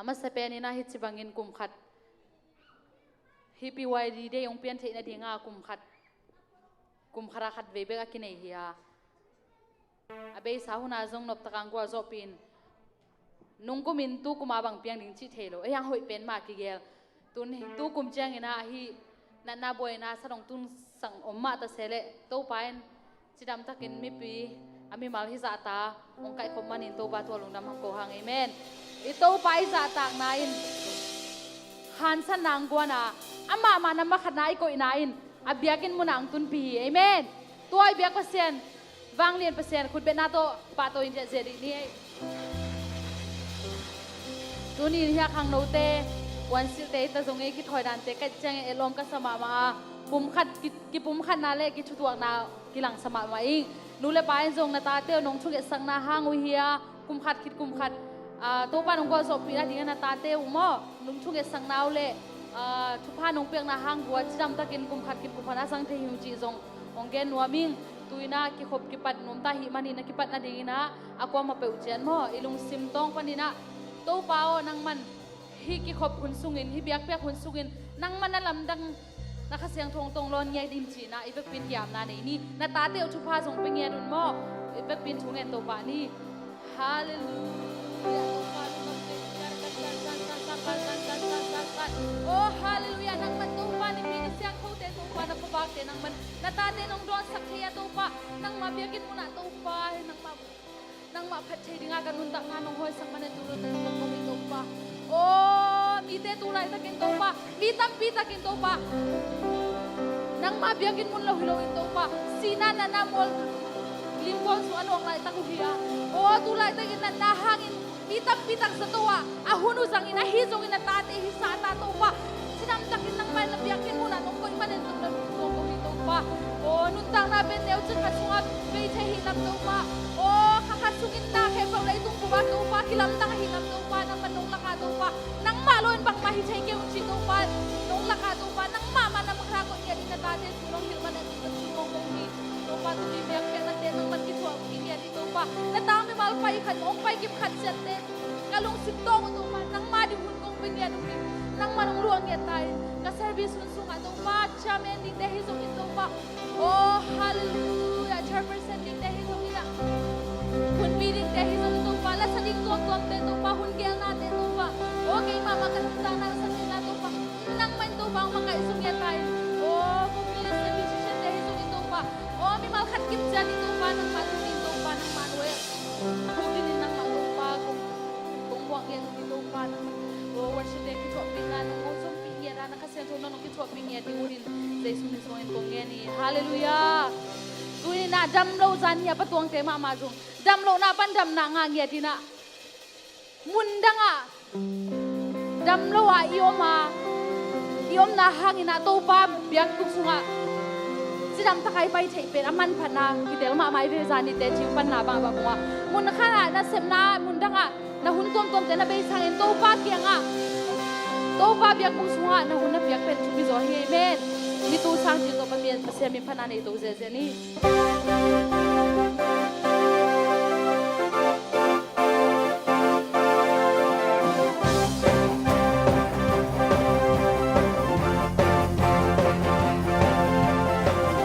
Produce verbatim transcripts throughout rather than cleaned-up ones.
A masa pen in ah hih ci bangin kum khat, hih P Y D day hong pian theih nading a kum khat, kum khat a khat vei bek a kinei hi a, a beisa hun a zong noptak a hong gualzawhpih in, nung kum in tu kum a bang piang ding cih thei lo, ei hang hoih pen mah kigel. Tun tu kum ciangin ah hih natna buaina sa dong tun sang om mah ta se leh, Topa in cidamtakin mipi a mimal hih zahta hong kaihkhop manin Topa thu a lungdam hang ko hang. Amen. I Topa i zahtakna in hansanna hong guan a, amah mahmah na makhatna i koihna in a biakinn munah hong tunpih hi. Amen. Tua i biak Pasian, vanglian Pasian khutbetna tawh pahtawi in ziahziah dih ni ei. Tuni in hih a khangnote, puansilhte i ta zong ei, kithawi dante ka et ciangin etlawm ka sa mahmah a, pumkhat ki, kipumkhatna le kithutuakna kilangsa mahmah ing. Nu le pa in zong na tate uh nong thungetsakna hang uh hi a, kum khat khit kum khat, ah, Topa nong gualzawhpih nadingin na tate uh maw, nong thungetsakna uh le, ah, thupha nong piakna hang uh a cidamtakin kum khat khit kum khat a zang thei hi uh cih zong hong gen nuam ing. Tu in ah kikhop kipat nuam ta ahih manin a kipat nadingin ah a kuamah peuh ciat maw, i lungsim tawng panin ah, Topa aw, nangman hih kikhop hun sungin, hih biakpiak hun sungin nangman na lamdang, na Kha Siangtho tawh hong lawn ngiat in cih in ah i vekpi in ki-apna nei ni. Na tate uh thupha zong pia ngiat un maw. I vekpi in thu ngen Topa ni. Halleluiah. Topa lungdam te. Oh halleluiah. Nangman Topa, na mi, na siangthote Topa, na pawlkhatte nangman na tate nong dawnsak thei a Topa, nangmah biakinn munah Topa, nangmah, nangmah phat thei dinga ka nuntakna nong hawisak manin tu laitak nong kong hi Topa. Oh, mite tu laitakin Topa, mi tampi takin Topa, nangmah biakinn mun lo hi loin Topa, sihna natna mual limgual sung a nuak laitak uh hi a. Oh, tu laitakin natna hangin mi tampi tak zato ah a hun uh zangin, ahi zongin a tate hisa ta Topa, cidamtakin nangmah in na biakinn munah nong koih manin tu laitak nong kong hi Topa. Oh, nuntakna pen neu cin khat sungah bei thei hi lam Topa. Oh, kha khat sungin na khempeuh leitung bup ah Topa kilamdang ahi lam Topa, nangman nong lakah Topa, nangmah lo in bangmah hi thei kei un cih Topa, nong lakah Topa, nangmah mah na makha koih ngiat in na tate thu nong hilh manin tu laitak nong kong hi Topa. Tuni biakpiaknate nangman kithuahpih ngiat in Topa, na tang mimal pai khat, hong pai kip khat ciatte ka lungsim tawng uh Topa, nangmah ding hun kong pia ngiat uh hi. Nangman hong luah ngiat ta in, ka service hun sungah Topa, chairman dingte hi zongin Topa, oh halleluiah, chairperson dingte hi zongin ah, hunbi dingte hi zongin Topa, la sa ding tuamtuamte Topa, hun gelnate Topa, oh keimah mah ka nuntakna la sa dingna Topa, nangmah in Topa hong makaih zong ngiat ta in, oh vocalist le musician te hi zongin Topa, oh mimal khat kim ciat in Topa, nangmah tuni in Topa, nangmah nuai ah, tuni in nangmah Topa kong, kong buak ngiat uh hi Topa, nangmah, oh worship te kithuahpihna nong hong zompih ngiat a, na Kha Siangtho nong kithuahpih ngiat ding uh in Jesu min suangin kong ngen hi. Halleluiah. Tuni in ah damlo zan hi a, patuangte mahmah zong damlohna pan damna ngah ngiat in ah, mundang ah damlo ah i om a, i omna hangin ah Topa biakbuk sungah cidamtak a i pai theih pen a manphatna kitel mahmah hi ve. Zan nite thil panna bang a bang bungah, mun khat ah nasepna, mundang ah na hun tuamtuamte na bei sangin Topa kiangah, Topa biakbuk sungah na hun na piak pen thupi zaw hi. Amen. Mi tu sang cil tawh Pa mian Pasian min phatna nei to ziahziah ni.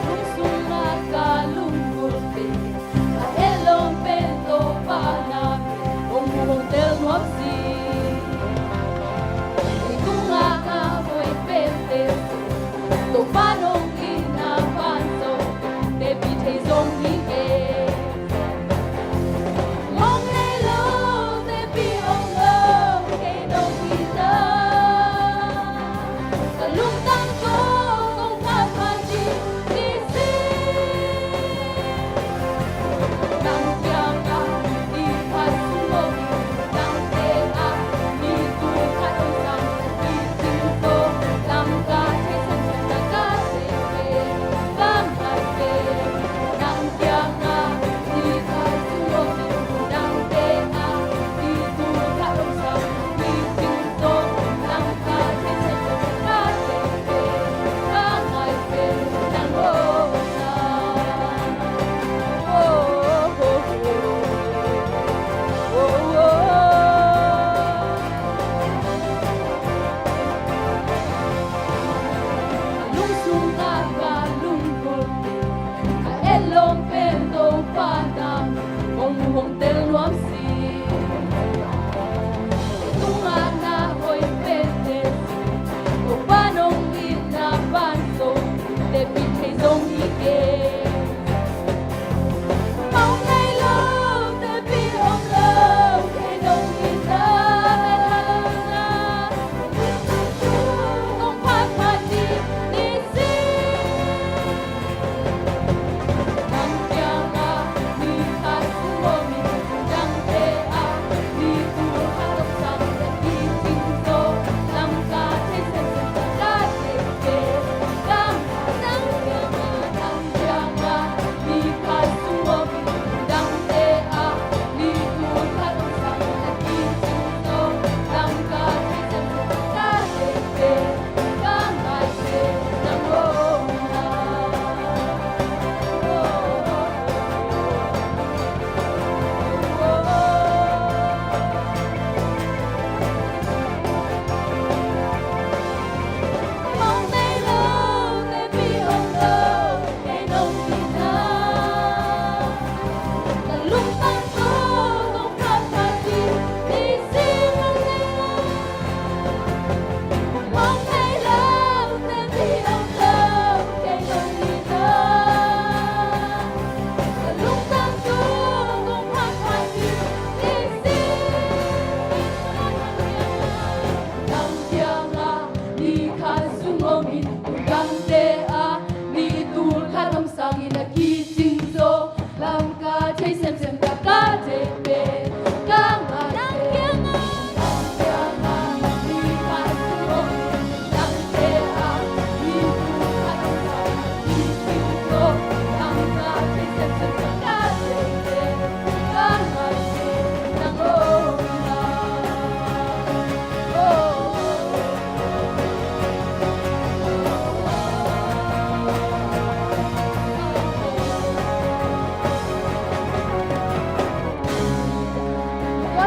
Lungsim ah ka lunggulh pen, a etlawm pen Topa na pen hong mu hong tel nuam si. Leitung ah ka hoih pen tel si, Topa nong itna pan zong teci thei zong hi.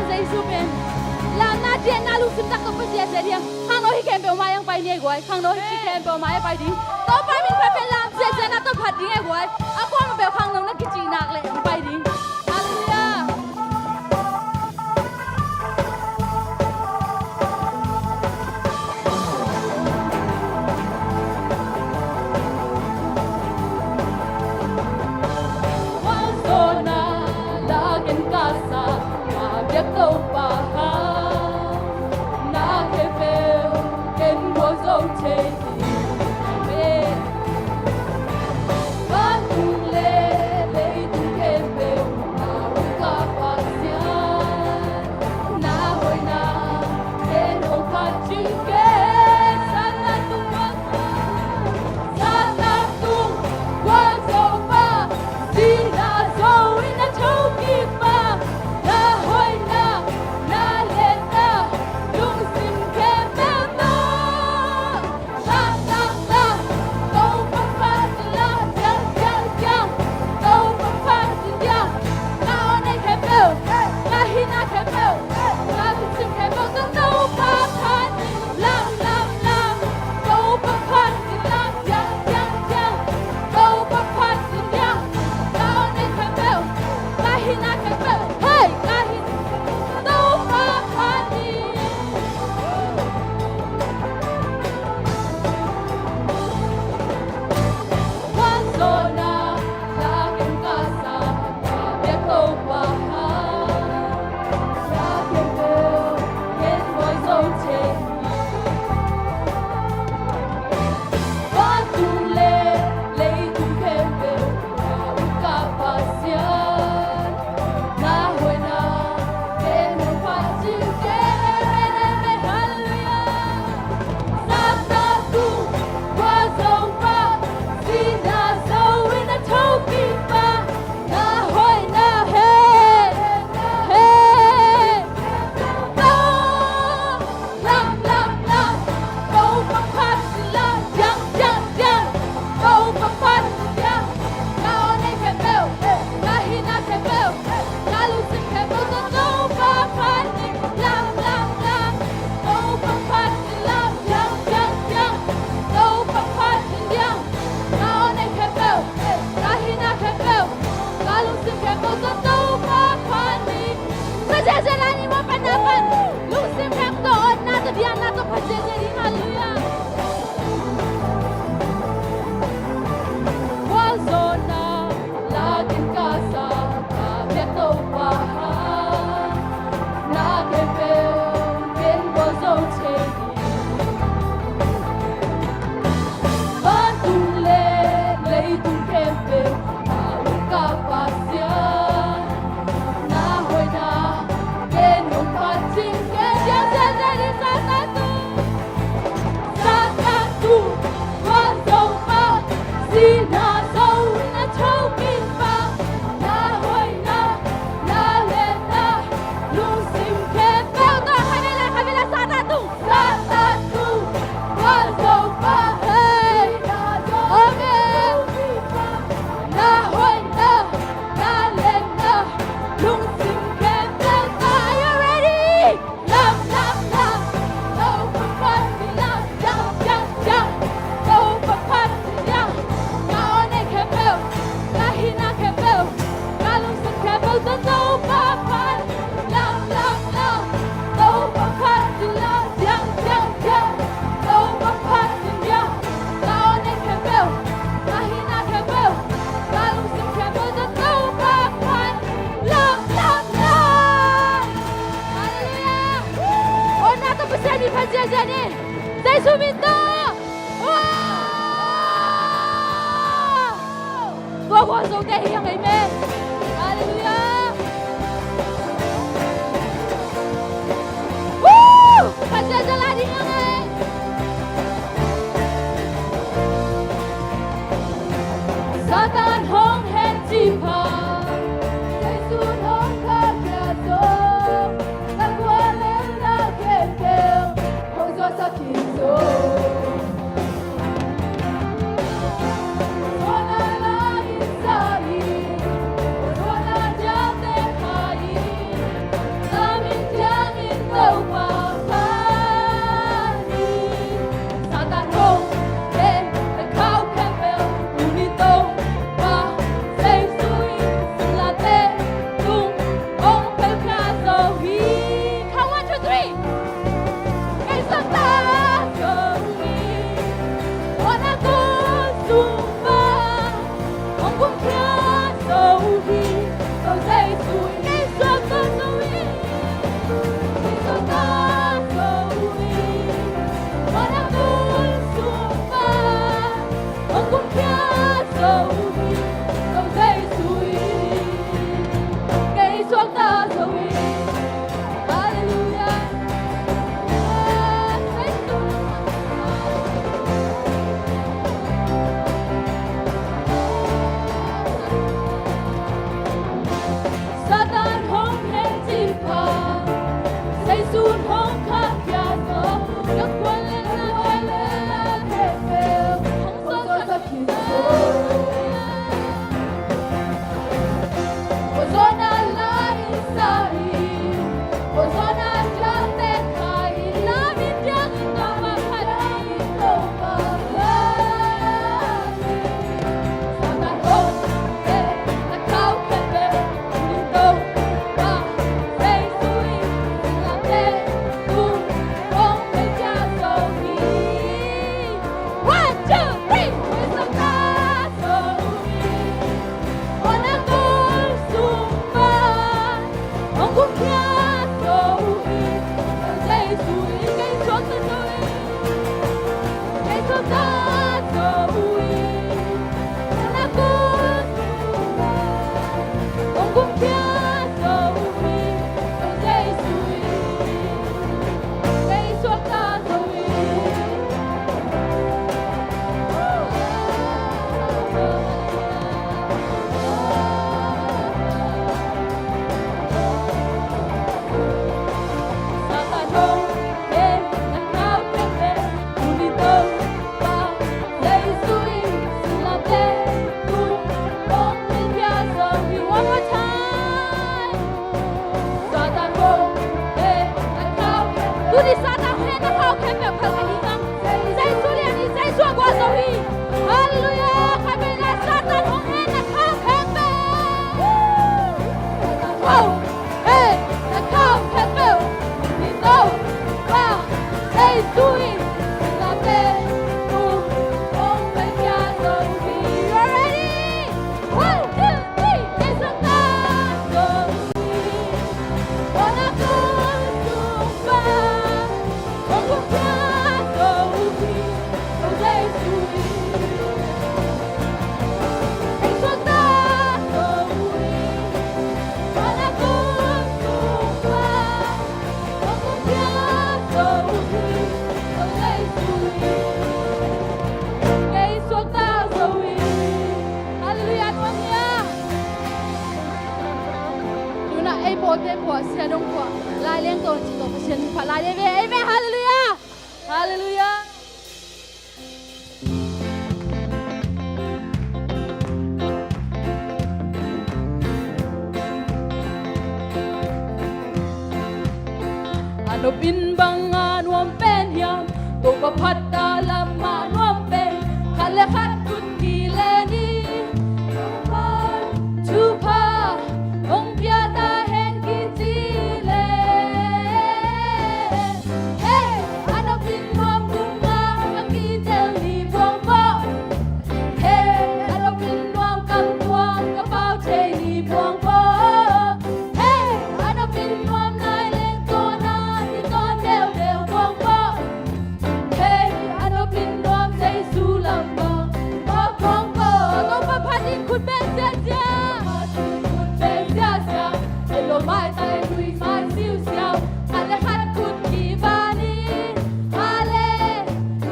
Jesu pen lamna, ciahna, lungsim tak tawh pha ziahziah ding. Khangno hi khempeuh mai ah pai ni ei guai. Khangno hi khempeuh mai ah pai ding. Topa min phat pen lam ziahziahna tawh phat ding ei guai. A kuamah peuh khangno na kicih nak leh pai ding. Halleluiah. Khualzawhna lakin ka sa, ka biak Topa hang, na khempeuh ken gualzo thei ding. Amen. Vantung le leitung khempeuh na hong kah Pasian, na hoihna ken hong phat ding. Satna tung, Satna tung gualzo pa, sihna zo in a thokik pa, na hoihna, na liatna, lungsim khempeuh tawh. Lungsim khempeuh tawh, awnna tawh, biakna tawh pha ziahziah ding. Halleluiah. Khualzawhna lakin ka sa, ka biak Topa hang, na khempeuh ken gualzo thei ding. Vantung le leitung khempeuh a hong kah Pasian, na hoihna ken hong phat ding. Ken ziahziah ding. Satna tung, Satna tung gualzo pa, sihna zo in a thokik pa, na hoihna, na liatna, lungsim khempeuh tawh. Khatvei le khatvei le Satna tung. Satna tung gualzo pa, hey, sihna zo in a thokik pa, na hoihna, na liatna, lungsim khempeuh tawh. Are you ready? Lam, lam, lam. Topa phat ding lam, lam, lam, lam. Topa phat ding lam. Ka aw neih khempeuh, ka hihna khempeuh, ka lungsim khempeuh tawh Topa phat. Lam, lam, lam. Topa phat ding lam, lam, lam, lam. Topa phat ding lam. Ka aw neih khempeuh, ka hihna khempeuh, ka lungsim khempeuh tawh Topa phat. Lam, lam, lam. Halleluiah. Awnna tawh Pasian min phat ziahziah ni. Jesu min tawh. Wow! Tua gualzote hi hang ei me. Halleluiah. Woo! Phat ziahziah lai ding hang ei. Satan hong het cih pha, Jesu hong kah khia zong, na guallelhna khempeuh hong zuaksak khin zong. Suahna la in sa in, Tuni Satan hehna khau khempeuh phalkhat ding a, Jesu lian in Jesu a guan zo hi. Halleluiah. Khatvei lai Satan hong hehna khau khempeuh, khau, hehna khau khempeuh, ni to, pa, Jesu in, la te, tu, hong pia zo hi. You are ready? One, two, three. Halleluiah, nuam hia. Tuna ei pawlte phuah, sia dong phuah, lai leng tawh ci tawh Pasian phat lai dei ve. Amen. Halleluiah. Halleluiah. A nopin bang a nuam pen hiam, Topa phat a lam a nuam pen, khat le khat khut kile ni. Thupha hong pia ta hen kici le. Hey, a nopin nuam nunga ka kitel ni buang bawh. Hey, a nopin nuam kam tuam ka pau thei ni buang bawh. Hey, a nopin nuam lai leng tawh na i tawn deudeu buang bawh. Hey, a nopin nuam Jesu lam bang bawh buang bawh. Topa phat in khut beng ziahziah. Khut beng ziahziah. Ei lo mai tai lui mai siusiau. Khat le khat khut kiba ni. Halleluiah,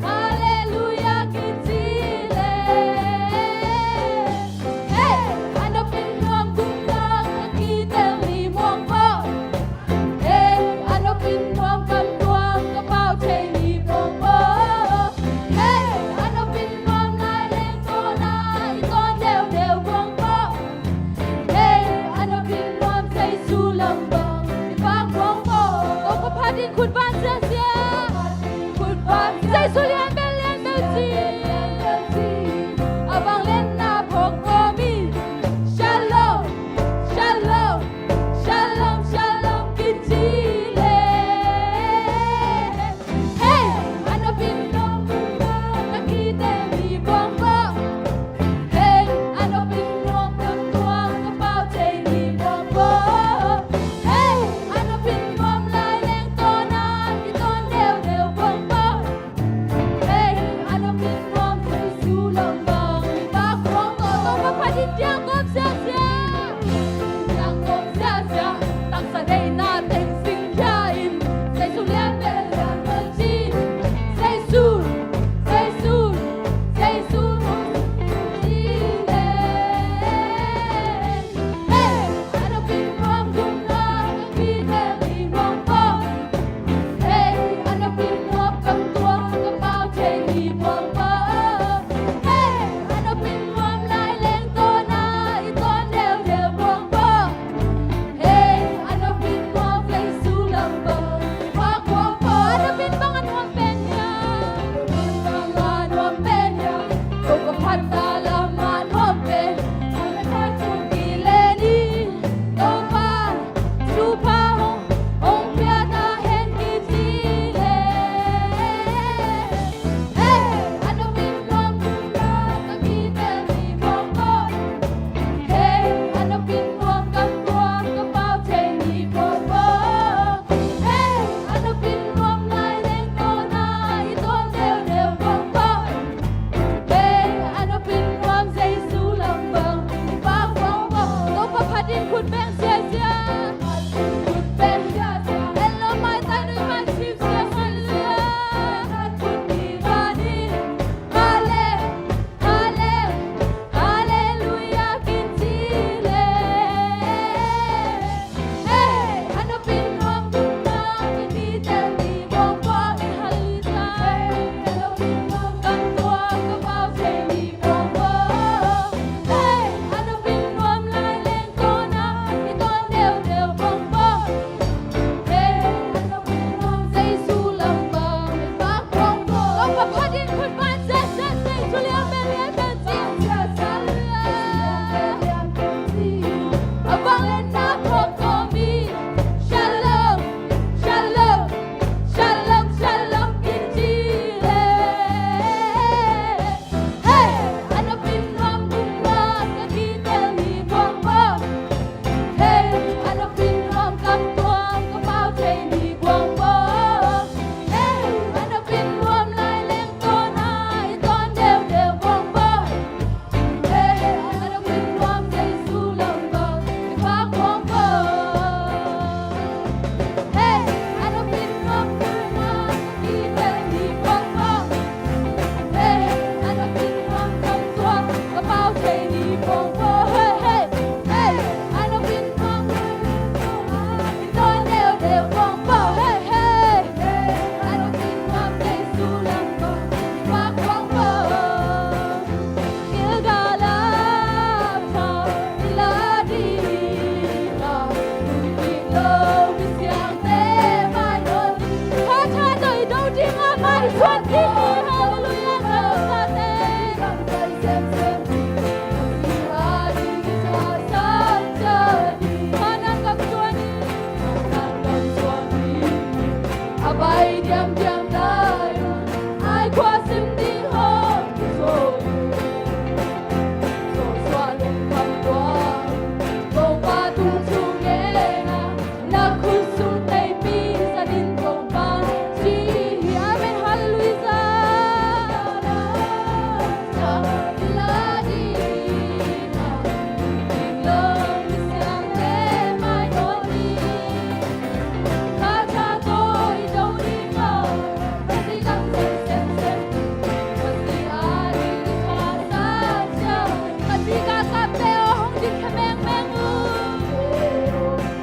halleluiah kici le. Hey, a nopin nuam gupna ka kitel ni buang bawh. Hey, a nopin nuam kam tuam ka pau thei ni buang bawh. Hey, a nopin nuam lai leng tawh na i tawn deudeu buang bawh. Hey, a nopin nuam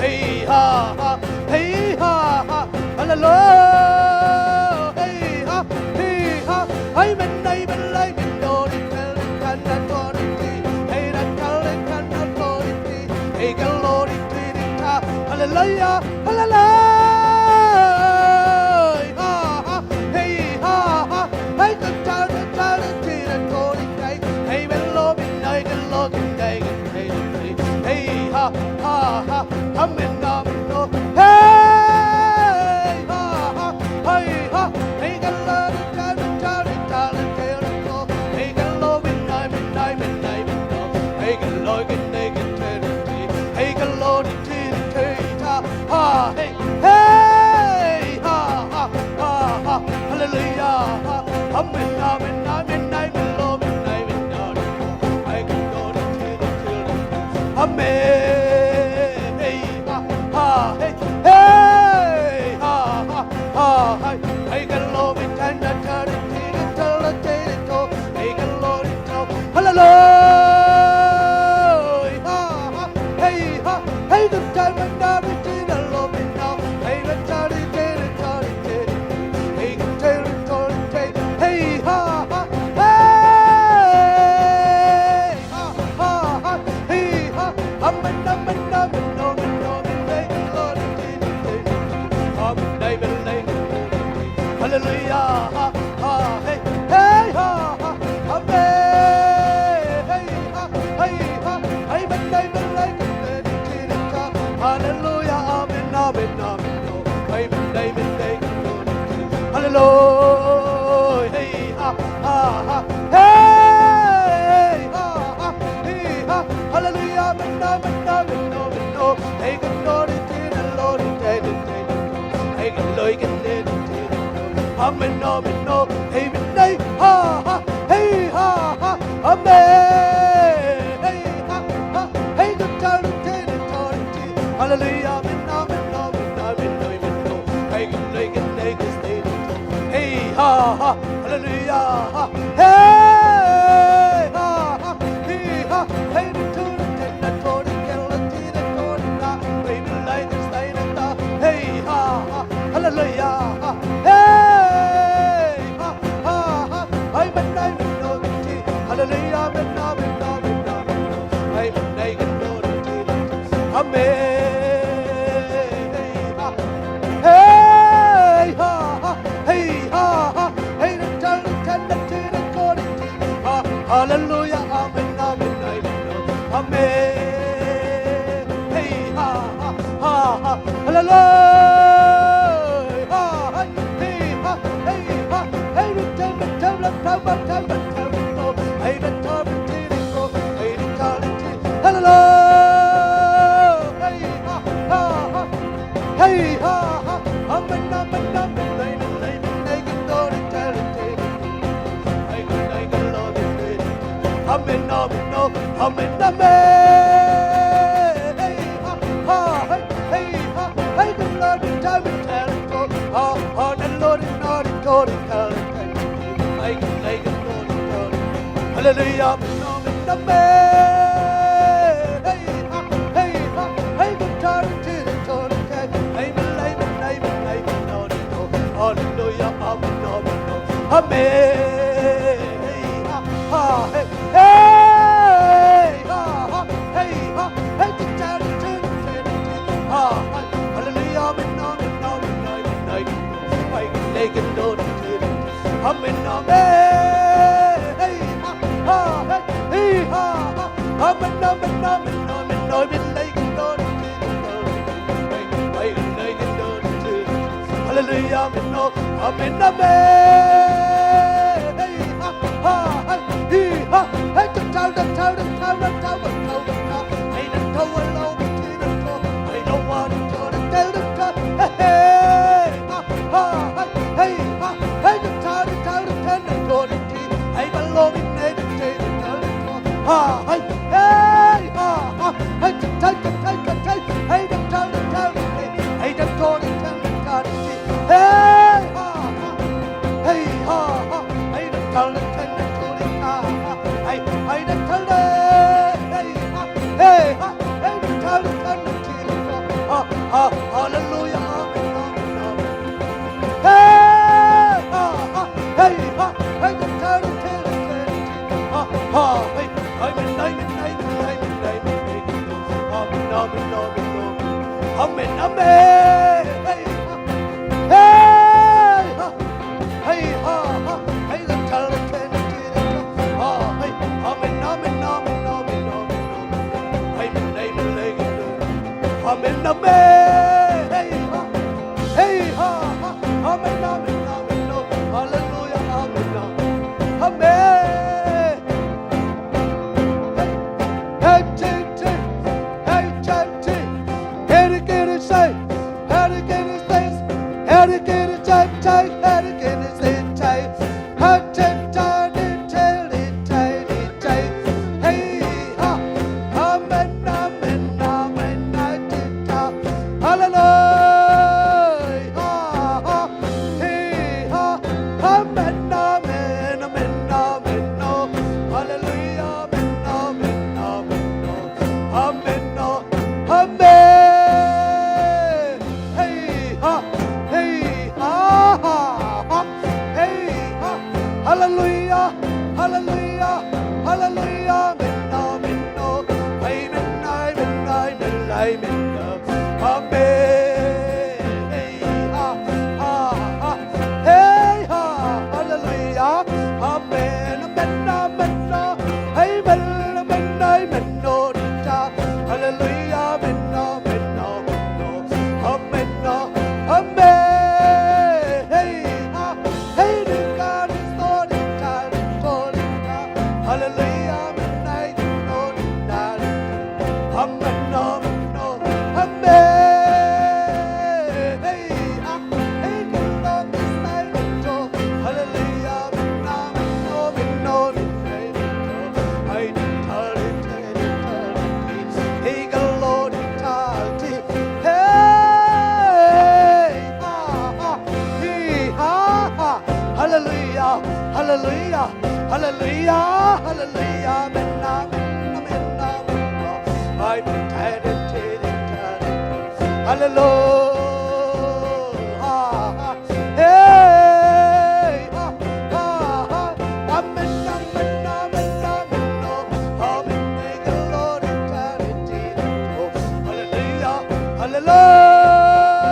Hey ha ha, hey ha ha, hallelujah. Hey ha, hey ha, hey men, hey men, hey men, do di tel di kan na do di ti. Hey da kal di kan na do di ti. Hey kal do di ti di ta. Hallelujah, hallelujah. Ha ha, hey ha ha, hey da ta da ta da ti da do di. Hey men lo men, hey kal lo men, hey Hey, ha, ha, ha, amen, amen, oh. Hey, ha, ha, hey, ha, hey, galo, galo, galo, galo, galo, hey, galo, midnight, midnight, midnight, midnight, oh. Hey, galo, galo, galo, hey, galo, di, di, di, di, da, ha, hey, hey, ha, ha, ha, ha, hallelujah, ha, amen, amen, amen, amen, amen, amen, amen. Amen. Hey, ha, ha, hey, hey, ha, ha, ha, hey, hey, galo, we can, da, da, da, da, da, da, da, da, da, hey, galo, da, da, hallelujah. Ha, ha, hey, ha, hey, the time and everything, galo, we now, hey, the, da, da, da, da, da, da, da, hey, the, da, da, da, da, da, hey, ha, ha, hey, ha, ha, ha, hey, ha, ha, Hallelujah, amen, amen, amen, amen, amen. Hey, ha, ha, hallelujah, ha, hey, ha, ha, hey, ha, hey, hey, ha, ha, hallelujah, ha, hey, ha, ha, ha, amen, amen, amen, hallelujah, amen, amen, amen, amen, amen, amen, ha, hey, ha, ha, hey, ha, ha, hey, ha, hallelujah, amen, amen, amen, amen, hey, ha, ha, ha, ha, hallelujah, ha, hey, hey, ha, hey, ha, hey, hallelujah, hey, ha, ha, ha, hey, ha, ha, amen, amen, amen, amen, amen, amen, amen, amen, amen, amen, amen, hey, ha, ha, hey, hey, ha, hey, the Lord is coming, tell it, ha, ha, the Lord is not going, tell it, hey, hey, the Lord is coming. Hallelujah, amen, amen, amen. Hey, ha, hey, ha, hey, the Lord is coming, hey, amen, amen, amen, amen, amen, hallelujah, amen, amen, amen, amen. Hey, ha, ha, hey, hey, ha, ha, hey, ha, hey, the Lord is coming, ha, ha, hallelujah, amen, amen, amen, amen, amen, amen, amen, amen. Amen, amen. Hey, ha, ha, hey, hey, ha, ha. Amen, amen, amen, amen, amen. Hallelujah, amen, amen, amen. Hey, ha, ha, hey, hey, ha. Hey, the town, the town, the town, the town, the town, the town. Hey, the town, the town, the town. Hey, the one, the town, the town, the town. Hey, hey, ha. Hallelujah, amen, amen, amen. Hey, ha, ha, hey, ha, hey, ha, ha, hey, amen, amen, amen. Amen, amen, amen, amen. Amen, amen. Hey, ha, hey, ha, hey, ha, ha, hey, the child of Trinity, ha, hey, amen, amen, amen, amen, amen, amen. Amen, amen, amen, amen. Amen, amen. Hey, ha. Hey, ha, ha. Amen, amen, amen, amen. Hallelujah, amen, amen. Amen. Hey, hey, J J. Hey, J J. Hey, the kid is safe. Hey, the kid is safe. Hey, the kid is safe, safe. Hey, the kid is safe, safe. Hallelujah. Amen, amen, amen, amen, oh. Hallelujah, amen, amen, amen, oh. Amen, oh. Amen. Hey, ha, hey, ha, ha, ha. Hey, ha. Hallelujah, hallelujah, hallelujah. Amen, amen, oh. Amen, amen, amen, amen, oh. Amen. Hey, ha, ha, ha. Hey, ha. Hallelujah. Amen, amen, amen, oh. Amen, amen, amen, oh. Hallelujah, amen, amen, amen, oh. Amen, oh, amen. Hey, ha, hey, the God is all the time, all the time. Hallelujah, amen, amen, oh, the time. Amen, amen, oh, amen. Hey, ha, hey, the Lord is silent, oh. Hallelujah, amen, amen, oh, amen, oh, the time. Hallelujah, hallelujah, hallelujah, amen, amen, amen, amen. Hallelujah. Hey, ha, ha, ha. Amen, amen, amen, amen, oh. Amen, may the Lord eternity, oh. Hallelujah, hallelujah.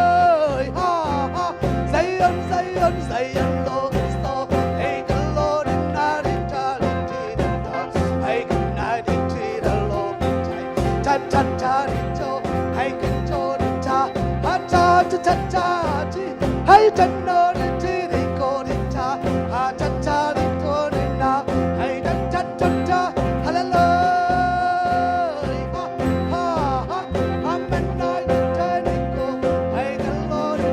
Ha, ha. Zion, Zion, Zion, Lord is Lord. Hey, the Lord in eternity, the Lord. Hey, good night, the Lord. Ta, ta, ta, di, to. Hey, good, to, di, ta. Ha, ta, ta, ta, ta, di. Hey, ta, no, di, di, di, ko, di, ta. Ha, ta, ta, di, ko, di, na. Hey, ta, ta, ta, ta. Hallelujah. Ha, ha, ha. Amen. Hey, the Lord in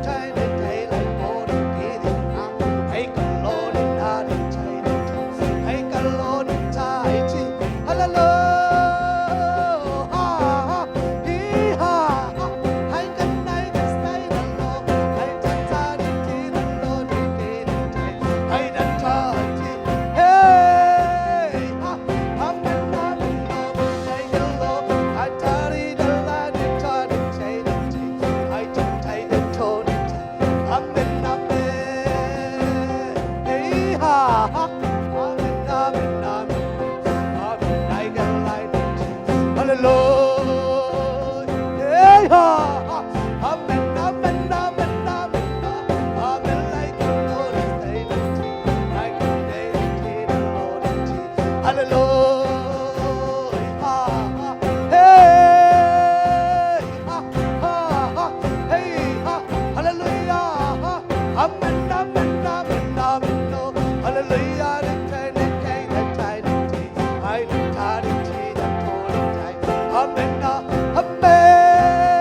eternity, the Lord. Hey, good Lord in eternity. Hey, good Lord in eternity. Hallelujah. Ha, ha. Hee, ha, ha. Hey, good night, good night, the Lord. Hey, ta, ta, di, di, the Lord, di, di, di, di. Hey, ta, ta, di. Hey, ha. Amen, amen, amen. Hey, the Lord. Hey, ta, di, the Lord, di, ta, di, di, di, di. Hey, ta, ta, di, di, di, di. Amen, amen. Hey, ha, ha. Amen, amen, amen. Amen, like a light. Hallelujah. Hey, ha, ha. Amen, amen, amen, amen. Amen, like the Lord is faithful. Like the day that the Lord is. Hallelujah. Ha, ha. Hey. Ha, ha, ha, hey, ha, hallelujah, ha, amen, amen, amen, amen, oh, hallelujah, the time, the time, the time, the time, I, the time, the time, the time, the time, amen, ah, amen,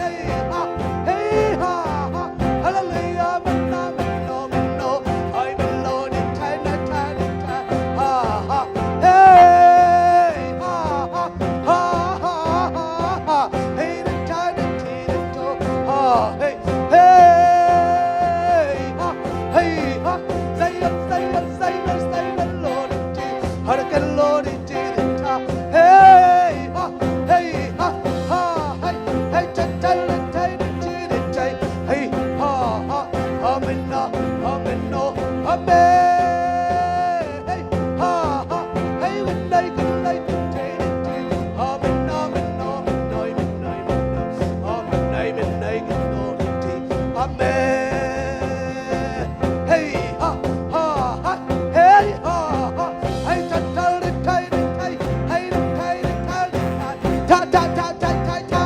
hey, ha, hey, ha, ha, hallelujah, amen, amen, amen, oh, I, the Lord, the time, the time, the time, ha, ha, hey, ha, ha, ha, ha, ha, ha. Hey, da, da, da, da, da, da. Ha, hey, hey, ha, hey, ha. Zion, Zion, Zion, Zion, Lord, da, da. Ha, da, da, Lord, da, da, da, da. Hey, ha, hey, ha, ha, hey, hey, da, da, da, da, da, da, da. Hey, ha, ha, amen, ha, amen, no, amen. Hey, ha, ha, hey, good night, good night, good day, good day. Amen, amen, amen, amen, amen, amen, amen, amen, amen, amen. Amen. Hey, ha, ha, hey, ha, ha, hey, ta, ta, ri, tai, ri, tai, hey, ri, tai, ri, tai, ri, tai, ta, ta, ta, ta, ta, ta.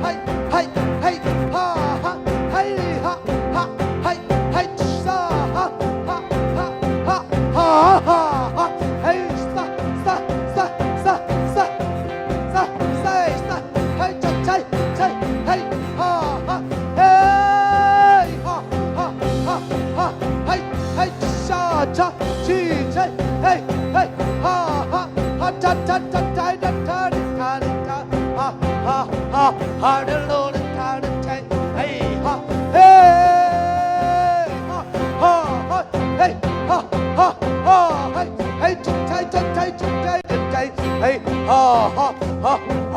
Hey, hey, hey, ha, ha, hey, ha, ha, hey, hey, sa, ha, ha, ha, ha, ha, ha, ha, hey, sa, sa, sa, sa, sa, sa, sa, sa, hey, cha, cha, cha, hey, ha, ha, hey, ha, ha, ha, ha, hey, hey, cha, cha, chi, cha, hey, hey, ha, ha, ha, cha, cha, cha, cha, cha, cha, cha, cha, ha, ha, ha, ha, the Lord, the Lord, the Lord, hey, ha, hey, ha, ha, ha, hey, ha, ha, ha, hey, hey, cha, cha, cha, cha, cha, cha, cha, hey, ha, ha, ha,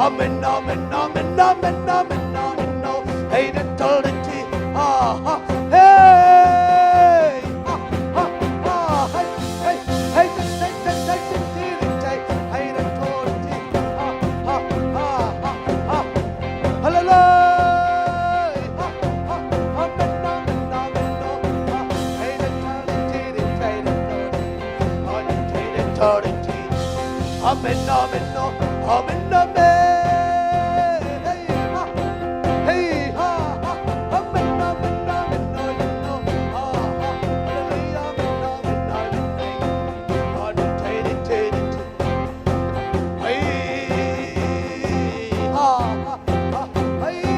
amen, amen, amen, amen, amen, amen, no, hey, the authority, ha, ha, hey, ha, ha, ha, hey, hey, hey, hey, hey, hey, hey, hey, hey, the authority, ha, ha, ha, ha, ha, hallelujah, ha, ha, amen, amen, amen, no, ha, hey, the authority, hey, the authority, ha, hey, the authority. Amen, amen, no. Amen, amen. Hey, ha. Hey, ha, ha. Amen, amen, amen, no, no, no. Ha, ha. Hallelujah, amen, amen, amen, amen. Amen, amen, amen, amen. Hey, ha, ha, ha, hey.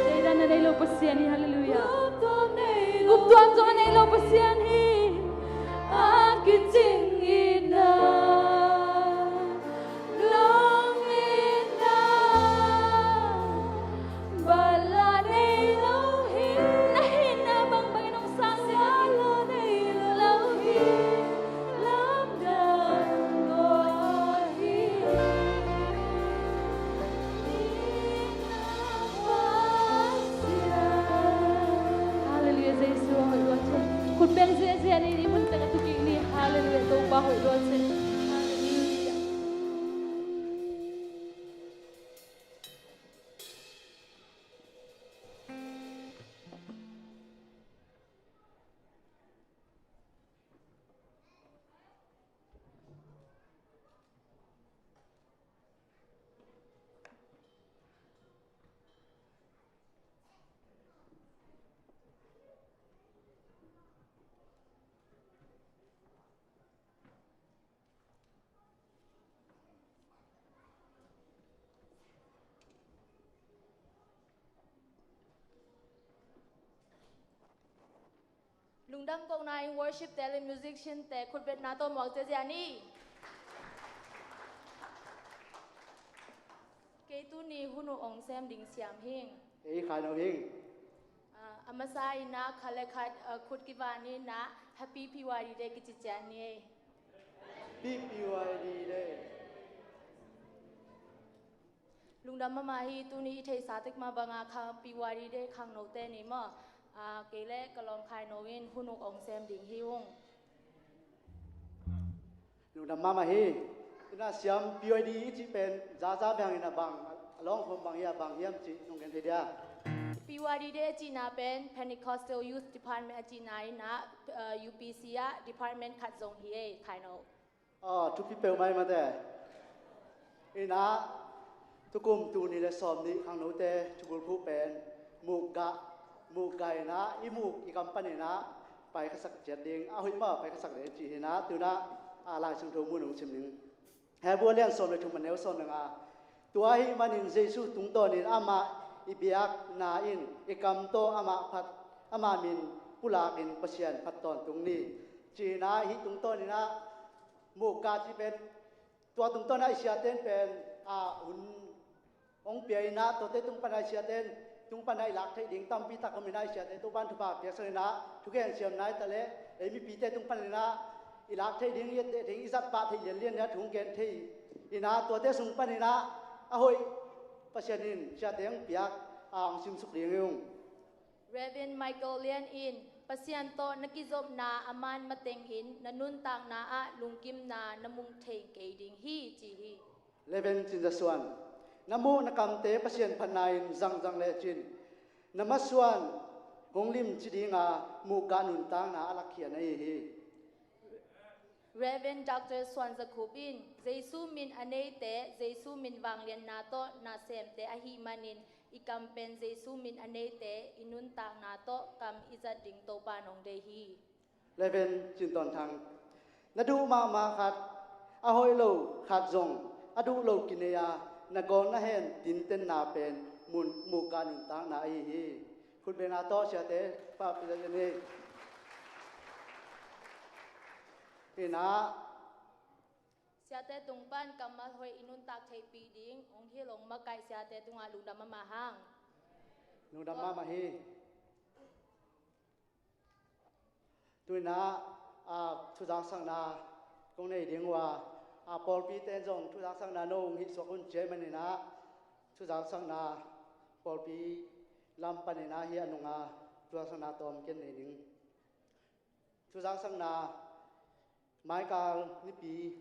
Deidan na nei lo Pasian hi, halleluiah. Guptuam zong a nei lo Pasian hi. A kicing itna, lawng itna, bala nei lo hi. Na hihna bangbangin hong sang, sala nei lo hi. Lamdang ko hi. Halleluiah, Jesu a hoih lua cin. Khut beng ziahziah ni, i mun teng a tu kik ni. Halleluiah, Topa hoih lua cin. Halleluiah. Lungdam kohna in worship te le musician te khutbetna tawh muak ziahziah ni. Kei tuni hun uh ong sem ding siam hing. Ei khai no hing. Ah, a masa in ah khat le khat, ah, khut kivak in ah Happy P Y D Day kici ciat ni ei. Happy P Y D Day. Lungdam mahmah hi. Tuni i theihsa tek mah banga kha P Y D Day khangnote ni maw. Ah, kei le ka lawmkhaino in hun uh ong sem ding hi ung. Lungdam mahmah hi. Ina siam P Y D i cih pen zaza bang ina bang a lawng khawm bang hi a bang hiam cih nong gen thei dia. P Y D te a cihna pen Pentecostal Youth Department a cihna in ah, uh, U P C ah department khat zong hi ei, Thaino. Ah, thupi peuhmah hi mate. In ah, tukum tul nih le sawmnih khangnote thugulphuh pen mukgah, mukgah in ah i muk i kam panin ah paikhasak ciat ding, a hoih mah paikhasak ding ci hi in ah, tu-in ah, ah, Lai Siangtho mun hong sim ning. Hebru a lian sawm le thum, a neu sawm le nga. Tua ahih manin Jesu tungtawnin amah i biakna in i kam tawh amah phat, ama min pulakin Pasian phat tawntung ni. Ci-in ah hih tungtawnin ah mukgah cih pen, tua tungtawnin ah i siate in pen, ah, hun hong pia in ah, tuate tung panin ah i siate in, tung panin ah i lak theih ding tampi tak om in ah, i siate Topa'n thupha piaksak in ah, thugen siamna hi ta leh, ei mipite tung panin ah i lak theih ding, i et theih ding, i zat pah theih lianlian in ah thu hong gen thei in ah, tuate sung panin ah a hoih Pasian in siate hong piak, ah, hong simsuk ding hi ung. Reverend Michael Lian in, Pasian tawh na kizopna a man matengin na nuntakna ah lungkimna na mu thei kei ding hi, ci hi. Reverend Cin Za Suan, na muk na kamte Pasian phatna in zangzang lecin, na masuan hong limci dinga mukgah nuntakna a lakkhiat na hi hi. Reverend Doctor Suan Za Khup in, Jesu min a neite, Jesu min vangliatna tawh nasemte ahih manin, i kam pen Jesu min a neite, i nuntakna tawh kam i zat ding Topa'n hong deih hi. Reverend Cin Tawn Thang, na duh mahmah khat, a hoih lo khat zong, a duh lo kinei a, na gawl na hen tintenna pen mun, mukgah nuntakna ahi hi. Khutbetna tawh siate pahpih zaw ni. In ah, siate tung pan kammal hoih i nuntak theihpih ding hong hilh hong makaih siate tungah lungdam mahmah hang. Lungdam mahmah hi. Tu-in ah, ah, thuzaksakna kong nei ding uh a, ah, pawlpite in zong thuzaksakna no hong hih suak un ci ahih manin ah, thuzaksakna pawlpi lam panin ah hih a nungah thuzaksakna tawm ken nei ning. Thuzaksakna maikal nipi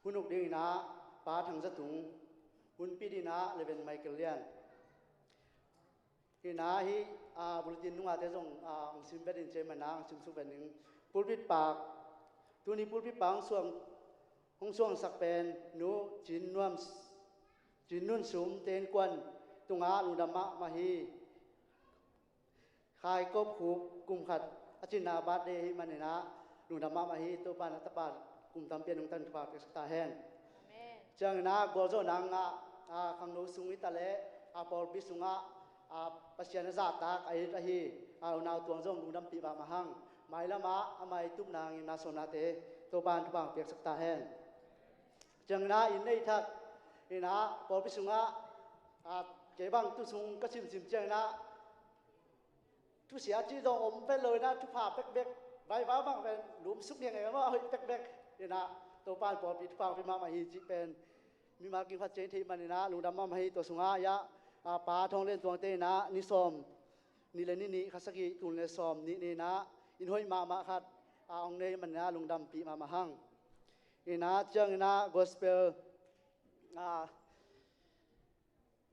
hun uk dingin ah Pa Thang Za Tung, hunpi dingin ah Reverend Michael Lian. Hi-in ah hih, ah, bulletin nungate zong, ah, hong sim vet in ci ahih manin ah hong simsuk vet ning. Pulpit pak, tuni pulpit pak hong suang, hong suangsak pen Nu Cin Nuam, Cin Nun Sum Tein Kuan tungah lungdam mahmah hi. Khai Kop Khup kum khat a cinna birthday ahih manin ah lungdam mahmah hi. Topa'n a tapa kum tampi a nungta in thupha piaksak ta hen. Amen. Ciangin ah gualzawhna ngah, ah, khangno sung hi ta leh, ah, pawlpi sungah, ah, Pasian a zahtak a it ahi, ah, unau tuang zong lungdampih mahmah hang. Mailam ah amah i tupna ngimna sawmnate Topa'n thupha piaksak ta hen. Ciangin ah inn neih thak in ah pawlpi sungah, ah, kei bang tu sung ka simsim ciangin ah thusia cih zong om vet lo in ah thupha bekbek, vaiva bang pen lumsuk liang e maw, a hoih bekbek in ah Topa'n pawlpi thupha hong pia mahmah hi cih pen mimal kim khat ciang i theih manin ah lungdam mahmah hi. Tua sungah, ah, Pa Thawng Lian Tuang te in ah ni sawm nih le ni nih, kha sagih tul le sawm nih ni-in ah inn hoih mahmah khat, ah, hong nei manin ah lungdampih mahmah hang. In ah ciangin ah gospel, ah,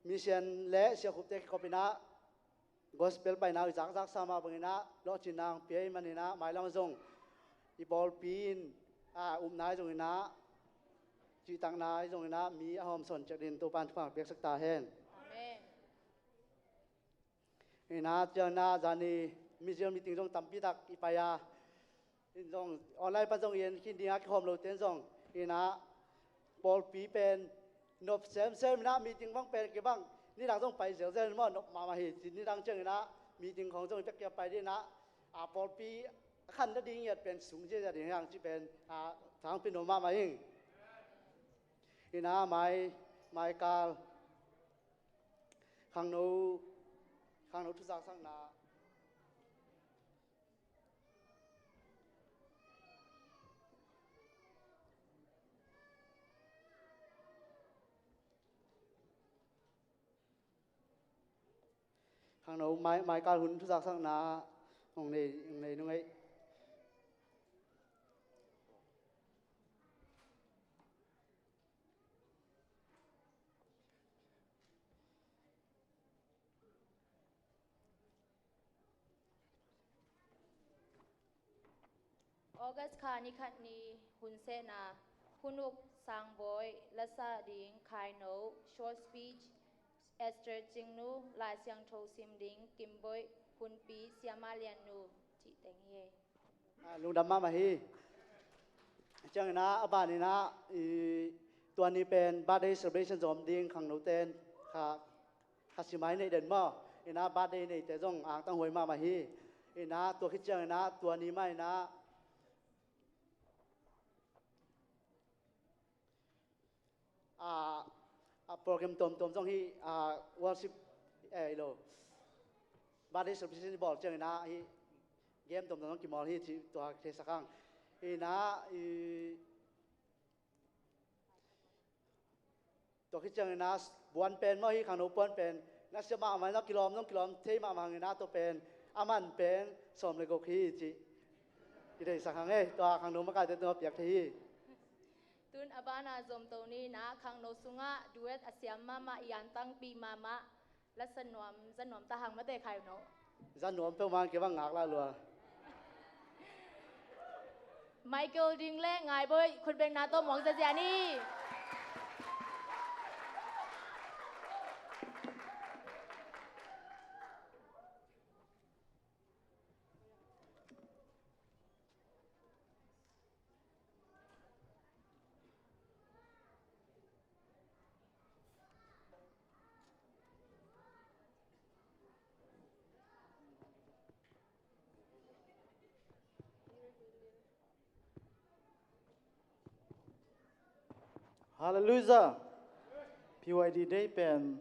Mission le Sia Khup te kikop in ah gospel paina uh i zakzaksa mah bangin ah lawhcinna hong pia ahih manin ah mailam ah zong i pawlpi in, ah, upna ahi zongin ah, cihtakna ahi zongin ah mi a hawmsawn ciat dingin Topa'n thupha piaksak ta hen. Amen. In ah ciangin ah zani missile meeting zong tampi tak i pai a, in zong online pan zong i en khin ding a, kikhawm lote in zong in ah pawlpi pen nop semsem in ah, meeting bang pen kei bang nidang zong pai zelzel in maw, nop mahmah hi. Ci nidang ciangin ah meeting khawng zong i pek kia pai ding in ah, ah, pawlpi a khan nading i et pen sung ziazia ding hi hang cih pen, ah, thangpi nuam mahmah ing. In ah mai, maikal khangno, khangno thuzaksakna. Khangno mai, maikal hun thuzaksakna hong nei, hong nei nung ei. August kha ni khat ni hun sehna, Hun Uk Sangbawi, lasa ding Khaino, short speech, Esther Cingnu, Lai Siangtho sim ding Kimboih, hunpi Siama Liannu, cih teng hi. Ah, lungdam mahmah hi. Ciangin ah, a ban in ah, i, tua ni pen birthday celebration zom ding khangnote in kha, kha si mai neih den maw. In ah birthday neite zong angtang huai mahmah hi. In ah tua khit ciangin ah, tua ni mah in ah, a, a program tuamtuam zong hi, a, worship, eh, lo, birthday celebration bawl ciangin ah hi, game tuamtuam zong kimawl hi cih tua theisak hang. In ah, i, tua khit ciangin ah buan pen maw hi, khangno puan pen, na sia mahmah in ah kilawm zong kilawm thei mahmah hangin ah tua pen, a man pen sawm le guk hi cih kitheisak hang e, tua khangno makaite tungah piak thei hi. Tun a bana zomto ni in ah khangno sungah duet a siam mahmah, i antangpih mahmah, lasa nuam, za nuam ta hang mate Khaino. Za nuam peuhmah kei bang ngak lah lua. Michael Ding le Ngaibawi khutbengna tawh muang ziazia ni. Halleluijah. P Y D Day pen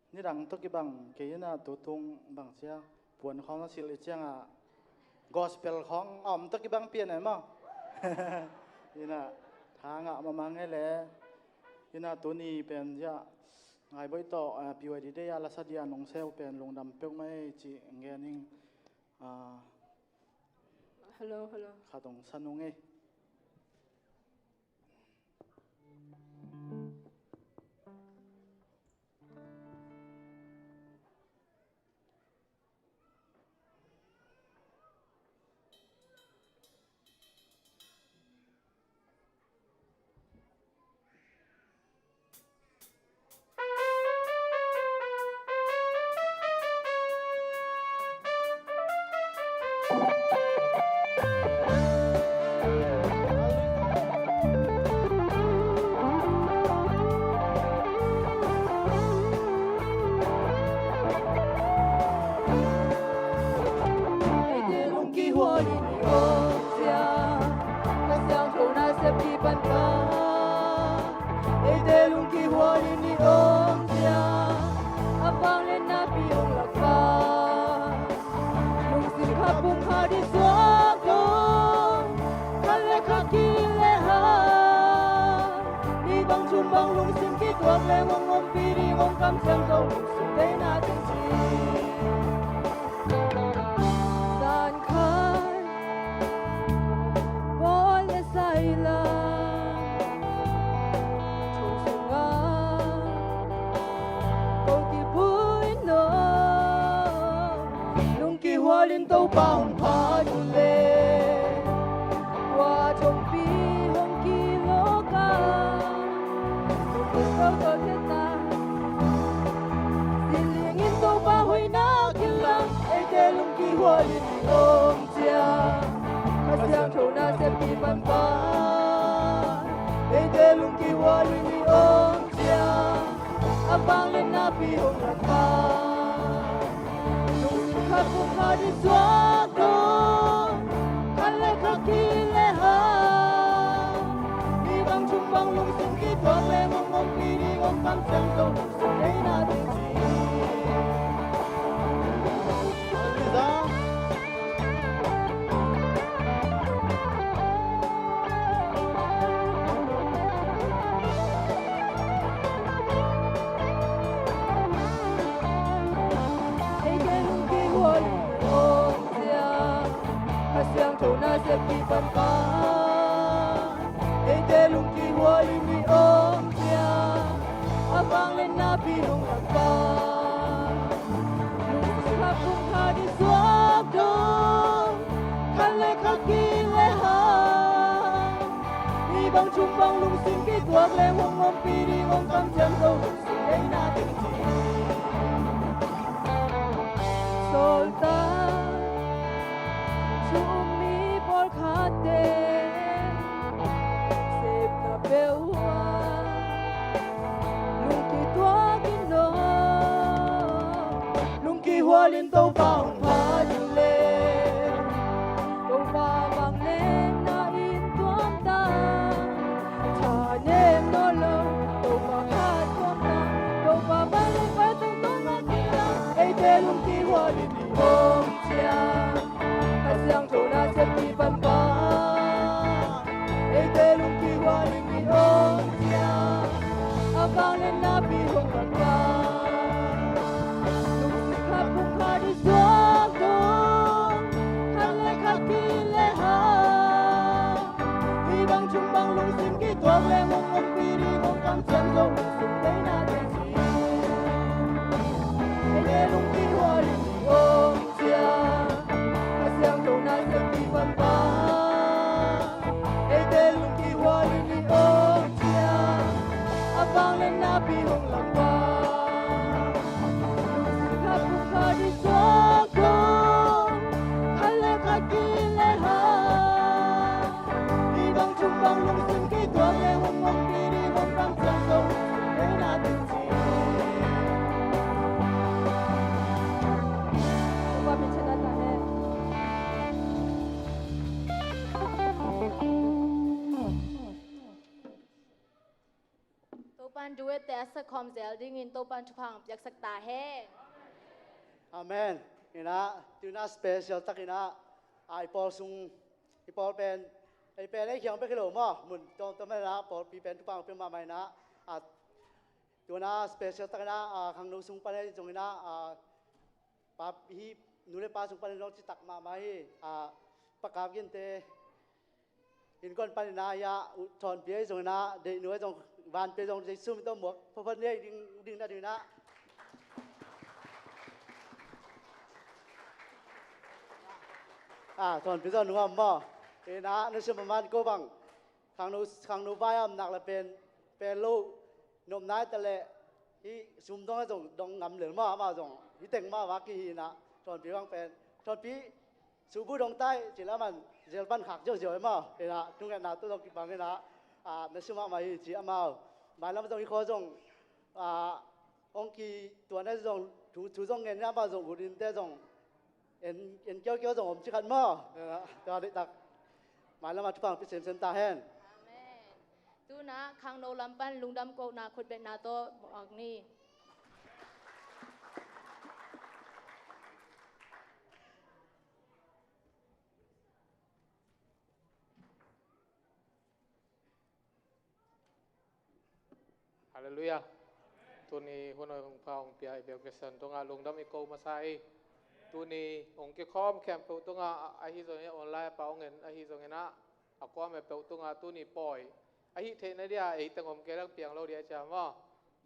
nidang tawh kibang kei in ah, tutung bangcia puan khawng a silh i ciangah gospel khawng a om tawh kibang pian e maw. In ah tha ngah mahmah ngei le. In ah tuni pen ziah Ngaibawi tawh, eh, P Y D Day a lasa dia nong seu pen lungdam peuhmah ei cih ngen ing. Ah, hello, hello. Khat hong sa nung ei. Eite lungkihual in i om ciang, Kha Siangtho nasep kipan pan. Eite lungkihual in i om ciang, a vangliatna pi hong lak pan. Lungsim khat pum khat i suak dong, khat le khat ki le hang. Mi bang thum bang lungsim kituak leng hong ompih ding hong kamciam Zo lungsim deihna teng ci. Zan khat bawl le sai la, thong sungah ko kibui nawn. Lungkihual in Topa hong phat uh leh, tua thongpi hong kilawk a, lungkut tawh tawh khe ta. Zi ling in Topa hoihna kilang, eite lungkihual in i om ciang, Kha Siangtho nasep kipan pan. Eite lungkihual in i om ciang, a vangliatna pi hong lak pan. Lungsim khat pum khat i suak dong, khat le khat ki le hang. Mi bang thum bang lungsim kituak leng hong ompih ding hong kamciam Zo lungsim deihna teng ci. Eite lungkihual in i om ciang, Kha Siangtho nasep kipan pan. Eite lungkihual in i om ciang, a vangliatna pi hong lak pan. Lungsim khat pum khat i suak dong, khat le khat ki le ha. Bang chung bang lungsim kituak leng hong ompih ding hong kamciam zo lungsim deihna teng ci. Sawltak thu um mi pawlkhatte sepna peuh ah lungkituak in aw, lungkihual in Topa hong phat uh leh Topa vangliatna in tuamta, thanem nawn lo Topa phat tuamta, Topa pai leh pai tungtawn mah kila, eite lungkihual in i om ciang, a siangtho naseppi pan pan eite lungkihual in i om ciang, a vangliatna pi hong pan pan. Lungsim khat phung khat i suak dong, khat le khat ki le ha. Hih bang chung bang lungsim kituak leng hong ompih ding hong kamciam zo lungsim deihna teng ci. Eite lungkihual in i om ciang, a siangtho naseppi pan pan eite lungkihual in i om ciang, a vangliatna pi hong lam pan. Lungsim khat phung khat i suak dong, khat le khat ki le ha. Hih bang chung bang lungsim kituak leng hong ompih ding hong kamciam zo lungsim deihna teng ci. Topa min thang ta hen. Topa'n duette a sak khawm zel dingin Topa'n thupha hong piaksak ta hen. Amen. Inah, tu-in ah special takin ah, a, i pawl sung, i pawl pen, ei pen ei khiang bek hi lo maw, mun tuamtuam inah pawlpi pen thupha hong pia mahmah inah, a, tu-in ah special takin ah, a, khangno sung pan ei zong inah, a, pa, hi, nu le pa sung pan ei zong citak mahmah hi, a, Pa Kap Ginte, innkuan panin ah, hiah, Thawnpi ahi zongin ah, Deihnu ahi zong, Vanpi ahi zong, Jesu min tawh muak photphot ni ahi ding, ding na dingin ah. Ah, Thawnpi zong nungam maw. Inah, na sim a man ko bang. Khangno, khangno vai a om nak le pen, pen lo, nopna hi ta leh, hih sum dong ahi zong, dong ngam lel maw, amah zong, hih teng mah va kihi inah, Thawnpi bang pen. Thawnpi, subu dong tai, ci leh aman zel pan khak ziauziau e maw. Inah, thungetna tawh zong kibang inah, a, na sum mahmah hi ci amau. Mailam zong hi khaw zong, a, hong kituan ahi zong, thu, thu zong ngen inah amau zong ut in te zong, en, en kiaukiau zong om ci khat maw. Inah, tua deihtak. Mailam ah thupha hong pia semsem ta hen. Amen. Tu-in ah khangno lam pan lungdam kohna khutbetna tawh muak ni. Halleluiah. Tuni hun hong pha hong pia i biakpiaksa tungah lungdam i ko masa hi. Tuni hong kikhawm khempeuh tungah ahi zongin online a pa hong en ahi zongin ah a kuamah peuh tungah tuni pawi ahih theihna dia ei teng om kei leng piang lo dia cia maw.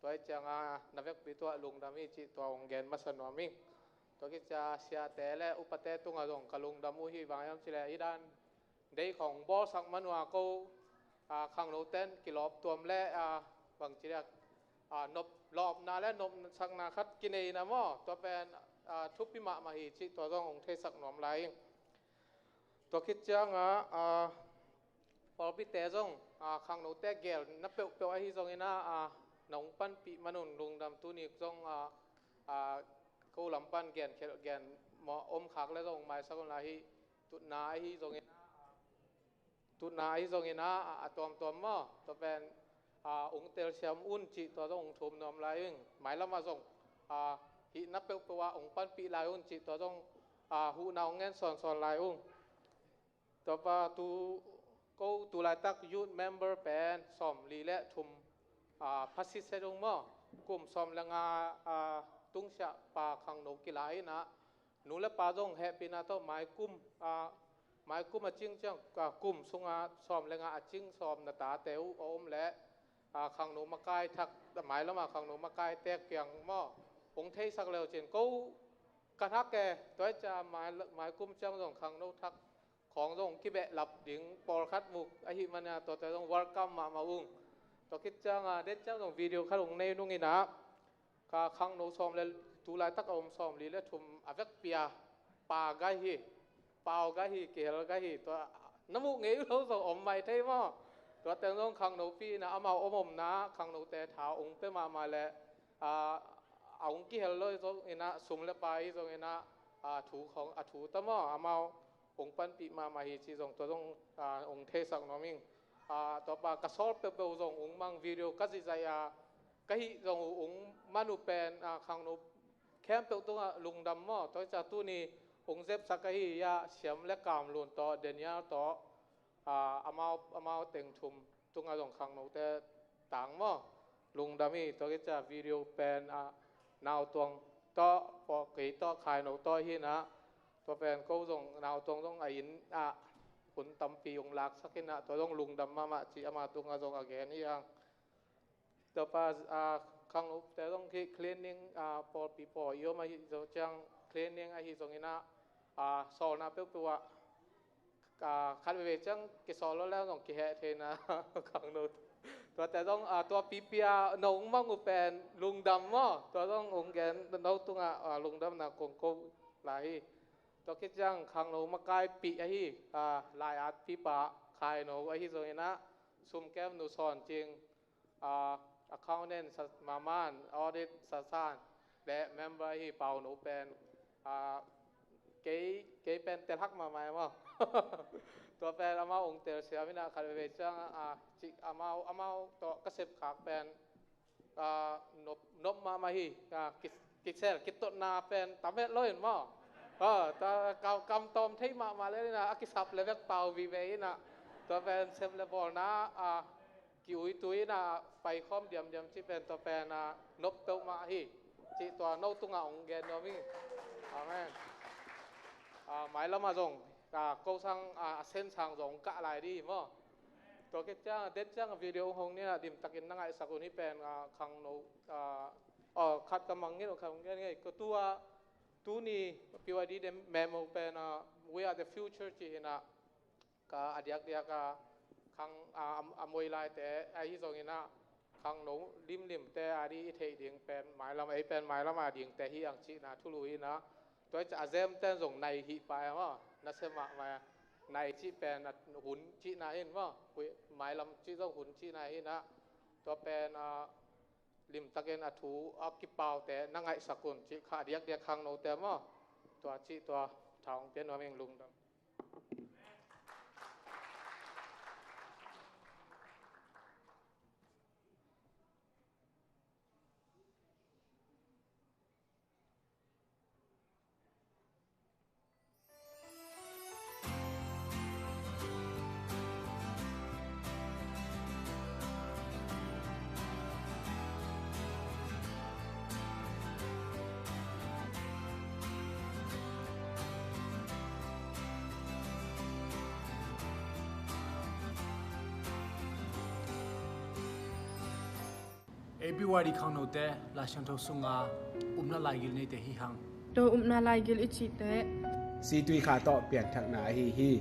Tua ih ciangah na vekpi tungah lungdam hi cih tua hong gen masa nuam ing. Tua khit ciang siate le upate tungah zong ka lungdam uh hi, bang hiam cih leh hih dan deih khawng bawlsak man uh a ko, a, khangnote in kilawp tuam le, a, bangci dia, a, nop, lawpna le nopsakna khat kinei na maw, tua pen, a, thupi mahmah hi cih tua zong hong theisak nuam lai ing. Tua khit ciangah, a, pawlpite zong, a, khangnote gel na peuhpeuh ahi zongin ah, a, na hong panpih man un lungdam. Tuni zong, a, a, ko lam pan gen khel, gen maw, om khak le zong maisak un lai hi. Tutna ahi zongin ah, tutna ahi zongin ah, a, a tuamtuam maw, tua pen, a, hong telsiam un cih tua zong hong thum nuam lai ing. Mailam ah zong, a, hih na peuhpeuh ah hong panpih lai un cih tua zong, a, huhna hong ngen sawnsawn lai ung. Tua pa tu, ko tu laitak youth member pen sawmli le thum, a, phasit se dong maw. Kum sawm le nga, a, tungsiah pa khangno kila inah, nu le pa zong hehpihna tawh maikum, a, maikum a cing ciang, a, kum sungah sawm le nga a cing sawm na tate uh a om leh, a, khangno makai thak, mailam ah khangno makai tek kiang maw, hong theisak le uh cin ko ka thak e. Tua ih ciang mai, maikum ciang zong khangno thak khawng zong kibehlap ding pawlkhat muk ahih manin ah tuate zong welcome mahmah ung. Tua khit ciangin ah, den ciang zong video khat hong nei nung in ah, ka khangno sawm le, tu laitak a om sawmli le thum a vekpi-a pa gai hi, pau gai hi, kihel gai hi. Tua na muh ngei uh lo zong om mai thei maw? Tua teng zong khangnopi in ah amau om omna khangnote tha ong pia mahmah le, a, a ong kihel lo zong in ah, sum le pai zong in ah, a, thu khawng a thu ta maw, amau ong panpih mahmah hi cih zong tua zong, a, ong theisak nuam ing. A, tua pa ka sawl peuhpeuh zong ong mang, video ka zihzaih a ka hih zong uh ong man uh pen, a, khangno khempeuh tungah lungdam maw. Tua hi ciang tuni ong zepsak ahi ah Siam le Kam Lun tawh Daniel tawh, a, amau, amau teng thum tungah zong khangnote tang maw, lungdam hi. Tua hi ciang video pen, a, Nautuang tawh, Pawlpi tawh, Khaino tawh hi in ah, tua pen ko zong Nautuang zong a inn ah hun tampi ong laksak in ah, tua zong lungdam mahmah cih ama tungah zong a gen hi hang. Tua pa, a, khangnote zong khi cleaning, a, pawlpi pawl i om ahi zong ciang cleaning ahi zong in ah, a, sawlna peuhpeuh ah, a, khat veivei ciang kisawl lo leng zong kiheh thei in ah khangno. Tuate zong, a, tua pipi-a nong mang uh pen lungdam maw. Tua zong ong gen, no tungah, a, lungdamna kong ko lai hi. Tua khit ciang khangno makaipih ahi, a, lai-atpipa Khaino ahi zong in ah, sumkem Nu Sawn Cing, a, accountant sa, Maman, audit sa San, le member ahi Pau No pen, a, kei, kei pen telhak mahmah e maw. Tua pen amau ong telsiam in ah khat veivei ciang, a, cih amau, amau tawh ka sepkhak pen, a, nop, nop mahmah hi, a, ki, kisel, kitotna pen tam het lo in maw. A, ta, kam, kam tawm thei mahmah le in ah, a kisap le bek pau vive in ah. Tua pen sep le bawlna, a, ki-uitui in ah paikhawm diamdiam cih pen tua pen, a, nop peuhmah hi cih tua no tungah ong gen nuam hi. Amen. A, mailam ah zong, a, ko sang, a, a sen sang zong kah lai dih hi maw. Tua khit ciang, den ciang video hong ni in ah, limtakin na ngaihsak un. Hih pen, a, khangno, a, a, khat ka mang ngei, khat hong gen ngei. Ko tua, tuni P Y D memo pen, a, We Are the Future cih hi in ah, ka a diakdiak a khang, a, a, a moi laite ahi zong in ah, khangno limlimte a ding i theih ding pen mailam, ei pen mailam a dingte hi hang cihna thulu hi in ah. Tua hi ciang a zemten zong nai hih pah e maw, nasia mahmah e. Nai cih pen a hun cihna hi in maw, mailam cih zong hun cihna hi in ah. Tua pen, a, limtakin a thu a kipaute na ngaihsak un cih kha a diakdiak khangnote maw. Tua cih tua tha hong pia nuam ing, lungdam. A P Y D khangnote Lai Siangtho sunga upna laigil neite hi hang. Tua upna laigil i cihte, si tui kha tawh piangthakna ahi hi.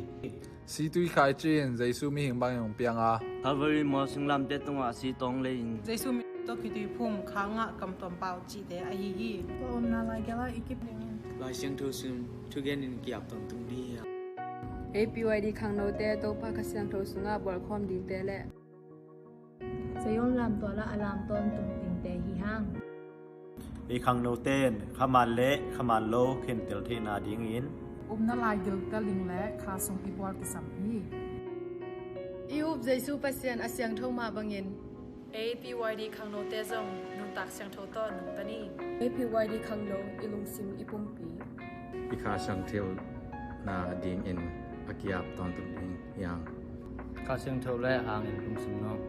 Si tui kha i cih in Jesu mihing bangin hong piang a, Calvary mual singlamteh tungah si tawng lei-in Jesu min tawh khitui phum, khang ah kamtuam pau cihte ahi hi. Tua upna laigil ah i kip dingin Lai Siangtho sung thugenin kiap tawntung ding hi hang. A P Y D khangnote Topa Kha Siangtho sungah bawlkhawm dingte le Zion lamtual ah a lam tawntung dingte hi hang. Ei khangnote in khaman le khaman lo khentel theihna dingin upna laigil telling le kha sung i bual kisam hi. I up Jesu Pasian a siangtho mah bangin A P Y D khangnote zong nuntak siangtho tawh nungta ni. A P Y D khangno, i lungsim, i pumpi i Kha Siangtho na dingin a kiap tawntung ding hi hang. Kha Siangtho le hangin lungsim nuam,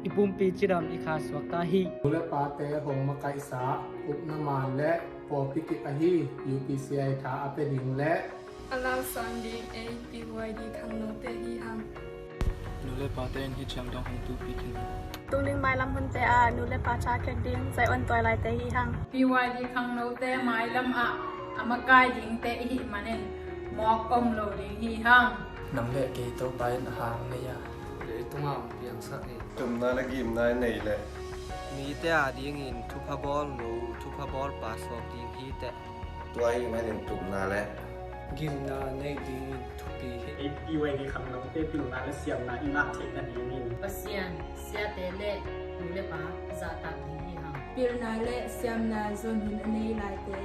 i pumpi cidam i kha suakta hi. Nu le pate hong makaihsa upna man le pawlpi kip ahi U P C I tha a pia ding le a lausang ding A P Y D khangnote hi hang. Nu le pate in hih ciang dong hong tupi khin. Tungding mailam hunte ah nu le pa tha khek ding Zion tuailaite hi hang. P Y D khangnote mailam ah a makai dingte i hih manin Mawk om lo ding hi hang. Nang le kei Topa in a hang nei a, leitungah hong piangsak hi. Tupna le gimna i neih leh mite adingin thupha bawl nu, thupha bawlpa suak ding hi teh. Tua ahih manin tupna le gimna neih dingin thupi hi. Ei P Y D khangnote pilna le siamna i ngah theih nadingin Pasian siate le nu le pa zahtak ding hi hang. Pilna le siamna zon hun a nei laite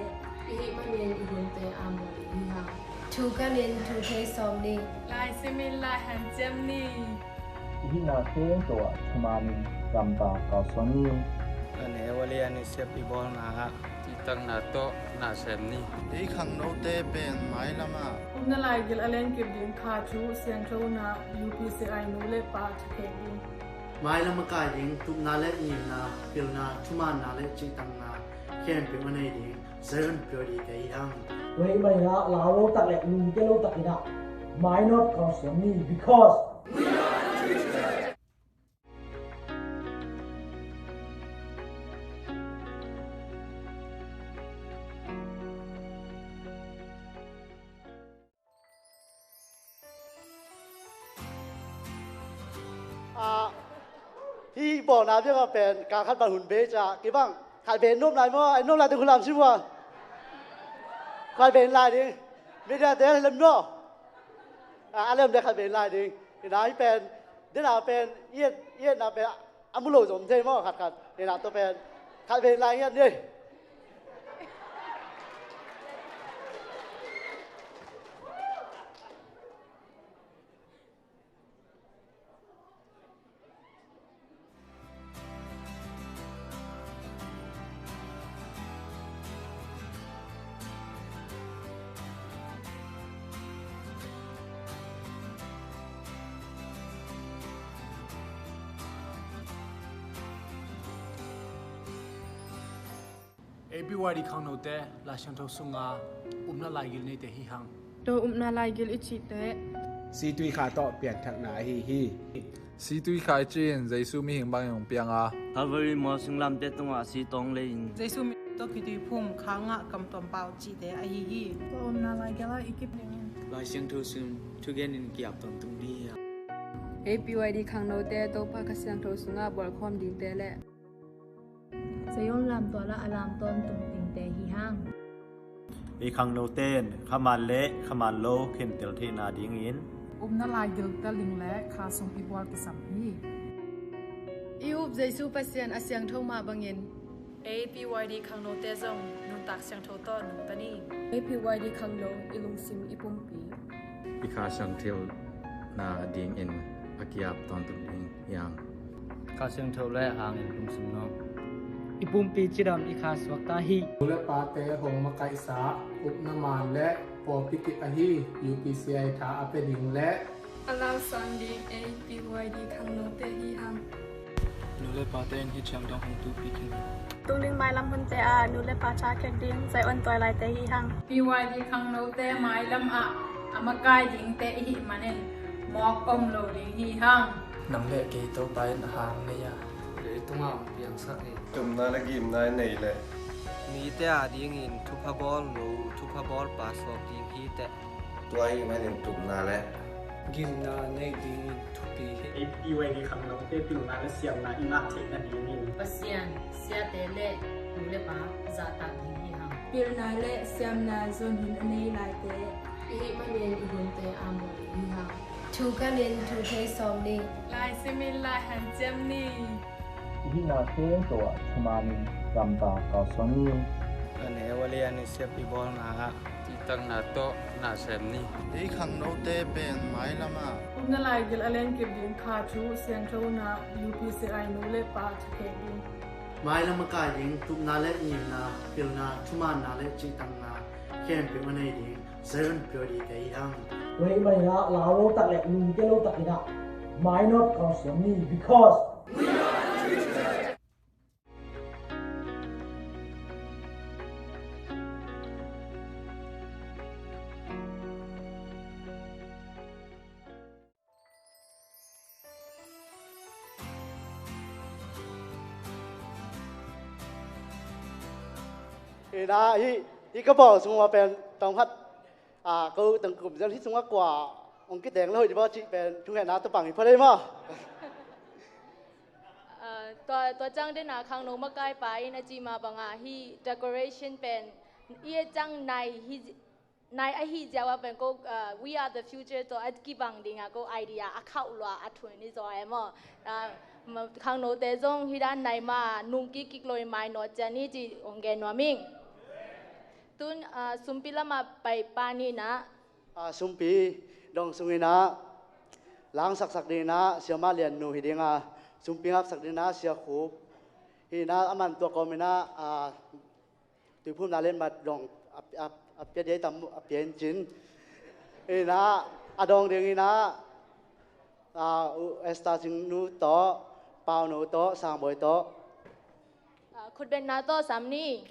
i hih manin i hunte a muh ding hi hang. Thu kanin thu thei sawm ni. Lai simin lai hanciam ni. I hihna khempeuh ah thumanin gamta kalsuan ni. A neu a lian i sep i bawlna ah cihtakna tawh na sem ni. Ei khangnote pen mailam ah upna laigil a lenkip ding Kha Thu Siangthona U P C I nu le pa thakhek ding, mailam a kai ding tupna le ngimna, pilna, thumaanna le cihtakna khempeuh a nei ding Zion P Y D te hi hang. Tua ahih manin ah lau lo tak le lungkia lo takin ah mainawt kalsuan ni, because Ah, hih bawlna biakah pen ka khat pan hun bei ca kibang khat bei nop lai maw, ai nop lai te hun lam si maw. Khat bei lai ding. Media te lem maw. Ah, a lem de khat bei lai ding. Ina hih pen dena pen iet ietna pen a mu lo zom thei maw khat khat. Ina to pen khat bei lai ngiat ni. A P Y D khangnote Lai Siangtho sunga upna laigil neite hi hang. Tua upna laigil i cihte Situi Kha tawh pianthakna ahi hi. Situi Kha i cih in Jesu mihing bangin hong piang a, Calvary mual singlamteh tungah si tawng lei-in Jesu min tawh khitui phum, kha ngah, kam tuam pau cihte ahi hi. Tua upna laigil ah i kip dingin Lai Siangtho sung thugenin ki-ap tawntung ding hi hang. A P Y D khangnote Topa Kha Siangtho sungah bualkhawm dingte le Zion lamtual ah a lam tawntung dingte hi hang. I khangnote in khaman le khaman lo khentel theihna dingin upna laigil telling le kha sung i bual kisam hi. I up Jesu Pasian a siangtho mah bangin A P Y D khangnote zong nuntak siangtho tawh nungta ni. A P Y D khangno i lungsim i pumpi i Kha Siangtho na dingin a ki-ap tawntung ding hi hang. Kha Siangtho le hangin lungsim nuam i pumpi cidam i kha suakta hi. Nu le pate hong makaihsa upna maan le pawlpi kip ahi U P C I tha a pia ding le a lausang ding A P Y D khangnote hi hang. Nu le pate in hih ciang dong hong tupi khin. Tungding mailam hunte ah nu le pa tha khek ding Zion tuailaite hi hang. P Y D khangnote mailam ah a makai dingte i hih manin mawk om lo ding hi hang. Nang le kei Topa in a hang nei a, leitungah hong piangsak hi. Tupna le gimna i neih leh mite adingin thupha bawl nu, thupha bawlpa suak ding hi teh. Tua ahih manin tupna le gimna neih dingin thupi hi. Ei P Y D khangnote pilna le siamna i ngah theih nadingin Pasian siate le nu le pa zahtak ding hi hang. Pilna le siamna zon hun a nei laite i hih manin i hunte a muh ding hi hang. Thu kanin thu thei sawm ni. Lai simin lai hanciam ni. I hihna khempeuh ah thumanin gamta kalsuan ni. A neu a lian i sep i bawlna ah cihtakna tawh na sem ni. Ei khangnote pen mailam ah upna laigil a lenkip ding Kha Thu Siangthona U P C I nu le pa thakhek ding, mailam a kai ding tupna le ngimna, pilna, thumaanna le cihtakna khempeuh a nei ding Zion P Y D te hi hang. Tua ahih manin ah lau lo tak le lungkia lo takin ah mainawt kalsuan ni, because Ina hih, hih ka bawl sung ua pen tawm khat A, ko tangkum zan hi sungah kua hong kiteng lo hi di baw cih pen thungetna tawpang hi phot ei maw? A, tua, tua ciang dena khangno makaipa in a ci mah bangah hih decoration pen i et ciang nai hi, nai ahi ziau a pen ko, a, we are the future tawh a kibang dingah ko idea a khauh lua a thun hi zaw e maw? A, ma-, khangnote zong hih dan nai ma nung kik kik lo in mainawt cian hi ci hong gen nuam ing. Tun, a, sumpi lamah pai pa ni na. A, sumpi dong sunginah langsaksak dinginah Sia Mah Lian nu hi dinga, sumpi ngaksak dinginah Sia Khup hi inah, a man tua kawminah, a, tuiphumna letmat dong a, a, a pia dei tam a pia in cin. Inah a dong dinginah, a, u Esther Cing nu tawh, Pau nu tawh, Sang Bawi tawh. A, khutbetna tawh sam ni.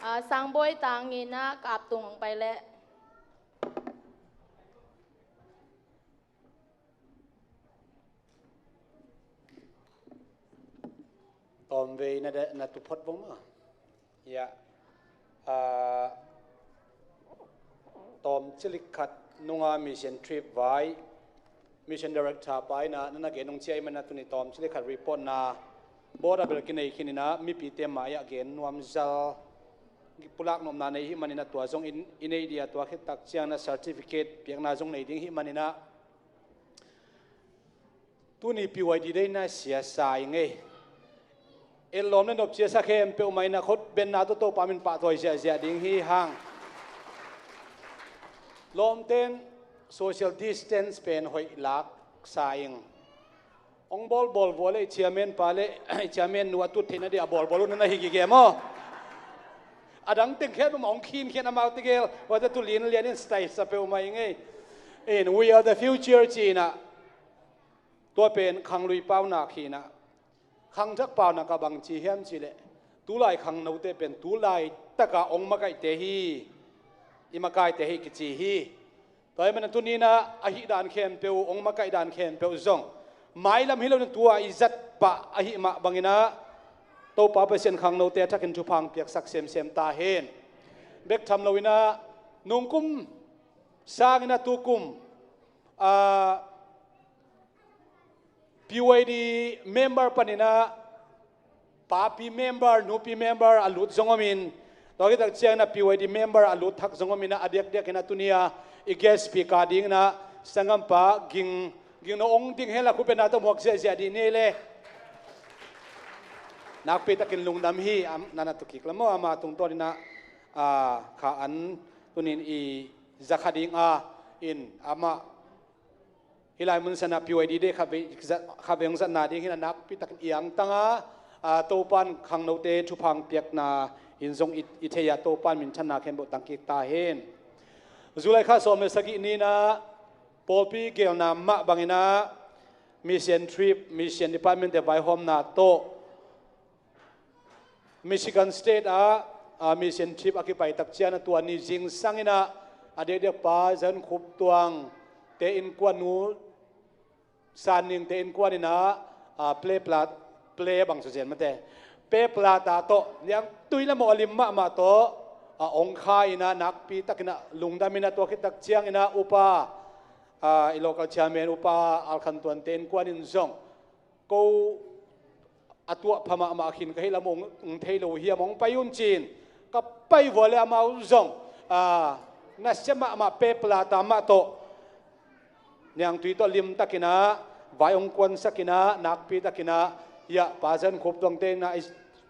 A, Sang Bawi tangin a kap tung hong pai leh. Tawmvei na de-, na tu phot vong maw? Ya. A, tawm cilik khat nunga mission trip vai, mission director pa inah na na gen nung cia i mana tuni tawm cilik khat report na border bel kinei khin inah mipite mai-ah gen nuam zal, pulak nopna nei hi maninah tua zong in, i nei dia tua khit tak ciang na certificate piakna zong nei ding hi maninah. Tuni P Y D Day na sia sa ing ei. En lawm le nop cia sa khempeuh mah inah khutbetna tawh Topa min pahtawi ziahziah ding hi hang. Lawmten social distance pen hoih lak sa ing. Hong bawlbawl vua le i chairman pa le i chairman nu a tut theihna dih a bawlbawl uh na na hi gige maw? A dang teng khet mah hong khinkhian amau tegel, huate tu lin lian in style sa peuhmah ing ei. In we are the future ci inah. Tua pen khanglui paunak hi inah. Khangthak paunak ah bang ci hiam cihleh, tulai khangnote pen tulai taka hong makaihte hi. I makaite hi kici hi. Tua hi mana tuninah ahi dan khempeuh, hong makaih dan khempeuh zong mailam hi lo na tua i zat pah ahi mah banginah Topa Pasian khangnote a thakin thupha hong piaksak semsem ta hen. Bek tham loinah nungkum sanginah tukum, a, P Y D member paninah papi member, nupi member a lut zong omin, tua kitak cianginah P Y D member a lut thak zong ominah a diakdiakinah tunia i guest speaker dinginah sanggampa Ging, Ging no hong ding henla khupena tawh muak ziahziah dih ni le. Nakpitakin lungdam hi, am, nana tukik lamaw ama tungtawninah, a, kha an tunin i zakha dinga in amah hih lai mun sanah P Y D Day kha vei, kha vei hong zatna ding hinah nakpitakin i angtanga, a, Topan khangnote thupha hong piakna in zong i, i thei a Topan minthanna khempeuh tangkik ta hen. July kha sawm le sagih ninah pawlpi gelna mah banginah mission trip, mission department te vaihawmna tawh Michigan State ah, a, mission trip a kipai tak cianah tua ni zingsanginah a diakdiak pa Zan Khup Tuang te innkuan nu San Ning te innkuan inah, a, play plat, play bang suzian mate, pe plata tawh niangtui le mawh a lim mahmah tawh, a, hong kha inah nakpitakinah lungdam inah tua khit tak cianginah upa, a, i local chairman upa Al Khan Tuan te innkuan in zong ko a tuah pha mahmah khin ka hih lam hong, hong thei lo hiam hong pai un cin. Ka pai vua le amau zong, a, nasia mahmah pe plata mah tawh niangtui tawh limtakinah vai hong kuansakinah nakpitakinah hiah Pa Zan Khup Tuangte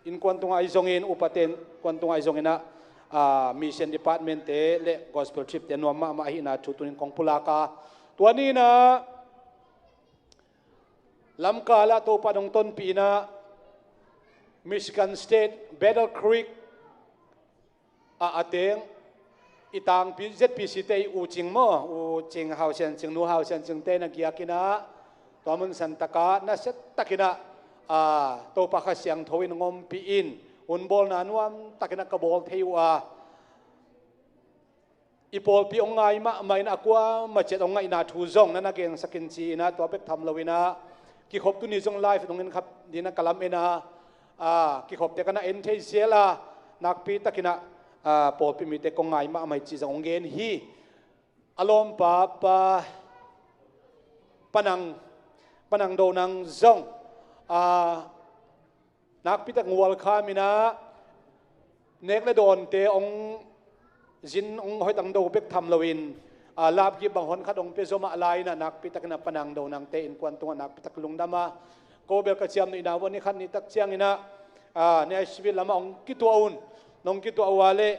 innkuan tungah ahi zongin upate innkuan tungah ahi zonginah, a, mission department te le gospel trip te nuam mahmah ahihna thu tunin kong pulak a, tua ninah Lamkal ah Topa dong tonpih inah Michigan State Battle Creek ah a teng i tangpi Z P C te i U Cing maw, U Cing Hau Sian Cing, Nu Hau Sian Cing te na giak inah tua mun san takah nasiatakinah, a, Topa Kha Siangtho in hong ompih in hun bawlna nuamtakinah ka bawl thei uh a, i pawlpi hong ngai mahmah in a kuamah ciat hong ngaihna thu zong na na gensakin ci inah tua bek tham loinah kikhop tuni zong live in hong en khap dinah ka lam en a, a, kikhopte ka na en thei zel a, nakpitakinah a, pawlpi mite kong ngai mahmah hi ci zong hong gen hi. A lawmpa pa, pa Nang, pa Nang Do Nang zong, a, nakpitak welcome inah, nek le dawnte hong zin hong hoih tang do bek tham loin, a, lapkip bang hon khat hong pia zomah lai inah, nakpitak inah pa Nang Do Nangte innkuan tungah nakpitak lungdam a, ko bel ka ciamnuihna vua ni khat ni tak ciang inah, a, Nashville lamah hong kituah un, nong kituah uh a leh,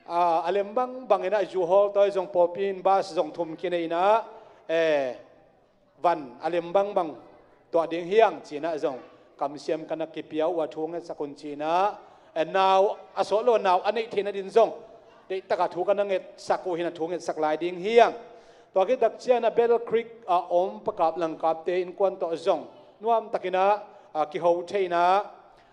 a, a lem bangbang inah zu hawl tawi zong pawlpi in bus zong thum kinei inah, e, van a lem bangbang tuah ding hi hang ci inah zong kamsiam ka na kipia uh a, thu ngetsak un ci inah, e, nau a sawt lo nau a neih theihna din zong deihtakah thu ka na ngetsak uh hi inah thu ngetsak lai ding hi hang. Tua khit tak ciang inah Battle Creek a om pakap langkapte innkuan tawh zong nuamtak inah, a, kiho thei inah,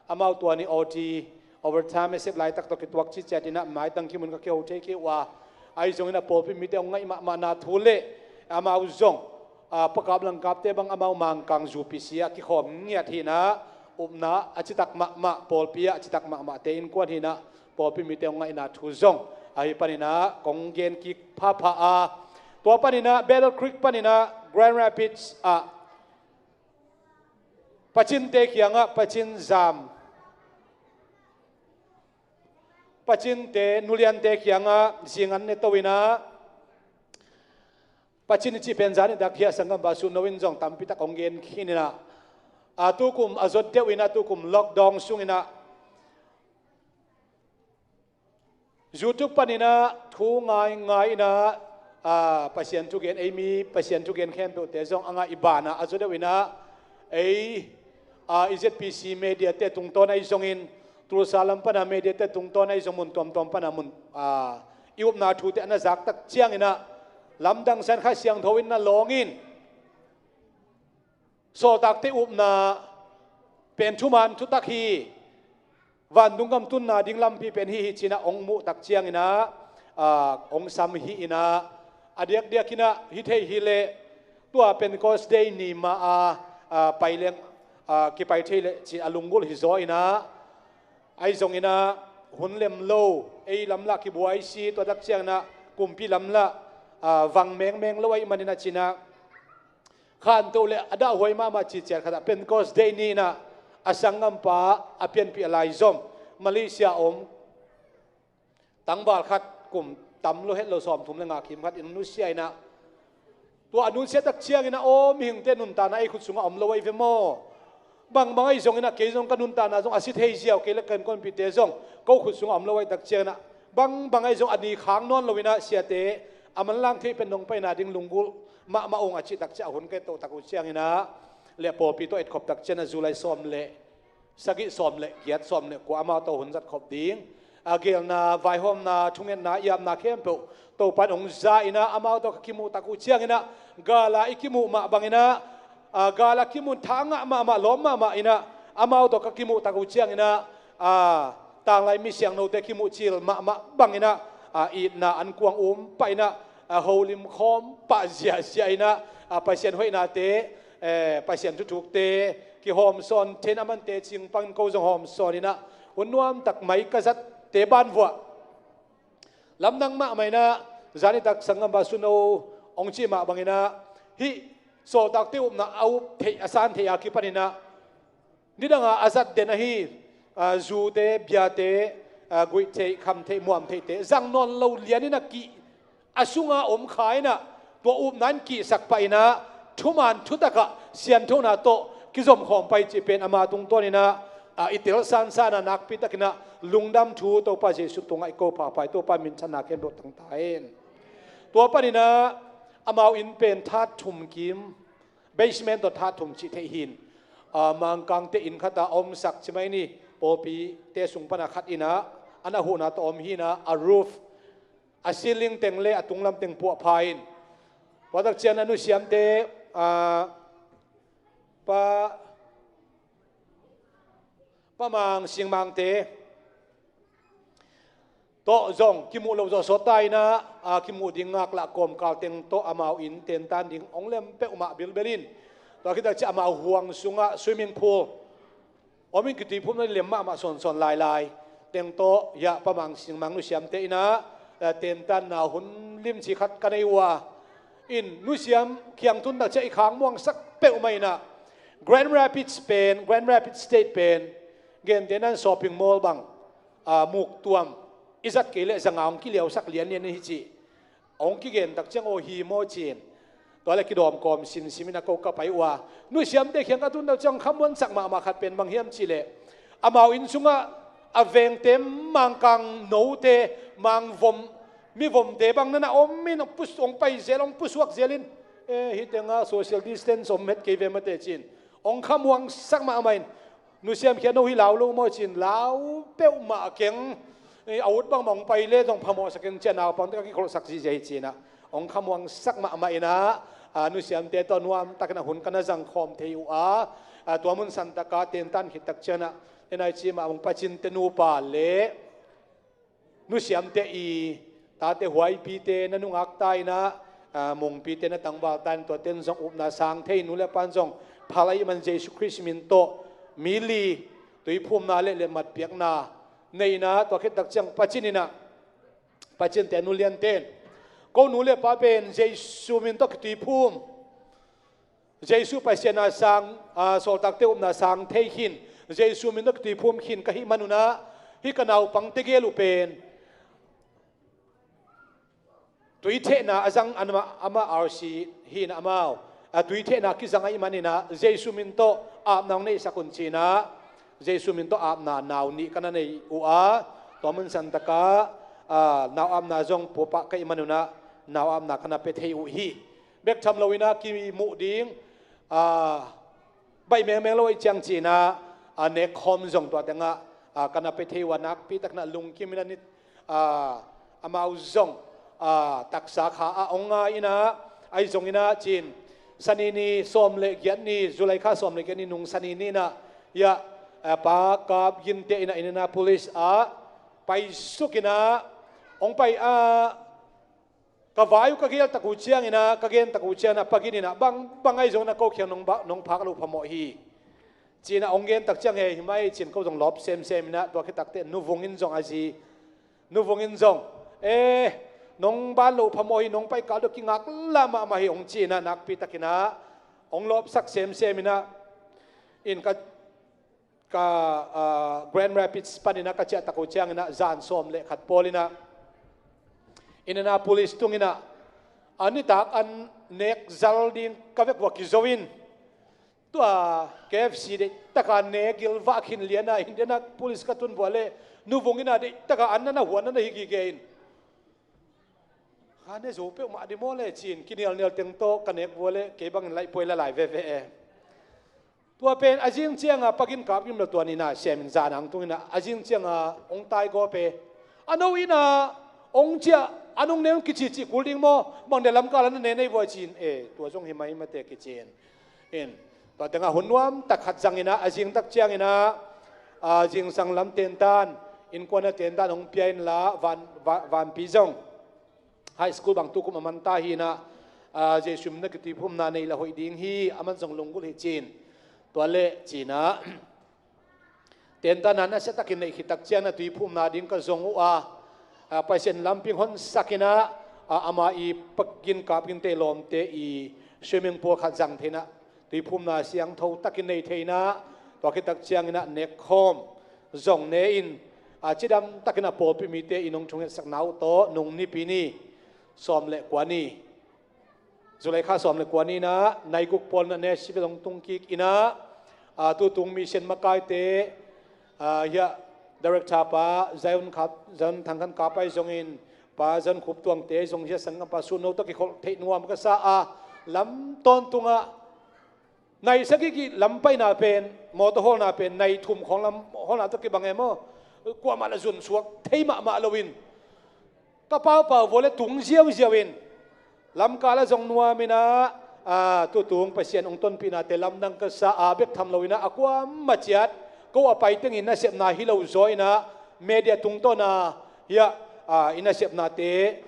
amau tua ni O T, overtime a sep laitak tawh kituak ciciat inah maitang kimun ka kiho thei kei uh a, ahi zong inah pawlpi mite hong ngaih mahmahna thu le amau zong, a, pakap langkapte bang amau Mangkang zu P C ah kikhawm ngiat hi inah, upna a citak mahmah, pawlpi ah a citak mahmahte innkuan hi inah, pawlpi mite hong ngaihna thu zong ahi pan inah kong gen kik phapha a, tua pan inah Battle Creek pan inah Grand Rapids ah Pacinte kiangah Pacin zam, Pacinte nuliante kiangah zingan ne to inah, Pacin i cih pen zan i dak hiah sanggampa Sun No in zong tampitak hong gen khin inah, a, tukum a zot deuh inah, tukum lockdown sung inah YouTube pan inah thu ngaingai inah, a, Pasian thugen, ei mi Pasian thugen khempeuhte zong a ngaih i banah a zaw deuh inah, ei, a, i Z P C mediate tungtawn ahi zongin, Tulsa lam pana mediate tungtawn ahi zong, mun tuamtuam pana mun, a, i upna thute a na zak tak ciang inah, lamdang san Kha Siangtho in na lawng in, sawltakte upna pen thuman thutak hi, vantung gam tunna ding lampi pen hi hi ci inah hong muh tak ciang inah, a, hong sam hi inah, a diakdiak inah hi thei hi leh tua Pentecost Day ni mah a, a, pai leng, a, kipai thei leh ci a lunggulh hi zaw inah, ahi zong inah hun lem lo, ei lam lah kibuai si, tua tak ciang inah kumpi lam lah, a, vang mengmeng lo ahih man inah ci inah, khantoh le a dahhuai mahmah ciciat khatah Pentecost Day ni inah a sanggampa a pianpih a laizom Malaysia om tangval khat, kum tam lo het lo, sawmthum le nga kim khat in nusia inah, tua a nusia tak ciang inah, aw, mihingte nuntakna ei khut sungah om lo ahi ve maw? Bangbang ahi zong inah kei zong ka nuntakna zong a si thei ziau, kei le ka innkuanpihte zong ko khut sungah om lo ahi tak ciang inah, bangbang ahi zong a ni khang nawn lo inah siate a manlang theih pen nong paina ding lunggulh mahmah ung a cih tak ciah a hun ka et toh tak uh ciang inah, le pawlpi tawh etkhop tak ciang inah July sawm le sagih, sawm le giat, sawm le kua amau tawh hun zatkhop ding, a, gelna, vaihawmna, thungetna, i apna khempeuh Topa in hong za inah, amau tawh ka kimuh tak uh ciang inah, gala i kimuh mah bang inah, a, gala kimuh tha ngah mahmah, lawm mahmah inah, amau tawh ka kimuh tak uh ciang inah, a, tanglai mi siangthote kimuh cil mahmah bang inah, a, itna ankuang um pah inah, a, holim khawm pah ziahziah inah, a, Pasian hoihnate, eh, Pasian thuthukte kihawmsawn thei inah, amante cingpang in ko zong hawmsawn inah, hun nuamtak mai ka zatte banvuah lamdang mahmah inah, zan i tak sanggampa Sun No hong cih mah bang inah, hih sawltakte upna a up theih, a san theih a kipan inah, nidanga a zat den ahi, a, zute, biate, a, guih theih, kham theih, muam theihte zang nawn lo lian inah kih, a sunga om kha inah, tua upna in kihsak pah inah, thuman thutakah sianthona tawh kizom khawm pah hi cih pen ama tungtawn inah, a, i tel sansan a, nakpi tak inah lungdam thu Topa Jesuh tungah i ko phapha hi. Topa minthanna khempeuh tang ta hen. Tua pan inah amau inn pen that thum kim, basement tawh that thum cih theih hi in, a, Mangkangte inn khatah a omsak ci mai ni, pawlpite sung pana khat inah, a na huhna tawh om hi inah, a roof, a ceiling teng le a tunglam teng puahpha in, tua tak ciang a nusiamte, a, pa, pa Mang, Sing Mangte tawh zong kimuh loh zawh sawt ta inah, a, kimuh ding ngaklah kawmkal teng tawh amau inn tentan ding hong lem peuhmah bilbel in, tua khit tak ciah amau huang sungah swimming pool om in, kituiphumna lem mahmah sawnsawn lailai. teng tawh, hiah Pa Mang Sing Mang nusiamte in ah, eh, tentanna hun limci khat ka nei uh a. In nusiam kiang tun tak ciang i khang muangsak peuhmah in ah, Grand Rapids pen, Grand Rapids State pen, gentehna in shopping mall bang, ah, muktuam i zat kei leh zanga hong kiliausak lianlian in hi ci. Hong kigen tak ciang aw hi maw ci-in, tua leh kidawm kawm sinsim in ah ko ka pai uh a. Nusiamte kiang ka tun tak ciang khamuansak mahmah khat pen bang hiam cih leh, amau inn sungah a vengte, Mangkang note, Mang vom, mi vomte bang na na om in hong pus-, hong pai zel, hong pusuak zel in, eh, hih tengah social distance om het kei ve mate ci-in hong khamuangsak mahmah in, nusiam khia no hi lau lo maw ci-in lau peuhmah keng. Eh, a ut bangmah hong pai leh zong phamawhsak in ci-a naupangte ka kikholhsak zihziah hi ci-in ah hong khamuangsak mahmah in ah, ah, nusiamte tawh nuamtakin ah hun ka na zangkhawm thei uh a. Ah, tua mun santak ah tentan khit tak ciang ah, en ai ci mah hong pacinte nupa leh nusiamte i tate huaipite na nungak ta in ah, ah, mungpite na tangval ta in, tuate in zong upna sang thei, nu le pa in zong phal ahih man Jesu Khrist min tawh mi li tuiphumna leh letmat piakna nei in ah, tua khit tak ciang pacin in ah, pacinte a nu liante in, ko nu le pa pen Jesu min tawh kituiphum, Jesu Pasian a sang, ah, sawltakte upna sang thei khin, Jesu min tawh kituiphum khin ka hih manun ah, hih ka naupangte gel uh pen tuithehna a zang, amah, amah R C hi in ah, amau a tuithehna kizang ahih manin ah, Jesu min tawh apna hong neihsak un ci-in ah, Jesu min tawh apna nau nih ka na nei uh a. Tua mun santak ah, ah, nau apna zong pua pah ka hih manun ah, nau apna ka na pia thei uh hi. Bek tham lo in ah kimuh ding, ah, baih mengmeng lo ahih ciang ci-in ah, ah, nekkhawm zong tua tengah, ah, ka na pia thei uh a, nakpi takin ah lungkim in ah, ni, ah, amau zong, ah, taksa kha ah hong ngai in ah, ahi zongin ah ci-in, Sani ni sawm le giat ni, July kha sawm le giat ni nung Sani ni in ah, hiah, ah, Pa Kap Ginte in ah Indianapolis ah paisuk in ah, hong pai ah, ka vai uh ka gel tak uh ciangin ah, ka gen tak uh ciangin ah, Pa Gin in ah, bang, bang ahi zongin ah ko kiang nong ba-, nong phak loh phamawh hi, ci-in ah hong gen tak ciang, he, hi mai ci-in ko zong lawp semsem in ah, tua khit tak teh Nu Vung in zong, a zi Nu Vung in zong, eh, nong ban loh phamawh hi, nong pai kal deuh kingaklah mahmah hi, hong ci-in ah, nakpi takin ah hong lawpsak semsem in ah, in ka ka, ah, Grand Rapids panin ah ka ciah tak uh ciangin ah, zan sawm le khat pawl in ah Indianapolis tung in ah, a nitak an nek zal ding ka vek uh a kizo in, tua K F C deihtak a nek gilvah khin lian ah, Indianapolis ka tun uh a leh Nu Vung in ah deihtak a an na na huan na na hi gige in, kha ne zo peuhmah ding maw le ci-in, kinialnial teng tawh ka nek uh a leh kei bangin laih puai la lai veve e. Tua pen a zing ciang a Pa Gin Kap Gin le tua ni in ah sem in, zan ang tung in ah, a zing ciang a hong tai gawp e. A no in ah hong ciah, a nung ne hong kicici kul ding maw, bang dia lamkal ah na ne nei vua ci-in, eh, tua zong hi mai mate kici-in. In, tua tengah hun nuamtak khat zang in ah, a zing tak ciangin ah, a zingsang lam tentan, innkuan ah tentan hong pia inla, van, va-, vanpi zong high school bang tukum a man ta hi in ah, ah, Jesu min a kituiphumna nei lah hoih ding hi, aman zong lunggulh hi ci-in. Tua leh ci-in ah, tentan a nasia takin neih khit tak ciang ah tuiphumna ding ka zong uh a, ah, Pasian lamping honsak in ah, ah, amah i Pa Gin Kap Ginte lawmte i swimming pool khat zang thei in ah, tuiphumna siangtho takin nei thei in ah, tua khit tak ciangin ah nekkhawm zong ne in, a cidam takin a pawlpi mite in hong thungetsakna uh tawh nung Nipi ni sawm le kua ni, July kha sawm le kua ni in ah nai guk pawl in ah Nashville hong tung kik in ah, a, tutung mission makaite, a, hiah director pa Zion Kap, Zion Thang Khan Kap ahi zongin, pa Zion Khup Tuangte zong, hiah sanggampa Sun No tawh kikholh theih nuam ka sa a, lam tawntungah nai sagih gih lam paina pen, mawtaw hawlna pen nai thum khawng lam hawlna tawh kibang e maw? Kuamah lah zunsuak thei mahmah loin, ka paupau vua le tung ziauziau in, lamkal ah zong nuam in ah, a, tutung Pasian hong tonpihnate lamdang ka sa a, bek tham lo in ah a kuamah ciat ko a pai tengin nasepna hi lo zaw in ah, media tungtawn a, hiah, a, i nasepnate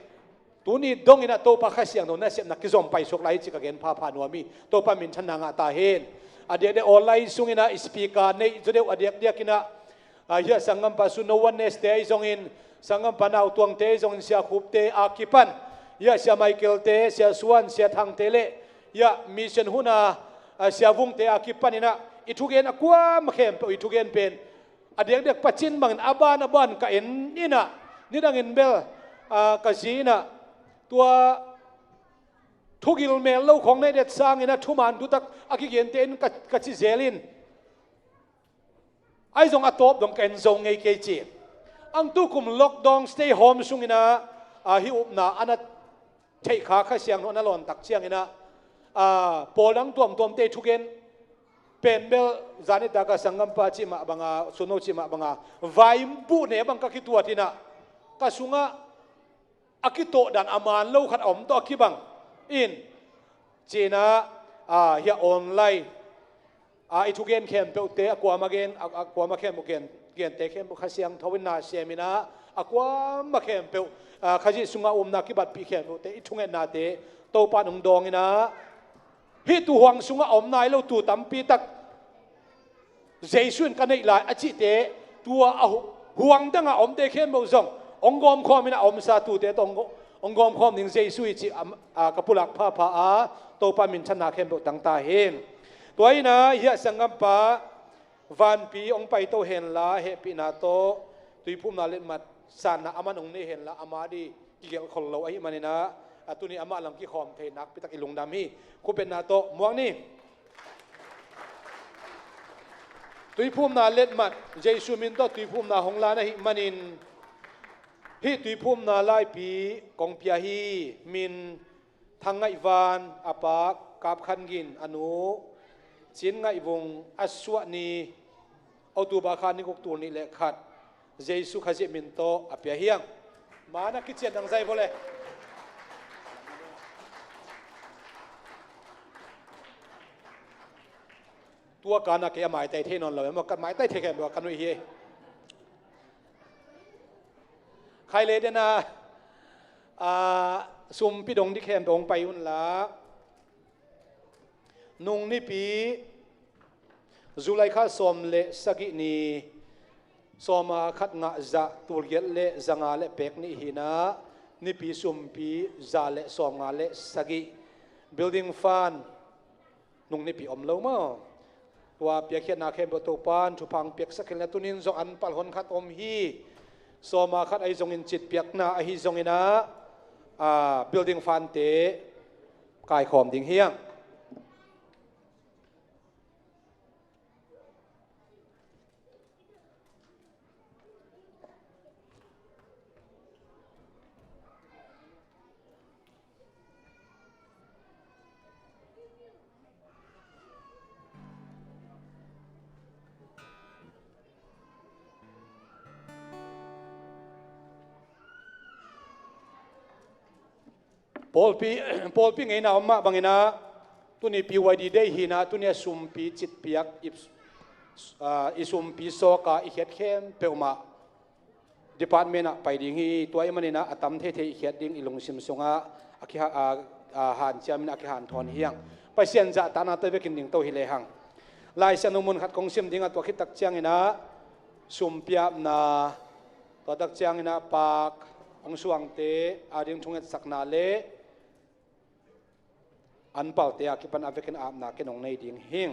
tuni dong in ah Topa Kha Siangtho nasepna kizom paisuak lai hi ci ka gen phapha nuam hi. Topa minthanna ngah ta hen. A diakdiak online sung in ah speaker neih zaw deuh a diakdiak in ah, A, hiah sanggampa Suno Oneness te ahi zongin, sanggampa Nautuang te ahi zongin, Sia Khup te a kipan, hiah Sia Michael te, Sia Suan, Sia Thang te le hiah mission hun a, a, Sia Vung te a kipan inah i thugen a kuama khempeuh i thugen pen a diakdiak pacin bangin a ban a ban ka en inah, nidangin bel, a, ka zi inah tua thugil mel lo khong nei det sangin a thuman thutak a kigente in ka, ka ci zel in. Ahi zong a tawp dong ka en zo ngei kei ci. Ang tukum lockdown stay home sungin ah, a, hih upna a na theih kha Kha Siangtho a na lawn tak ciangin ah, a, pawl dang tuamtuamte thugen pen bel zan nitak a sanggampa cih mah banga, Suno cih mah banga, vaibuh ne bang ka kituat inah ka sungah a kitawh dan a man lo khat a om tawh a kibang in, ci-in ah, a, hiah online a i thugen khempeuhte a kuama gen, a, a kuama khempeuh gen, gente khempeuh Kha Siangtho in na sem inah a kuama khempeuh, a, Khazih sungah upna kibatpih khempeuhte i thungetnate Topa in hong dawng inah, hih tuhuang sungah a om nai lo tu tampi tak Jesu in ka neih lai a cihte, tua a hu-, huang dangah a omte khempeuh zong hong gawmkhawm inah a omsa tute tawh hong gaw-, hong gawmkhawm ding Jesu hi cih a, a, ka pulak phapha a, Topa minthanna khempeuh tangta hi. Tua inah hiah sanggampa Vanpi hong paito henla, hehpihna tawh tuiphumna letmat sanna aman hong nei henla, ama di kigelh khol lo ahih manin ah, a, tuni amah lam kikhawm thei nakpi tak i lungdam hi. Khupetna tawh muak ni. Tuiphumna letmat, Jesu min tawh tuiphumna hong lan ahih manin, hih tuiphumna laipi kong pia hi. Min, Thang Ngaih Van, a pa Kap Khan Gin, a nu Cin Ngaih Vung, a suah ni October kha ni guk, tul nih le khat. Jesu Khazih min tawh a pia hi hang. Man a kician dang zai vua le. Tua kan a kei a maitai thei nawn lo, emaw, ka maitai thei khempeuh a ka nuih hi. Khai le den a, a, sumpi dong ding khempeuh hong pai unla. Nung nipi, July kha sawm le sagih ni, sawma khat ngah zah, tul giat le zanga le pek nih hi inah, nipi sumpi za le sawmnga le sagih, Building Fund nung nipi om lo maw? Tua piakkhiatna khempeuh Topa in thupha hong piaksak khin le, tuni in zong an palh hon khat om hi. Sawma khat ahi zongin citpiakna ahi zongin ah, a, Building Fund te kaikhawm ding hi hang. Pawlpi, pawlpi ngeina om mah bangin ah, tuni P Y D day hi inah, tuni a sumpi citpiak, i, a, i sumpi sawka i khiat khempeuh mah department ah pai ding hi. Tua ahih manin ah a tam theithei i khiat ding i lungsim sungah a kiha-, a, a, hanciam in a kihanthawn hi hang. Pasian zahtakna tawh i vekin dingto hi lehang. Lai Siangtho mun khat kong sim ding a, tua khit tak ciangin ah sumpiapna, tua tak ciangin ah paak hong suangte a ding thungetsakna le an palte a kipan a vekin apna ken hong nei ding hing.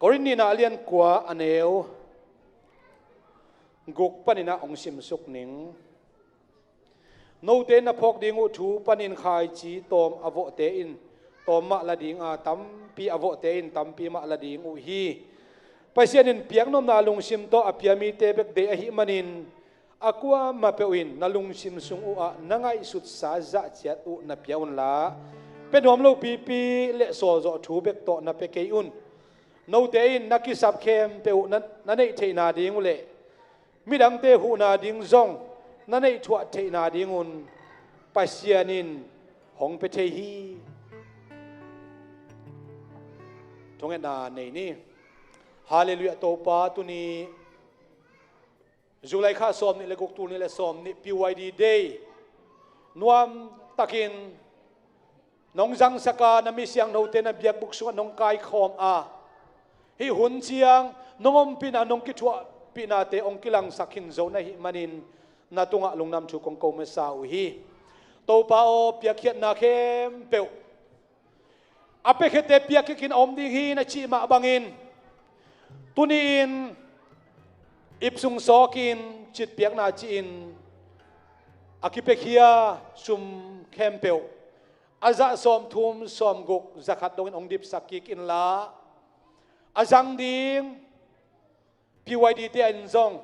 Korin nihna a lian kua a neu guk panin ah hong simsuk ning. Note na phawk ding uh thu panin khaici tawm a vawhte in tawm mah la ding a, tampi a vawhte in tampi mah la ding uh hi. Pasian in piaknopna lungsim tawh a pia mite bek deih ahih manin, a kuamah peuh in na lungsim sung uhah na ngaihsutsa zah ciat uh na pia unla, pia nuam lopipi le sawlzawh thu bek tawh na pia kei un. Note in na kisap khempeuh uh na, na neih theihna ding uh le midangte huhna ding zong na neih thuah theihna dingun Pasian in hong pia thei hi. Thungetna nei ni. Halleluiah. Topa, tuni July kha sawm nih le guk, tul nih le sawm nih, P Y D day, nuam takin nong zangsak a, na mi siangthote na biakbuk sungah nong kaikhawm a, hih hun ciang nong ompihna, nong kithuahpihnate hong kilangsak khin zo na hih manin na tungah lungdam thu kong ko masa uh hi. Topa aw, piakkhiatna khempeuh a piakkhiatte piakkhiat khin a om ding hi na cih mah bangin, tuni-in ipsung sawkin citpiakna ci-in a kipiakhia sum khempeuh a zah sawmthum sawmguk zakhat dongin hong dipsak kik inla, a zang ding P Y D te in zong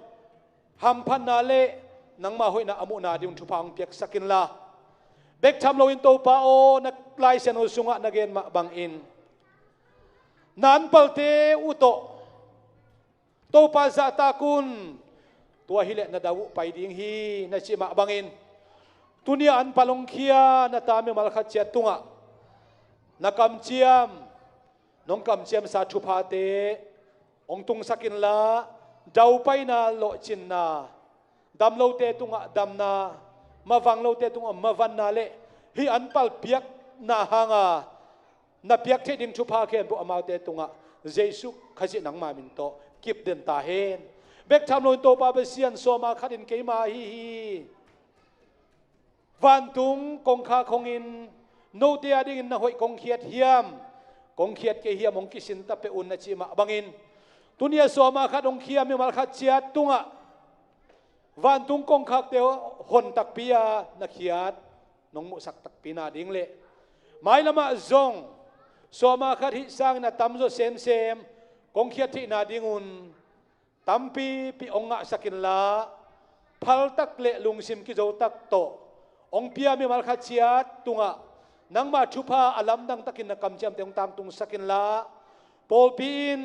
hamphatna le nangma hoihna a muhna ding thupha hong piaksak inla, bek tham loin Topa aw, na Laisiangtho sungah na gen mah bangin na anpalte uh tawh Topa zahtak un, tua hileh na dau uh pai ding hi na cih mah bangin, tuni-a anpal hong khia na ta mimal khat ciat tungah na kamciam, nong kamciamsa thuphate hong tungsak inla, daupaina, lawhcinna, dam lote tungah damna, mavang lote tungah mavanna le hih anpal piakna hanga na piak theih ding thupha khempeuh amaute tungah Jesuh Khazih nangma min tawh kip den ta hen. Bek tham loin Topa Pasian, sawma khatin keima ahi hi. Vantung kongkhak hongin note adingin na hoih kong khiat hiam, kong khiat kei hiam hong kisin ta peuh un na cih mah bangin, tuni-a sawma khat hong khia mimal khat ciat tungah vantung kongkhakte hon takpi-a na khiat nong muhsak takpi nading le mailamah zong sawma khat hih sangin a tamzaw semsem kong khiat theih nadingun tampipi hong ngahsak inla, phaltak le lungsim kizotak tawh hong pia mimal khat ciat tungah nangma thupha a lamdang takin na kamciamte hong tangtungsak inla, pawlpi in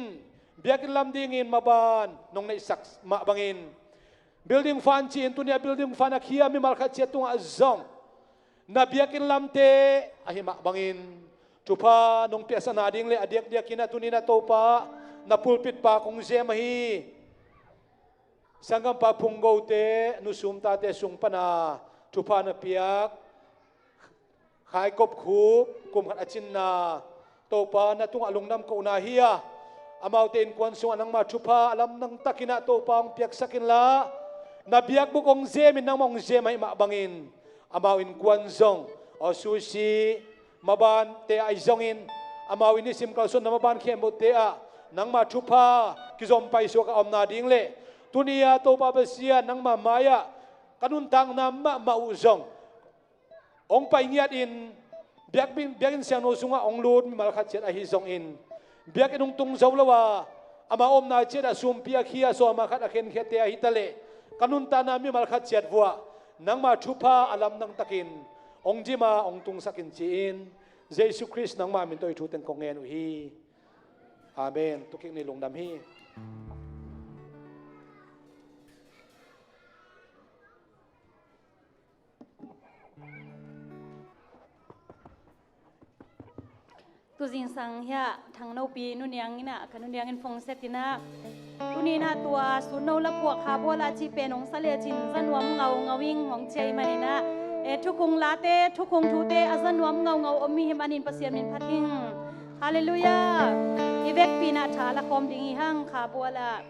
biakinn lam dingin maban nong neihsak mah bangin, building fund ci-in tuni-a building fund a khia mimal khat ciat tungah zong na biakinn lamte ahi mah bangin thupha nong piaksak nading le a diakdiakin a tuni-in a Topa na pulpit pa kong zem ahi sanggampa Phunggote, Nu Sumtate sung pana thupha na piak Khaikop Khup kum khat a cinna Topa na tungah lungdam kohna hi a, amaute innkuan sungah nangma thupha a lamdang takin a Topa hong piaksak inla, na biakbuk hong zemin nangmah hong zem ahih mah bangin amau innkuan zong, aw Susi, mabante ahi zongin amau i nisim kalsuanna maban khempeuhte ah nangma thupha kizom paisuak a om nading le tuni-a Topa Pasian nangma mai-ah ka nuntakna mahmah uh zong hong pai ngiatin biakinn, biakinn siangtho sungah hong lut mimal khat ciat ahi zongin biakinn hong tung zo lo a, ama omna ciatah sumpi a khia, sawma khat a khenkhiatte ahi ta leh ka nuntakna mimal khat ciat vuah nangma thupha a lamdang takin hong dim a hong tungsak in ci-in Jesuh Khrist nangma min tawh hih thu teng kong ngen uh hi. Amen. Tukik ni, lungdam hi. Tuzingsang hiah Thangnopi nuniang inah, ka nuniang in phongset inah, tuni inah tua sutno la phuak kha buala cih pen hong sa lecin zanuam ngaungau ing hong ciai maninah, e, thukhung late, thukhung thute a zanuam ngaungau om mi hi manin Pasian min phat ing. Halleluiah. I vekpi inah tha la khawm ding hi hang kha buala.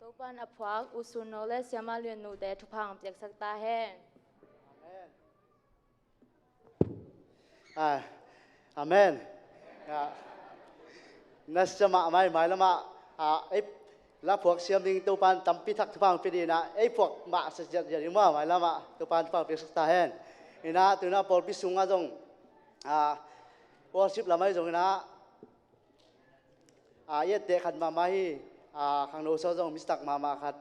Topa'n a phuak U Sun No le Siama Lian Nute thupha hong piaksak ta hen. Amen. Ah, amen. Ah, na sia mahmah hi, mailamah, ah, ei la phuak siam ding Topa'n tampi thak thupha hong pia ding in ah, ei phuak mah sia ziahziah ding maw, mailamah Topa'n thupha hong piaksak ta hen. In ah, tu in ah pawlpi sungah zong, ah, worship lam ah zong in ah, ah, i etteh khat mahmah hi, ah, khangno sung zong mistake mahmah khat.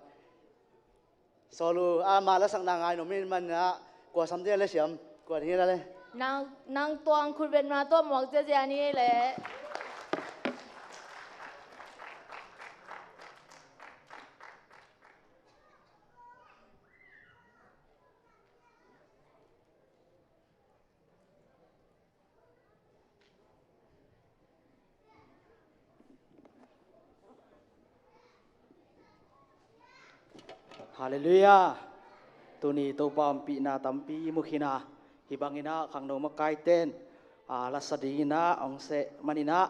Sawl uh, ah, amah lasakna ngai nuam ahih manin ah, kua sam ding a le Siam, kua ding a le. Nang, nang tuang khut beng ma tua muak ziahziah ni le. Halleluiah. Tuni Topa ompihna tampi i mu khin a, hih bangin ah khangno makaite'n, ah, la sa dingin ah hong seh manin ah,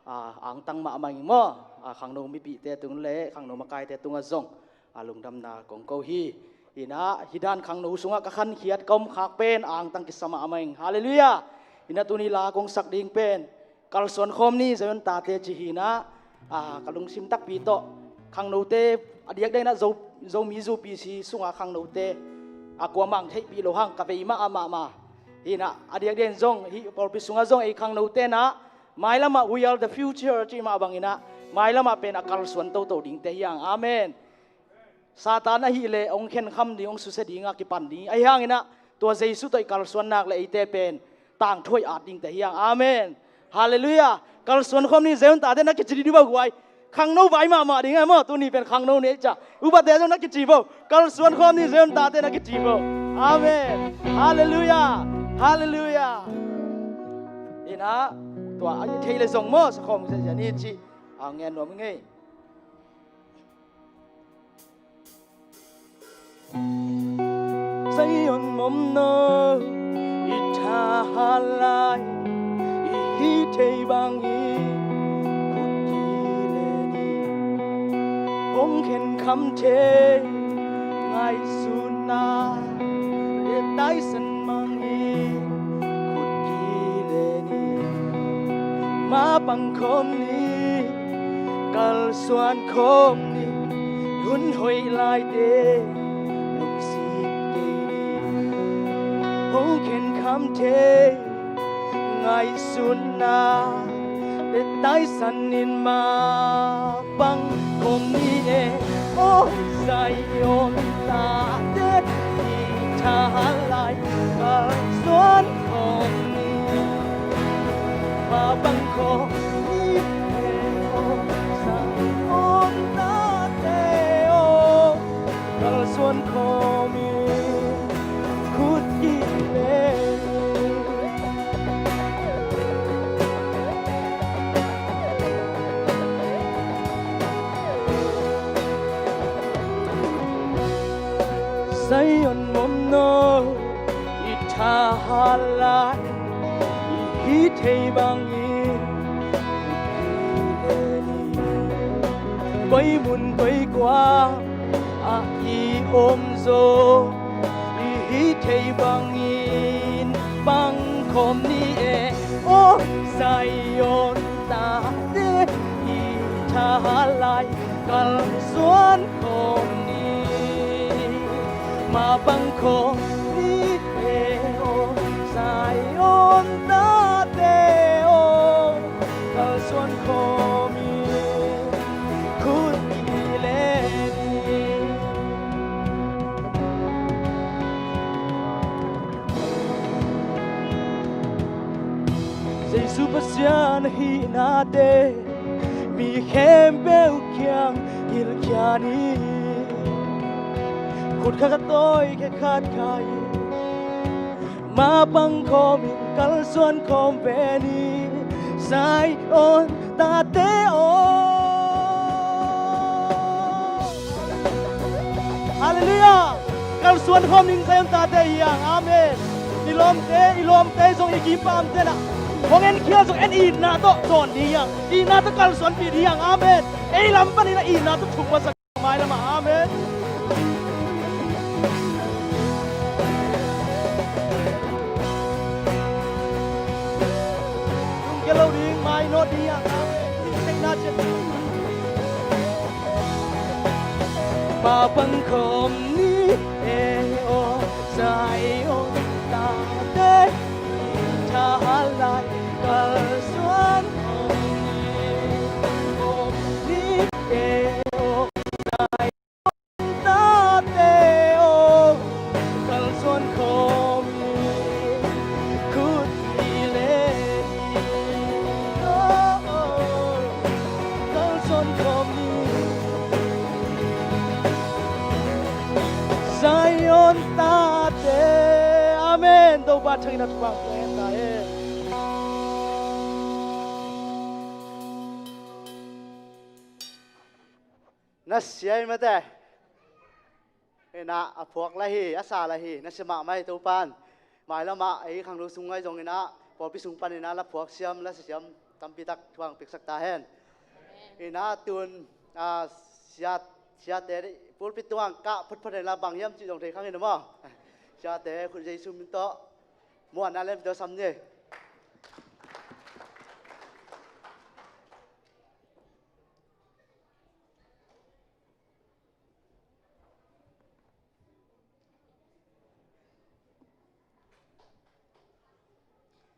ah, angtang mahmah ing maw. Ah, khangno mipihte tung le khangno makaite tungah zong, ah, lungdamna kong ko hi. In ah, hih dan khangno sungah ka khankhiat, ka omkhak pen angtang kisa mahmah ing. Halleluiah. In ah, tuni la kong sak ding pen, kalsuan khawm ni Zion tate, ci hi in ah, ah, ka lungsim takpi tawh khangnote, a diakdiak in ah Zo, Zomi Zu P C sungah khangnote, ah, kuamah hong theihpih loh hang, ka vei mah a mahmah. Hi in ah, a diakdiak in zong hih pawlpi sungah zong ei khangnote in ah, mailamah we are the future cih mah bangin ah, mailamah pen a kalsuan toto dingte hi hang. Amen. Satan ahih leh hong khenkham ding, hong susia ding a kipan ding. Ahi hangin ah, tua Jesu tawh i kalsuan nak leh eite pen tangthu hoih at dingte hi hang. Amen. Halleluiah. Kalsuan khawm ni Zion tate, na kici dih vo guai. Khangno vai mahmah ding e maw, tuni pen khangno ni ei cia. Upate zong na kici vo. Kalsuan khawm ni Zion tate, na kici vo. Amen. Halleluiah. Halleluiah. In ah, tua a i theih leh zong maw, sa khawm sia sia ni ci. A ngen nuam ing ei. Zion mawhna i thahat lai, i hih theih bangin khut kilen in. Hong khenkham thei ngaihsutna, le taisan mangin khut kilen in. Mapang khawm ni, kalsuan khawm ni, hun hoih laite lungsim kei ni. Hong khenkham thei ngaihsutna, le taisan in mapang khawm ni e. Aw Zion tate, i thahat lai, kalsuan khawm ni. Mapang khawm ni e, aw Zion tate aw, kalsuan khawm ni, khut kilen in. Zion mawhna i thahat lai, i hih theih bangin khut kilen in. Koi mun koi kua ah i om zong, i hih theih bangin pang khawm ni e. Aw Zion tate, i thahat lai, kalsuan khawm ni. Mapang khawm ni e, aw Zion tate aw, kalsuan khawm ni, khut kilen in. Jesu Pasian ahihnate mi khempeuh kiang hilhkhia ni. Khut khat khat tawi, khe khat khai, mapang khawm in kalsuan khawm ve ni, Zion tate aw. Halleluiah. Kalsuan khawm ning Zion tate hi hang. Amen. I lawmte, i lawmte zong i kimpamte na hong enkhial zong en, itna tawh zawn ding hi hang. Itna tawh kalsuanpih ding hi hang. Amen. Ei lam panin a itna tawh thuk masak. Amen. Tung kia lo ding, mai nawt ding a, amen. Theihna ciat. Pa pang khawm ni e aw, Zion tate, tha lai kalsuan khawm ni e aw, Zion tate aw, kalsuan khawm ni, khut ni le ni aw, kalsuan khawm ni. Zion tate. Amen. Topa thangin a thupha pia hen ta hen. Na sia hi mate. Ina a phuak la hi, a sa la hi, na sia mahmah hi Topan. Mailamah ei khangno sung ngai zongina, pawlpi sung panina la phuak siam, la sia siam tampi tak thuang piaksak ta hen. Ina tun, a, sia, siate pulpit tuang kah photphot hen la bang hiam cih zong thei khang in maw. Siate khut Jesu min tawh muanna lem tawh sam ni.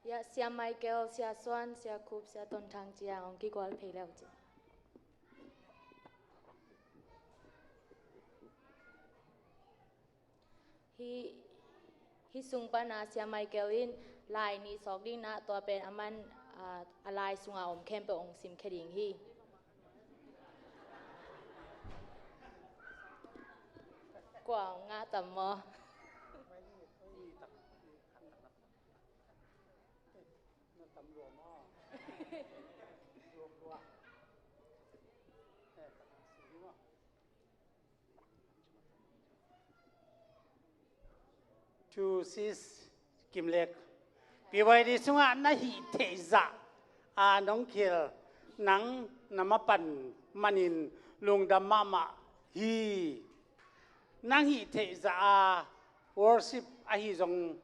Ya, Sia Michael, Sia Suan, Sia Khup, Sia Ton Thang ciang hong kigual phei leu ci. Hih, hih sung pana Sia Michael in lai nih sawk ding na, tua pen aman, a, a lai sunga om khempeuh hong simkhia ding hi. Kua hong ngah tam maw? Thu sis Kimlek, P Y D sungah na hih theih zah a nong khil nang na mapan manin lungdam mahmah hi. Nang hih theih zah a worship ahi zong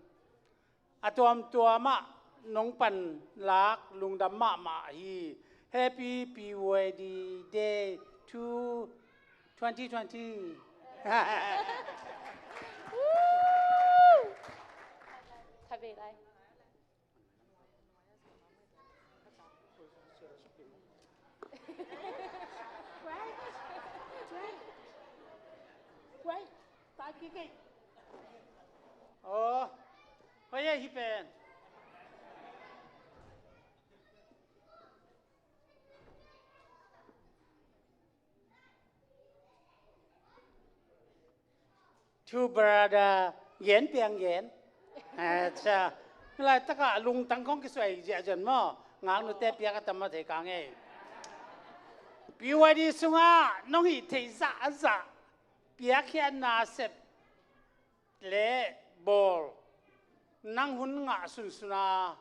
a tuamtuamah nong panlak lungdam mahmah hi. Happy P Y D Day to twenty twenty. Aw, hoi e, hih pen. Two brother, gen piang gen. Acha. Laitakah lungtang kong kisuai ziahziah maw. Ngaknute piak a tam a thei kang ei. P Y D sungah nong hih theih zah a zah piakkhiatna sep le bawl, nang hun ngah sunsun a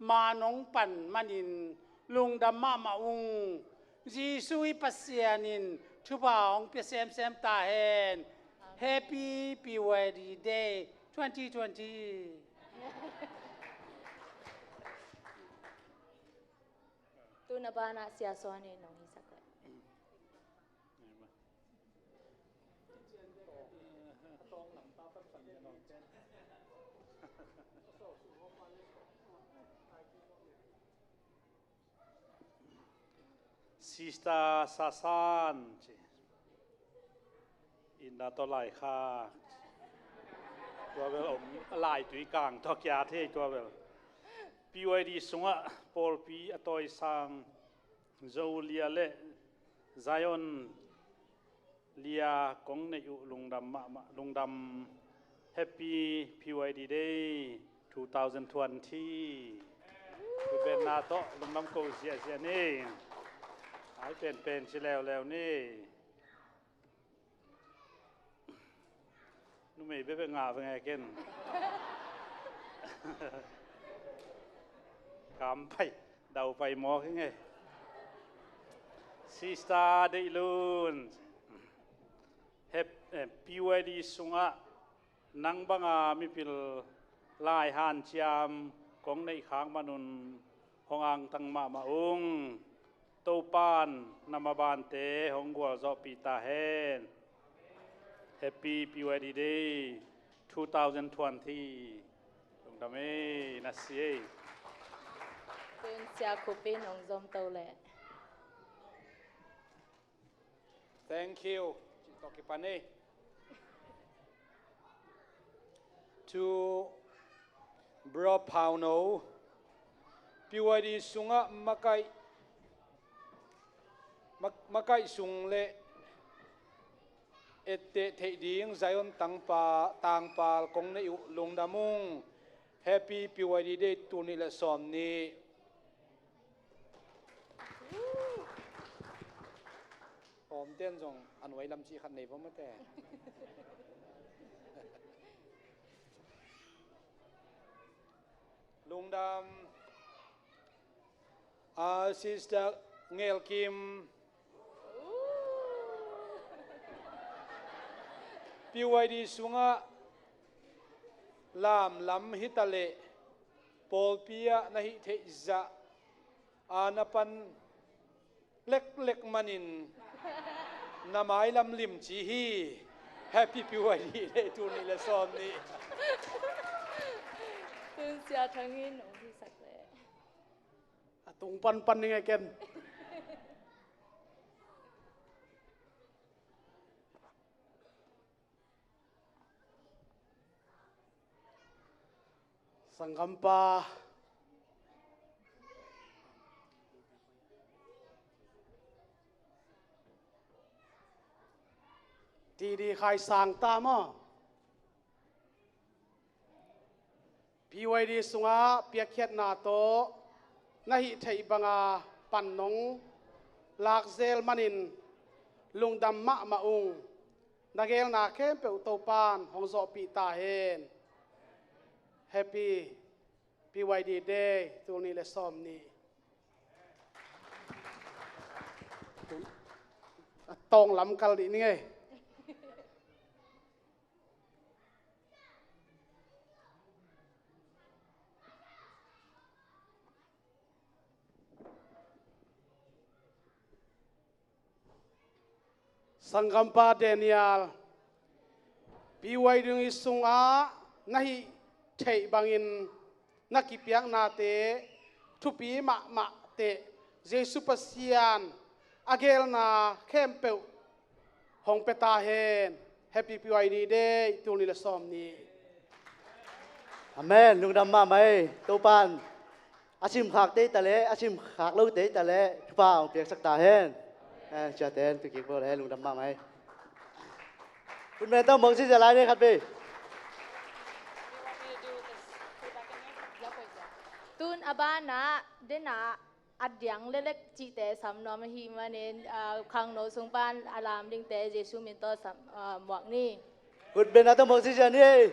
ma nong pan manin lungdam mahmah ung. Jesu i Pasian in thupha hong pia semsem ta hen. Happy P Y D Day twenty twenty. Tuna banah Sia Suan in nong hisak le. Sister Sasan ci. Inna tawh lai kha. Tua bel om a lai tui kang tawh kia thei tua bel. P Y D sungah pawlpi a tawisang Zolia le Zion lia kong neih uh lungdam mahmah, lungdam. Happy P Y D Day two thousand twenty. Tua pen na tawh lungdam ko ziahziah ni. Ai penpen ci leuleu ni. Numei bekbek ngah veng e ken. Kam pai, dau pai mawk ing e. Sister Deih Lun. Eh, P Y D sungah nang banga mipil lai hanciam kong neih khak manun hong angtang mahmah ung. Topan na mabante hong gualzawhpih ta hen. Happy P Y D Day two thousand twenty. Lungdam ei, na si ei. Tun Sia Khup in hong zom to leh. Thank you. Cih tawh kipan ei. To Bro Pauno, P Y D sungah makaih, mak-, makaih sung le etteh theih ding Zion tangpa-, tangpal kong neih uh lungdam ung. Happy P Y D Day tul nih le sawm nih. Awmten zong a nuai lam cih khat nei va mate. Lungdam. Ah, Sister Ngel Kim. P Y D sungah lamlam hita leh pawlpi ah na hih theih zah a na pan leklek manin na mailam limci hi. Happy P Y D Day tul nih le sawm nih. Tun Sia Thang in hong hisak leh. A tung panpan ning e ken. Sanggampa T D Khai Sang ta maw? P Y D sungah piakkhiatna tawh na hih theih banga pan nong lakzel manin lungdam mahmah ung. Na geelna khempeuh Topan hong zawhpih ta hen. Happy P Y D Day tul nih le sawm nih. A tawng lam kal dih ning ei. Sanggampa Daniel, P Y D sungah na hih theih bangin na kipiaknate thupi mahmah teh, Jesu Pasian a geelna khempeuh hong pia ta hen. Happy P Y D Day tul nih le sawm nih. Amen. Lungdam mahmah ei. Topan a simkhakte hi ta leh, a simkhak lote hi ta leh thupha hong piaksak ta hen. Eh, ciate hen, tukik bawl hen, lungdam mahmah ei. Khut beng ta mawk zizia lai ni khat vei. Tun a banah, denah a diang lelek cihte sam nuam ahih manin, ah, khangno sung pan a lam dingte Jesu min tawh sam, ah, muak ni. Khut beng ta mawk zizia ni ei.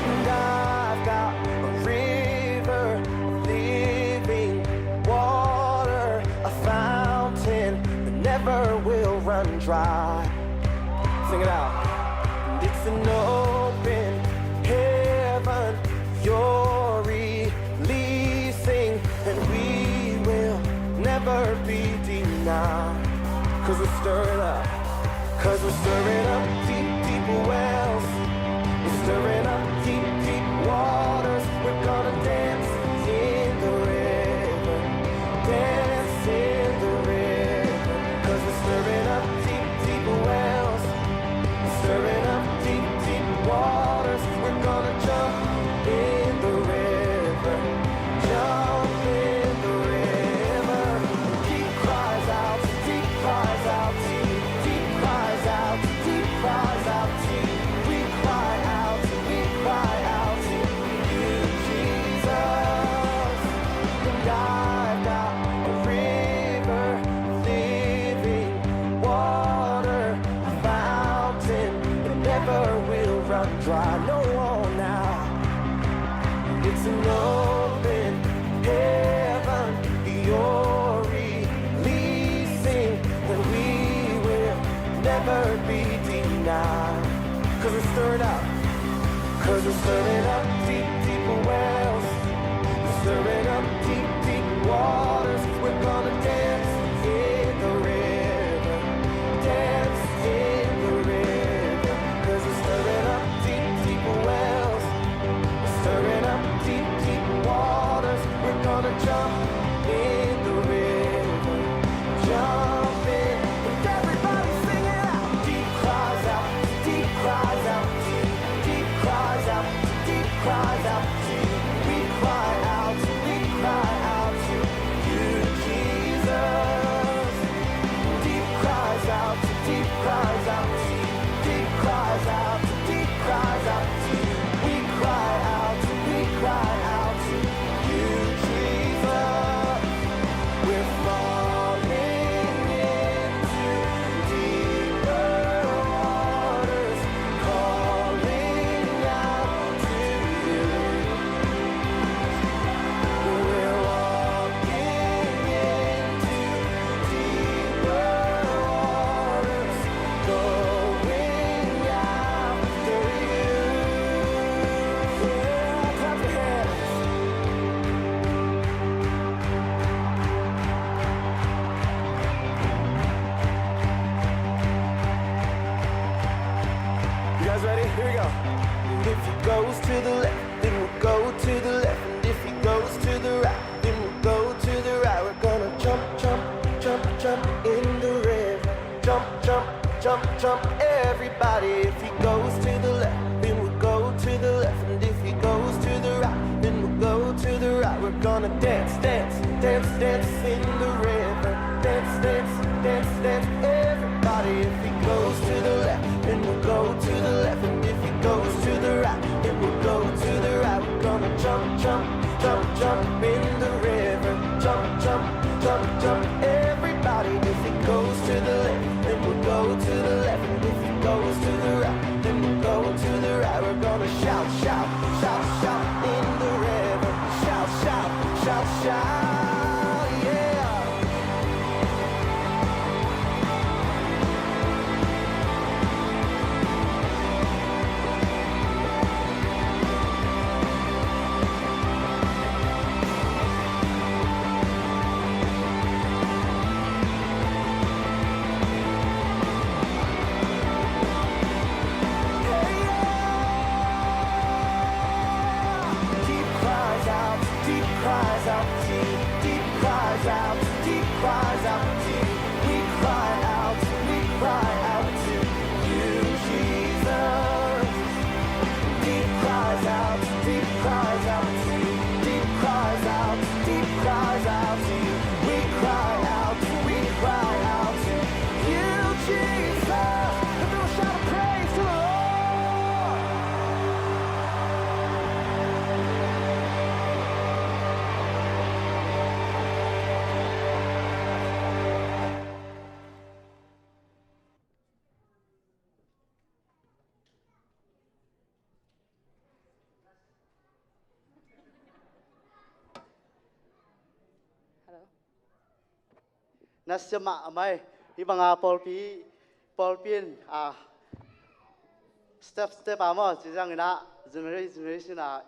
And I've got a river of living water, a fountain that never will run dry. Sing it out. And It's an open heaven you're releasing, and we will never be denied. 'Cause we're stirring up, 'cause we're stirring up deep, deep wells. We're stirring up deep, deep waters. We're gonna dance in the river, dance in the river. 'Cause we're stirring up deep, deep wells, stirring up deep, deep waters. We're gonna jump in the river, jump in the river. Deep cries out, deep cries out to you, deep cries out, deep cries out to you. We cry out, we cry out to you, Jesus. And I've got a river, living water, a fountain that never will run dry. No, oh, now it's an open heaven you're releasing, and we will never be denied. 'Cause we're stirring up, 'cause we're stirring up deep, deep wells. We're stirring up deep, deep waters. We're gonna dance in the river, dance in the river. 'Cause we're stirring up deep, deep wells. We're stirring up deep, deep waters. We're gonna jump in the river, jump in. Everybody sing it out. Deep cries out, deep cries out to you, deep cries out, deep cries out to you. We cry out, we cry out to you, Jesus. Deep cries out, deep cries out to you, deep cries out, deep cries out to you. We cry out, we cry out to you, Jesus. We're falling into deeper waters, calling out to you. We're walking into deeper waters, going after you. Yeah, clap your hands. You guys ready? Here we go. And if he goes to the left, then we'll go to the left. And if he goes to the right, then we'll go to the right. We're gonna jump, jump, jump, jump in the river. Jump, jump, jump, jump, everybody. If he goes to the left, then we'll go to the left. And if he goes to the right, then we'll go to the right. We're gonna dance, dance, dance, dance in the river. Dance, dance, dance, dance, everybody. If he goes to the left, then we'll go to the left. And if he goes to the right, then we'll go to the right. We're gonna jump, jump, jump, jump in the river. Jump, jump, jump, jump, everybody. If he goes to the left, then we'll go to the left. And if he goes to the right, then we'll go to the right. We're gonna shout, shout, shout, shout in the river. Shout, shout, shout, shout, yeah. Deep cries out, deep cries out, deep, deep cries out, deep cries out, deep. We cry out, we cry out to you, Jesus. Deep cries out, deep cries out to you, deep cries out, deep cries out to you. We cry out, we cry out to you, Jesus. Everyone shout a praise to the Lord. Hello. Nasia mahmah ei. Hih banga pawlpi, pawlpi in, ah, Step step a maw, ci ciangin ah generation generation a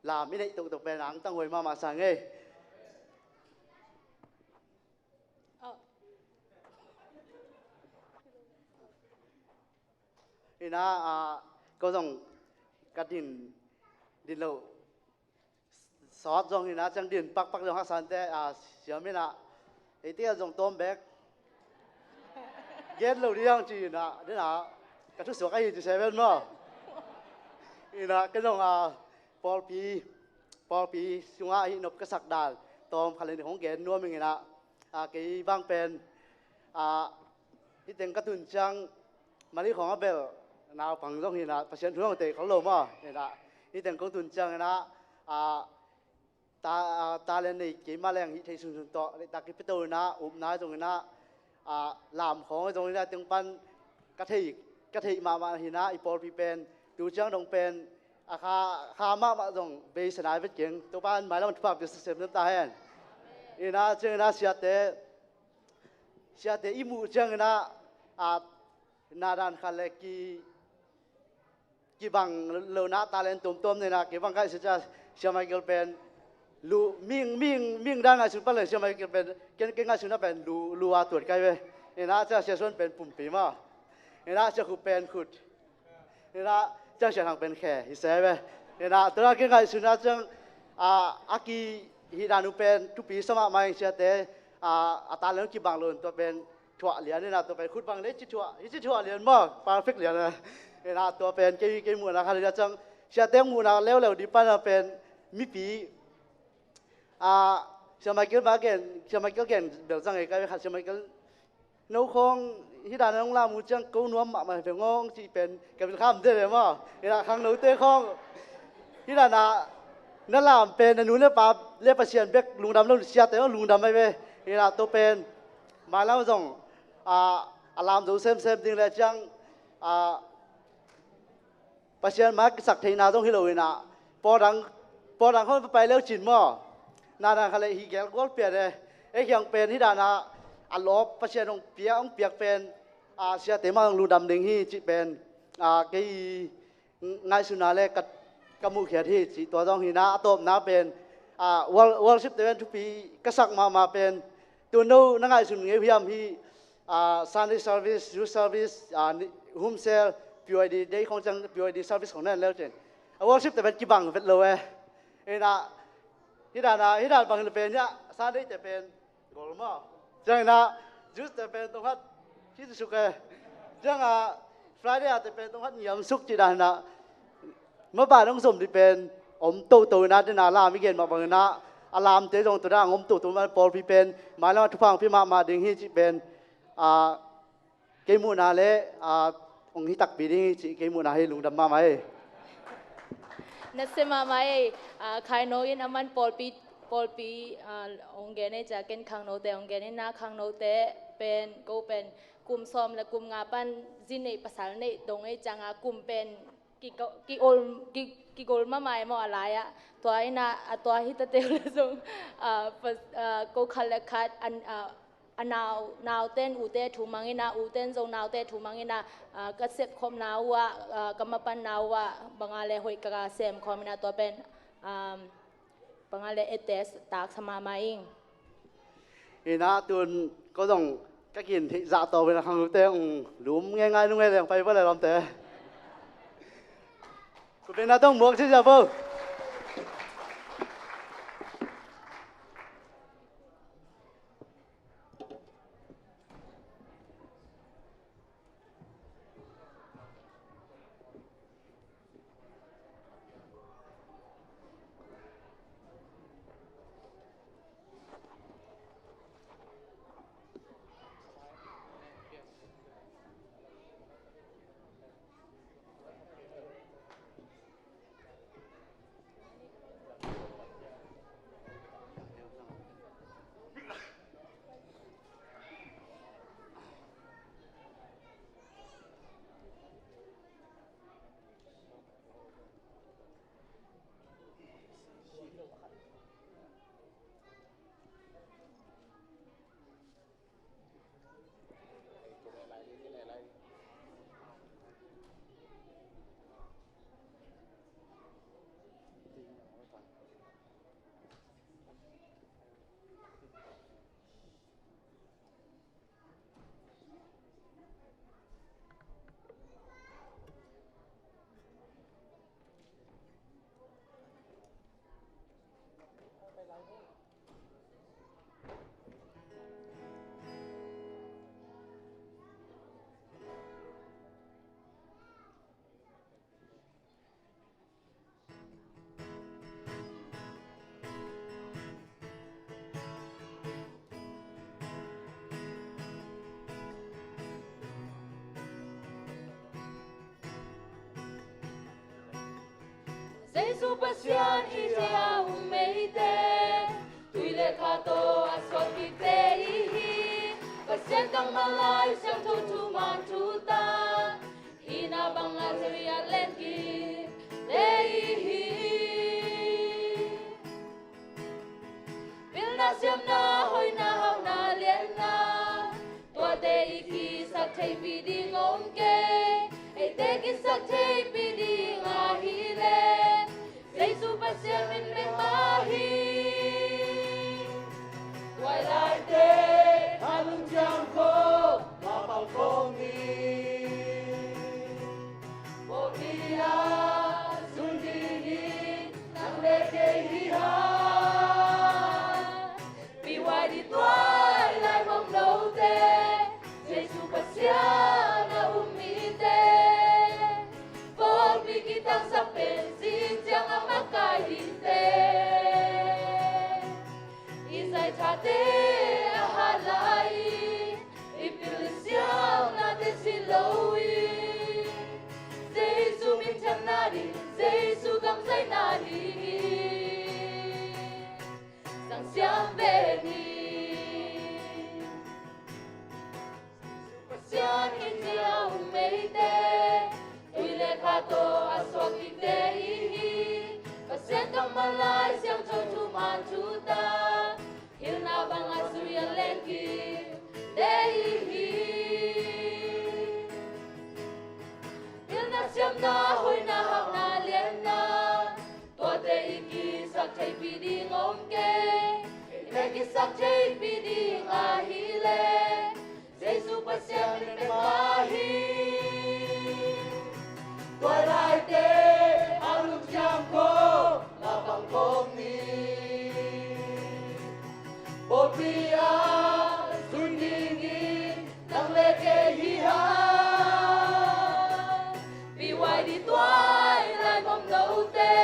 lam i neih toktok pen a angtang huai mahmah sa ngei. Ina, ah, ko zong ka din din lo sawt zong ina ciang din pakpak zong haksa inteh, ah, siam ina. Eite a zong tawm bek gen lo ding ci ina, dena ka thusuak ahi ci seven maw. Ina ka zong, ah, pawlpi pawlpi sungah ahi nop ka sak dan tawm khat le nih hong gen nuam ing ina, ah, kei bang pen, ah, hih teng ka tun ciang mali khawng a bel naupang zong hi ina, Pasian thu zong tei khol lo maw. Ina hih teng kong tun ciang ina, ah, ta, ah, talent nei keimah leng hih thei sunsun tawh leh tak i pito ina, upna zong ina, ah, lam khawng zong ina teng pan ka thei, ka thei mahmah hi ina, i pawlpi pen tu ciang dong pen a kha, kha mahmah zong beisa nai vet keng. Topa in mailam thupha pia semsem ta hen. Ina ciang ina siate, siate i muh ciang ina, ah, na dan khat le ki, kibang lo na talent tuamtuam nei ina, kei bang ngaihsun ciang Sia Michael pen lu ming ming ming dan ngaihsun pan le Sia Michael pen ken, ken ngaihsun na pen lu, lu a tuat kai ve. Ina ciang Sia Suan pen pumpi maw. Ina Sia Khup pen khut. Ina ciang Sia Thang pen khe hi se ve. Ina tua ken ngaihsun na ciang, ah, a ki hih dan uh pen thupi sa mahmah ing siate, ah, a talent kibang lo in tua pen thuah lian ina, tua pen khut bang nei ci thuah, hi ci thuah lian maw, perfect lian a. Ina tua pen kei, kei muhna khat ina ciang siate muhna leuleu di pan a pen mipi, ah, Sia Michael ba gen, Sia Michael gen bel zang e kai khat Sia Michael no khawng hih dan a hong lam uh ciang ko nuam mahmah ve ngawng cih pen ka vil kham de ve maw. Ina khangnote khawng hih dan a na lam pen na nu le pa le Pasian bek lungdam lo, siate hong lungdam mai ve. Ina tua pen mailam zong, ah, a lam zo semsem ding le ciang, ah, Pasian ma kisak theihna zong hi lo ina, pawdang, pawdang khawng papai leu cin maw. Na dan khat le hi gel gual pian e. E hiang pen hih dan a a lawp Pasian hong piak, hong piak pen, ah, siate mah hong lungdam ding hi cih pen, ah, kei ngaihsutna le ka, ka muhkhiat hi cih tua zong hi ina, a tawpna pen, ah, wor-, worship te pen thupi ka sak mahmah pen, tu no na ngaihsun ngei uh hiam hih, ah, Sunday service, youth service, ah, ni-, home cell, P Y D day khawng ciang P Y D service khawng na en leu cin. A worship te pen kibang vet lo e. Ina, hih dan a, hih dan bang hi lo pen hia, Sunday te pen gol maw. Ciang ina, youth te pen tawmkhat ci suk e. Ciang a, Friday a te pen tawmkhat niam suk ci dan ina, maban hong zom dih pen om toto ina, dena lam i gen mah bang ina, a lamte zong tua dan om toto mah pawlpi pen mailam a thupha hong pia mahmah ding hi cih pen, ah, kei muhna le, ah, hong hi takpi ding hi cih kei muhna hi, lungdam mahmah hi. Nasia mahmah hi, ah, Khaino in a man pawlpi, pawlpi, ah, hong gen hi cia ken khangnote hong gen ina, khangnote pen ko pen kum sawm le kum nga pan zi neih pasal neih dong hi ciang a kum pen ki, ki ol, ki, kigol mahmah e maw a lai ah. Tua ina, a tua hi ta teu le zong, ah, pas-, ah, ko khat le khat an, ah, a nau, nauten ute thu mang ina, uten zong naute thu mang ina, ah, ka sepkhopna uh ah, ah, ka mapanna uh ah, bang a le hoih ka sem khawm ina tua pen, ah, bang a le ete taksa mahmah ing. Ina tun ko zong ka kin theih zah tawh ina khangnote hong lum ngeingai nung e leng pai va le lawmte. Ko pen na tong muak ci zia bo. Jesu Pasian i cia um eite, tui le kha tawh a suak kikte i hi. Pasian tangval Lai Siangtho thuman thutak, hihna bangah zui a len kikte i hi. Pilna siamna hoihna hauhna lianna, tuate i kisak theihpih ding om kei. Eite kisak theihpih ding ahih leh Jesu Pasian min bek mah hi. Tuailaite a lungciam khawng mapang khawng ni. Pawlpi ah zui dingin nang le kei hi hang. P Y D tuailai mawng note, Jesu Pasian a um mite, pawlpi kitangsap pen zing ciang a makai dingte. I zai thate a hat lai, i pil i siamnate si lo in, Jesu minthanna ding, Jesu gamzaina ding in sang siam ve ni. Pasian i cia um eite, tui le kha tawh a suak kikte i hi. Pasian tangval Lai Siangtho thuman thutak, hilhna bangah zui a len kikte i hi. Pilna siamna hoihna hauhna lianna, tuate i kisak theihpih ding om kei. Eite kisak theihpih ding ahih leh Jesu Pasian min bek mah hi. Tuailaite a lungciam khawng mapang khawng ni. Pawlpi ah zui dingin nang le kei hi hang. P Y D tuailai mawng note,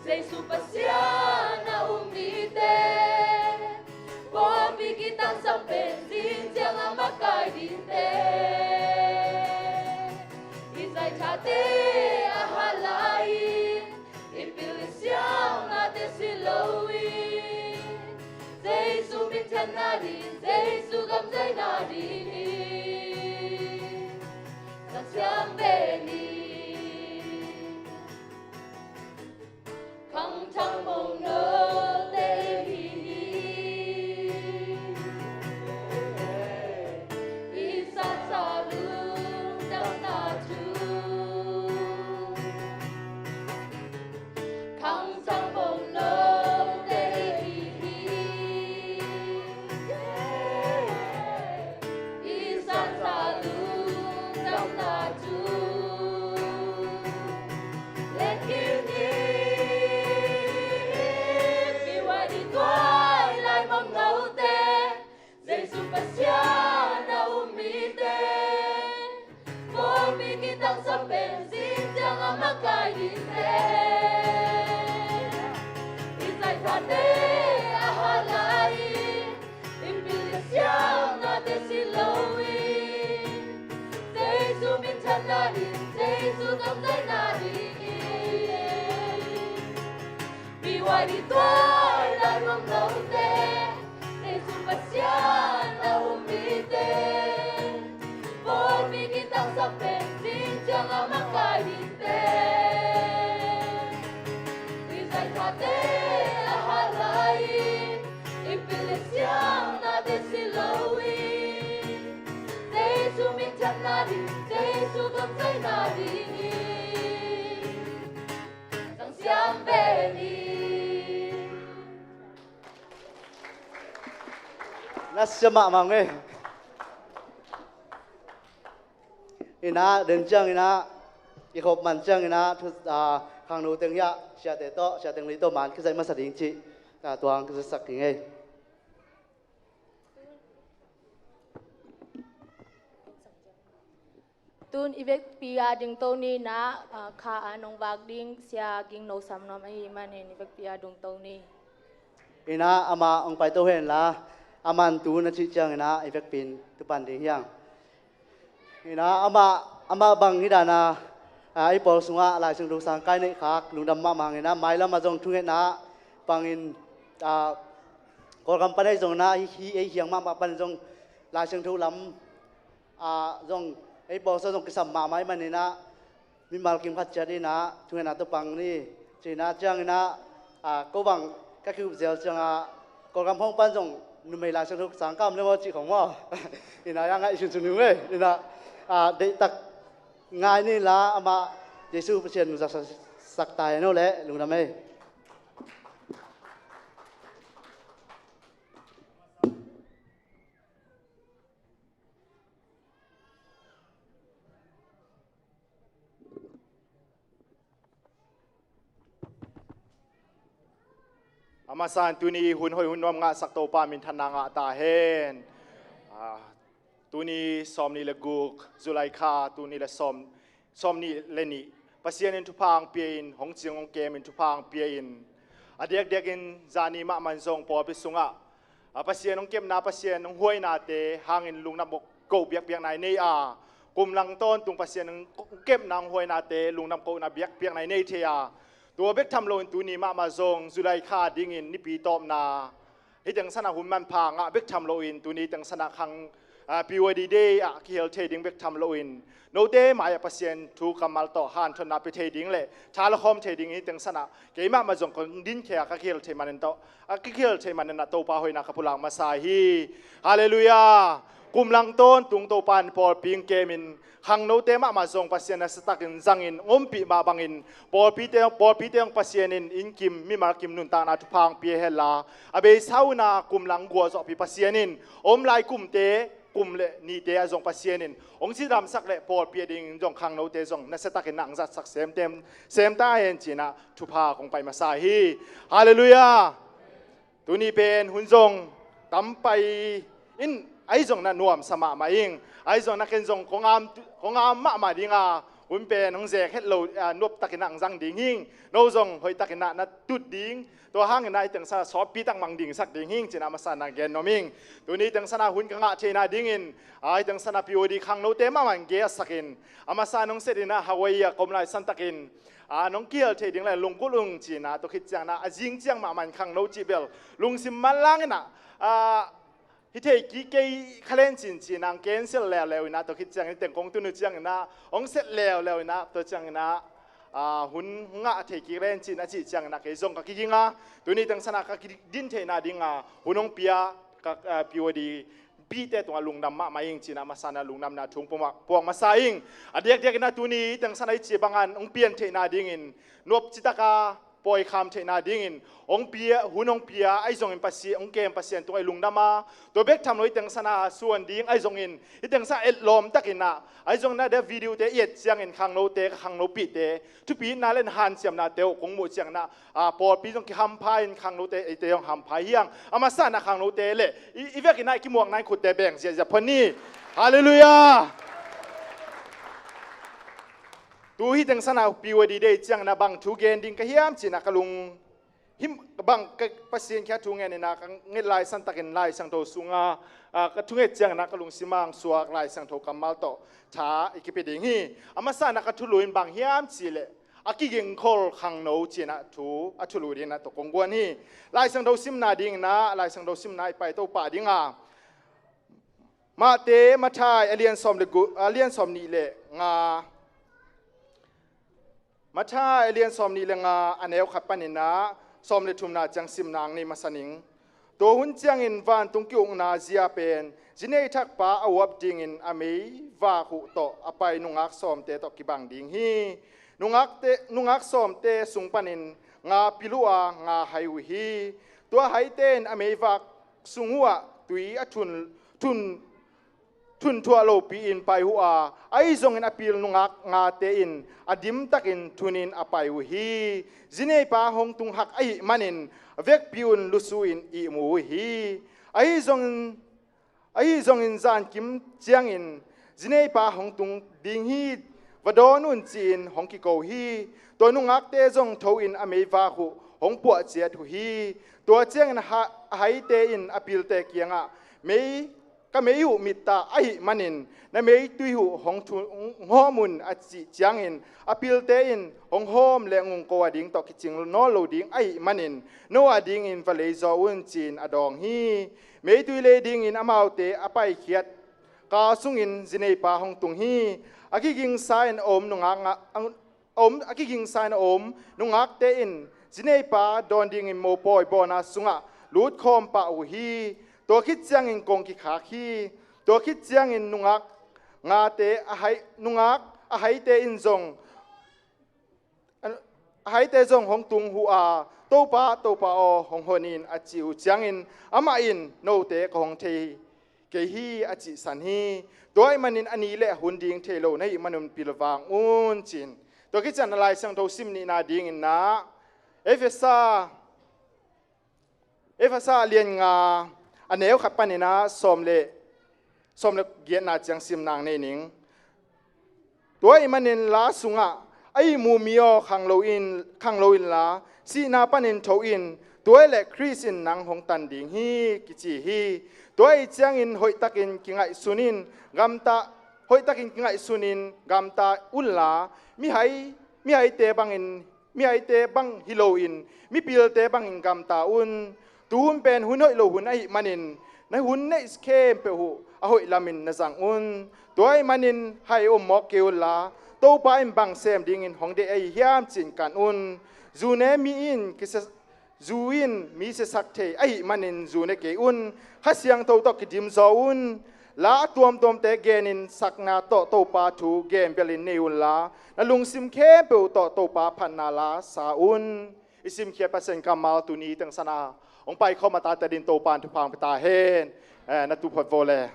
Jesu Pasian a um mite, pawlpi kitangsap pen zing ciang a makai dingte. I zai thate a hat lai, i pil i siamnate si lo in, Jesu minthanna ding, Jesu gamzaina ding in sang siam ve ni. Khangthak mawng note i hi hi. I sansa lungdamna thu. Khangthak mawng note i hi hi. I sansa lungdamna thu. Len kik ni. P Y D tuailai mawng note, Jesu Pasian a um mite, pawlpi kitangsap pen zing ciang a makai dingte. I zai thate a hat lai, i pil i siamnate si lo in, Jesu minthanna ding, Jesu gamzaina ding in. P Y D tuailai mawng note, Jesu Pasian a um mite, pawlpi kitangsap pen zing ciang a makai dingte. I zai thate a hat lai, i pil i siamnate si lo in, Jesu minthanna ding, Jesu gamzaina ding in sang siam ve ni. Na siam mahmah ngei. Inah, den ciang inah, i khop man ciang inah, thu, ah, khangno teng hiah, siate tawh, sia teng li tawh man, kizaih masa ding cih, ta tuang, kizaihsak ding ei. Tun i vekpi a dingto ni inah, ah, kha a nong vak ding, sia Gingno Samnuam ahih manin i vekpi a dingto ni. Inah, amah hong paito hen la, aman tu na cih ciang inah, i vekpi in tupan ding hiang. Inah, amah, amah bang hi dan a, A, ei pawl sungah Lai Siangtho sangkai neih khak lungdam mahmah hang in ah, mailam ah zong thungetna pangin, a, Kawlgam pan ei zong in ah, hi, hi, ei hiang mahmah pan zong Lai Siangtho lam, a, zong ei pawl sungah zong kisam mahmah ahih manin ah, mimal kim khat ciat in ah thungetna tawh pang ni, ci in ah, ciangin ah, a, ko bang ka kiup zel ciangah, Kawlgam hong pan zong numei Lai Siangtho sangkai om le maw cih khong maw? In ah, ya ngaih sunsun ni uh ei. In ah, a, deihtak ngai ni la, amah Jesu Pasian nungzak sak, sak ta hen aw leh, lungdam ei. A masa in tuni hun hoih hun nuam ngahsak Topa minthanna ngah ta hen. Ah, tuni sawmnih le guk July kha, tuni le sawm, sawmnih le nih Pasian in thupha hong pia in, hong cing hong kem in thupha hong pia in, a diakdiakin zani mahmah in zong pawlpi sungah, a, Pasian hong kepna, Pasian hong huainate hangin lungdam ko biakpiakna i nei a, kum lang tawntung Pasian hong kepna, hong huainate lungdam kohna biakpiakna i nei thei a, tua bek tham loin tuni mahmah zong July kha dingin nipi tawpna, hih teng sanah hun manpha ngah bek tham loin tuni teng sanah khang, a, P Y D Day ah kihel thei ding bek tham loin, note mai-ah Pasian thu kammal tawh hanthotna pia thei ding le tha lakhawm thei ding hih teng sanah keimah mah zong kong dinkhia ka kihel thei manin tawh, a, ka kihel thei manin ah Topa hoihna ka pulak masa hi. Halleluiah. Kum lang tawntung Topa in pawlpi hong kemin, khangnote mahmah zong Pasian nasiatakin zangin hong ompih mah bangin, pawlpite, pawlpite hong Pasian in innkim mimal kim nuntakna thupha hong pia hen la, a beisa un ah kum lang gualzawhpi Pasian in, om lai kumte, kum le nite ah zong Pasian in hong cidamsak le pawlpi a dingin zong khangnote zong nasiatakin ah hong zatsak semsem, sem ta hen ci in ah thupha kong pai masa hi. Halleluiah. Tuni pen hun zong tam pai in, ahi zong na nuamsa mahmah ing, ahi zong na ken zong kong am, kong am mahmah ding a, hun pen hong zek het lo, a, nuamtakin ah hong zang ding hing, no zong hoihtakin ah na tut ding, tua hangin ah hih teng sanah sawtpi tak mang dingsak ding hing ci in ah a masa in ah gen nuam ing. Tuni teng sanah hun ka ngah theihna dingin, a, hih teng sanah P Y D khangnote mahmah in gelhsak in, a masa in hong set in ah Hawaii ah ka om lai santakin, a, nong kihel thei ding le lungkul ung ci in ah, tua khit ciangin ah a zing ciang mahmah in khangno cih bel lungsim manlang in ah, a, hi thei kik kei kha len cin ci in ah hong cancel leuleu in ah, tua khit ciangin teng kong tun uh ciangin ah hong set leuleu in ah, tua ciangin ah, a, hun ngah thei kik len cin a cih ciangin ah kei zong ka kiging a, tuni teng sanah ka kidin theihna ding a hun hong pia ka, a, P Y D pite tungah lungdam mahmah ing ci in ah a masa in ah lungdamna thu hong puak, puak masa ing. A diakdiakin ah tuni teng sanah i ci bangin hong pian theihna dingin, nuam citak a pawi kham theihna dingin hong pia, hun hong pia, ahi zongin Pasian, hong kem Pasian tungah i lungdam a, tua bek tham lo hih teng sanah suan ding, ahi zongin hih teng sanah etlawm takin ah, ahi zongin ah tua video te i et ciangin khangnote, ka khangnopihte, thupitna le hanciamnate uh kong muh ciangin ah, a, pawlpi zong kihampha in khangnote, eite zong hampha hi hang. A masa in ah khangnote le i, i vekin ah i kimuakna in khutte beng ziahziah phuan ni. Halleluiah. Tu hih teng sanah P Y D Day ciangin ah bang thu gen ding ka hiam ci in ah ka lung him, bang ka Pasian kiang thu ngen in ah ka nget lai santakin Lai Siangtho sungah, a, ka thunget ciangin ah ka lungsim ah hong suak Lai Siangtho kammal tawh tha i kipia ding hi. A masa in ah ka thulu in bang hiam cih leh, a kigingkhol khangno ci in ah thu, a thulu ding in ah tua kong guan hi. Lai Siangtho simna dingin ah, Lai Siangtho simna i paito pah ding a, Matthai, Matthai a lian sawm le gu-, a lian sawmnih le nga, Matthai a lian sawmnih le nga, a neu khat panin ah sawm le thumna ciang simna hong nei masa ning. Tua hun ciangin vantung ki-ukna zia pen zi nei thakpa a uap dingin a meivak uh tawh a pai nungak sawmte tawh kibang ding hi. Nungakte, nungak sawmte sung panin nga pil uh a, nga hai uh hi. Tua haite in a meivak sung uhah tui a thun, thun, thunthuah lopi-in pai uh a, ahi zongin a pil nungak ngate in a dimtakin thunin a pai uh hi. Zineipa hong tung hak ahih manin vekpi-un lusu-in ihmu uh hi. Ahi zongin, ahi zongin zankim ciangin zineipa hong tung ding hi, va dawn un ci-in hong kiko hi. Tua nungakte zong tho-in a meivak uh hong puah ciat uh hi. Tua ciangin ha-, a haite in a pilte kiangah mei ka mei uh mittah ahih manin na meitui uh hong thu hong hawm un, a cih ciangin a pilte in hong hawm le ngungko a ding tawh kicing nawn lo ding ahih manin no a dingin va leizaw un, ci-in a dawng hi. Meitui lei dingin amaute a paikhiat kal sungin zineipa hong tung hi. A kigingsa in a om nungak nga- a om a kigingsa in a om nungakte in zineipa dawn dingin mopawi bawna sungah lut khawm pah uh hi. Tua khit ciangin kong kikhak hi. Tua khit ciangin nungak ngate a hai nungak a haite in zong a haite zong hong tung uh a, "Topa, Topa aw, hong hon in," a cih uh ciangin amah in, "Note ka hong thei kei hi," a cihsan hi. Tua ahih manin a ni le a hun ding thei lo na hih manun pilvang un, ci-in. Tua khit ciang a Lai Siangtho sim nihna dingin ah Efesa Efesa lian nga a neu khat panin ah sawm le sawm le giatna ciang sim nang nei ning. Tua ahih manin la sungah, "A ihmu mi aw, khang lo in, khang lo inla, sihna panin tho in, tua hi leh Khrist in nang hong tan ding hi," kici hi. Tua ahih ciangin hoihtakin kingaihsun in gamta hoihtakin kingaihsun in gamta unla, mihai mihaite bangin mihaite bang hi loin mipilte bangin gamta un. Tuhun pen hun hoih lo hun ahih manin na hun neih khempeuh uh a hoih lamin na zang un. Tua ahih manin hai om mawk kei unla, Topa in bang sem dingin hong deih ahi hiam, ci-in kan un. Zu ne mi in kisia zu in mi siasak thei ahih manin zu ne kei un. Kha Siangtho tawh kidim zaw un. La a tuamtuamte genin sakna tawh Topa thu gen belin nei unla, na lungsim khempeuh tawh Topa phatna la sa un. I simkhiat Pasian kammal tuni teng sana hong paikhawm a tate din Topa in thupha hong pia ta hen. Eh, na tuphot vaw le.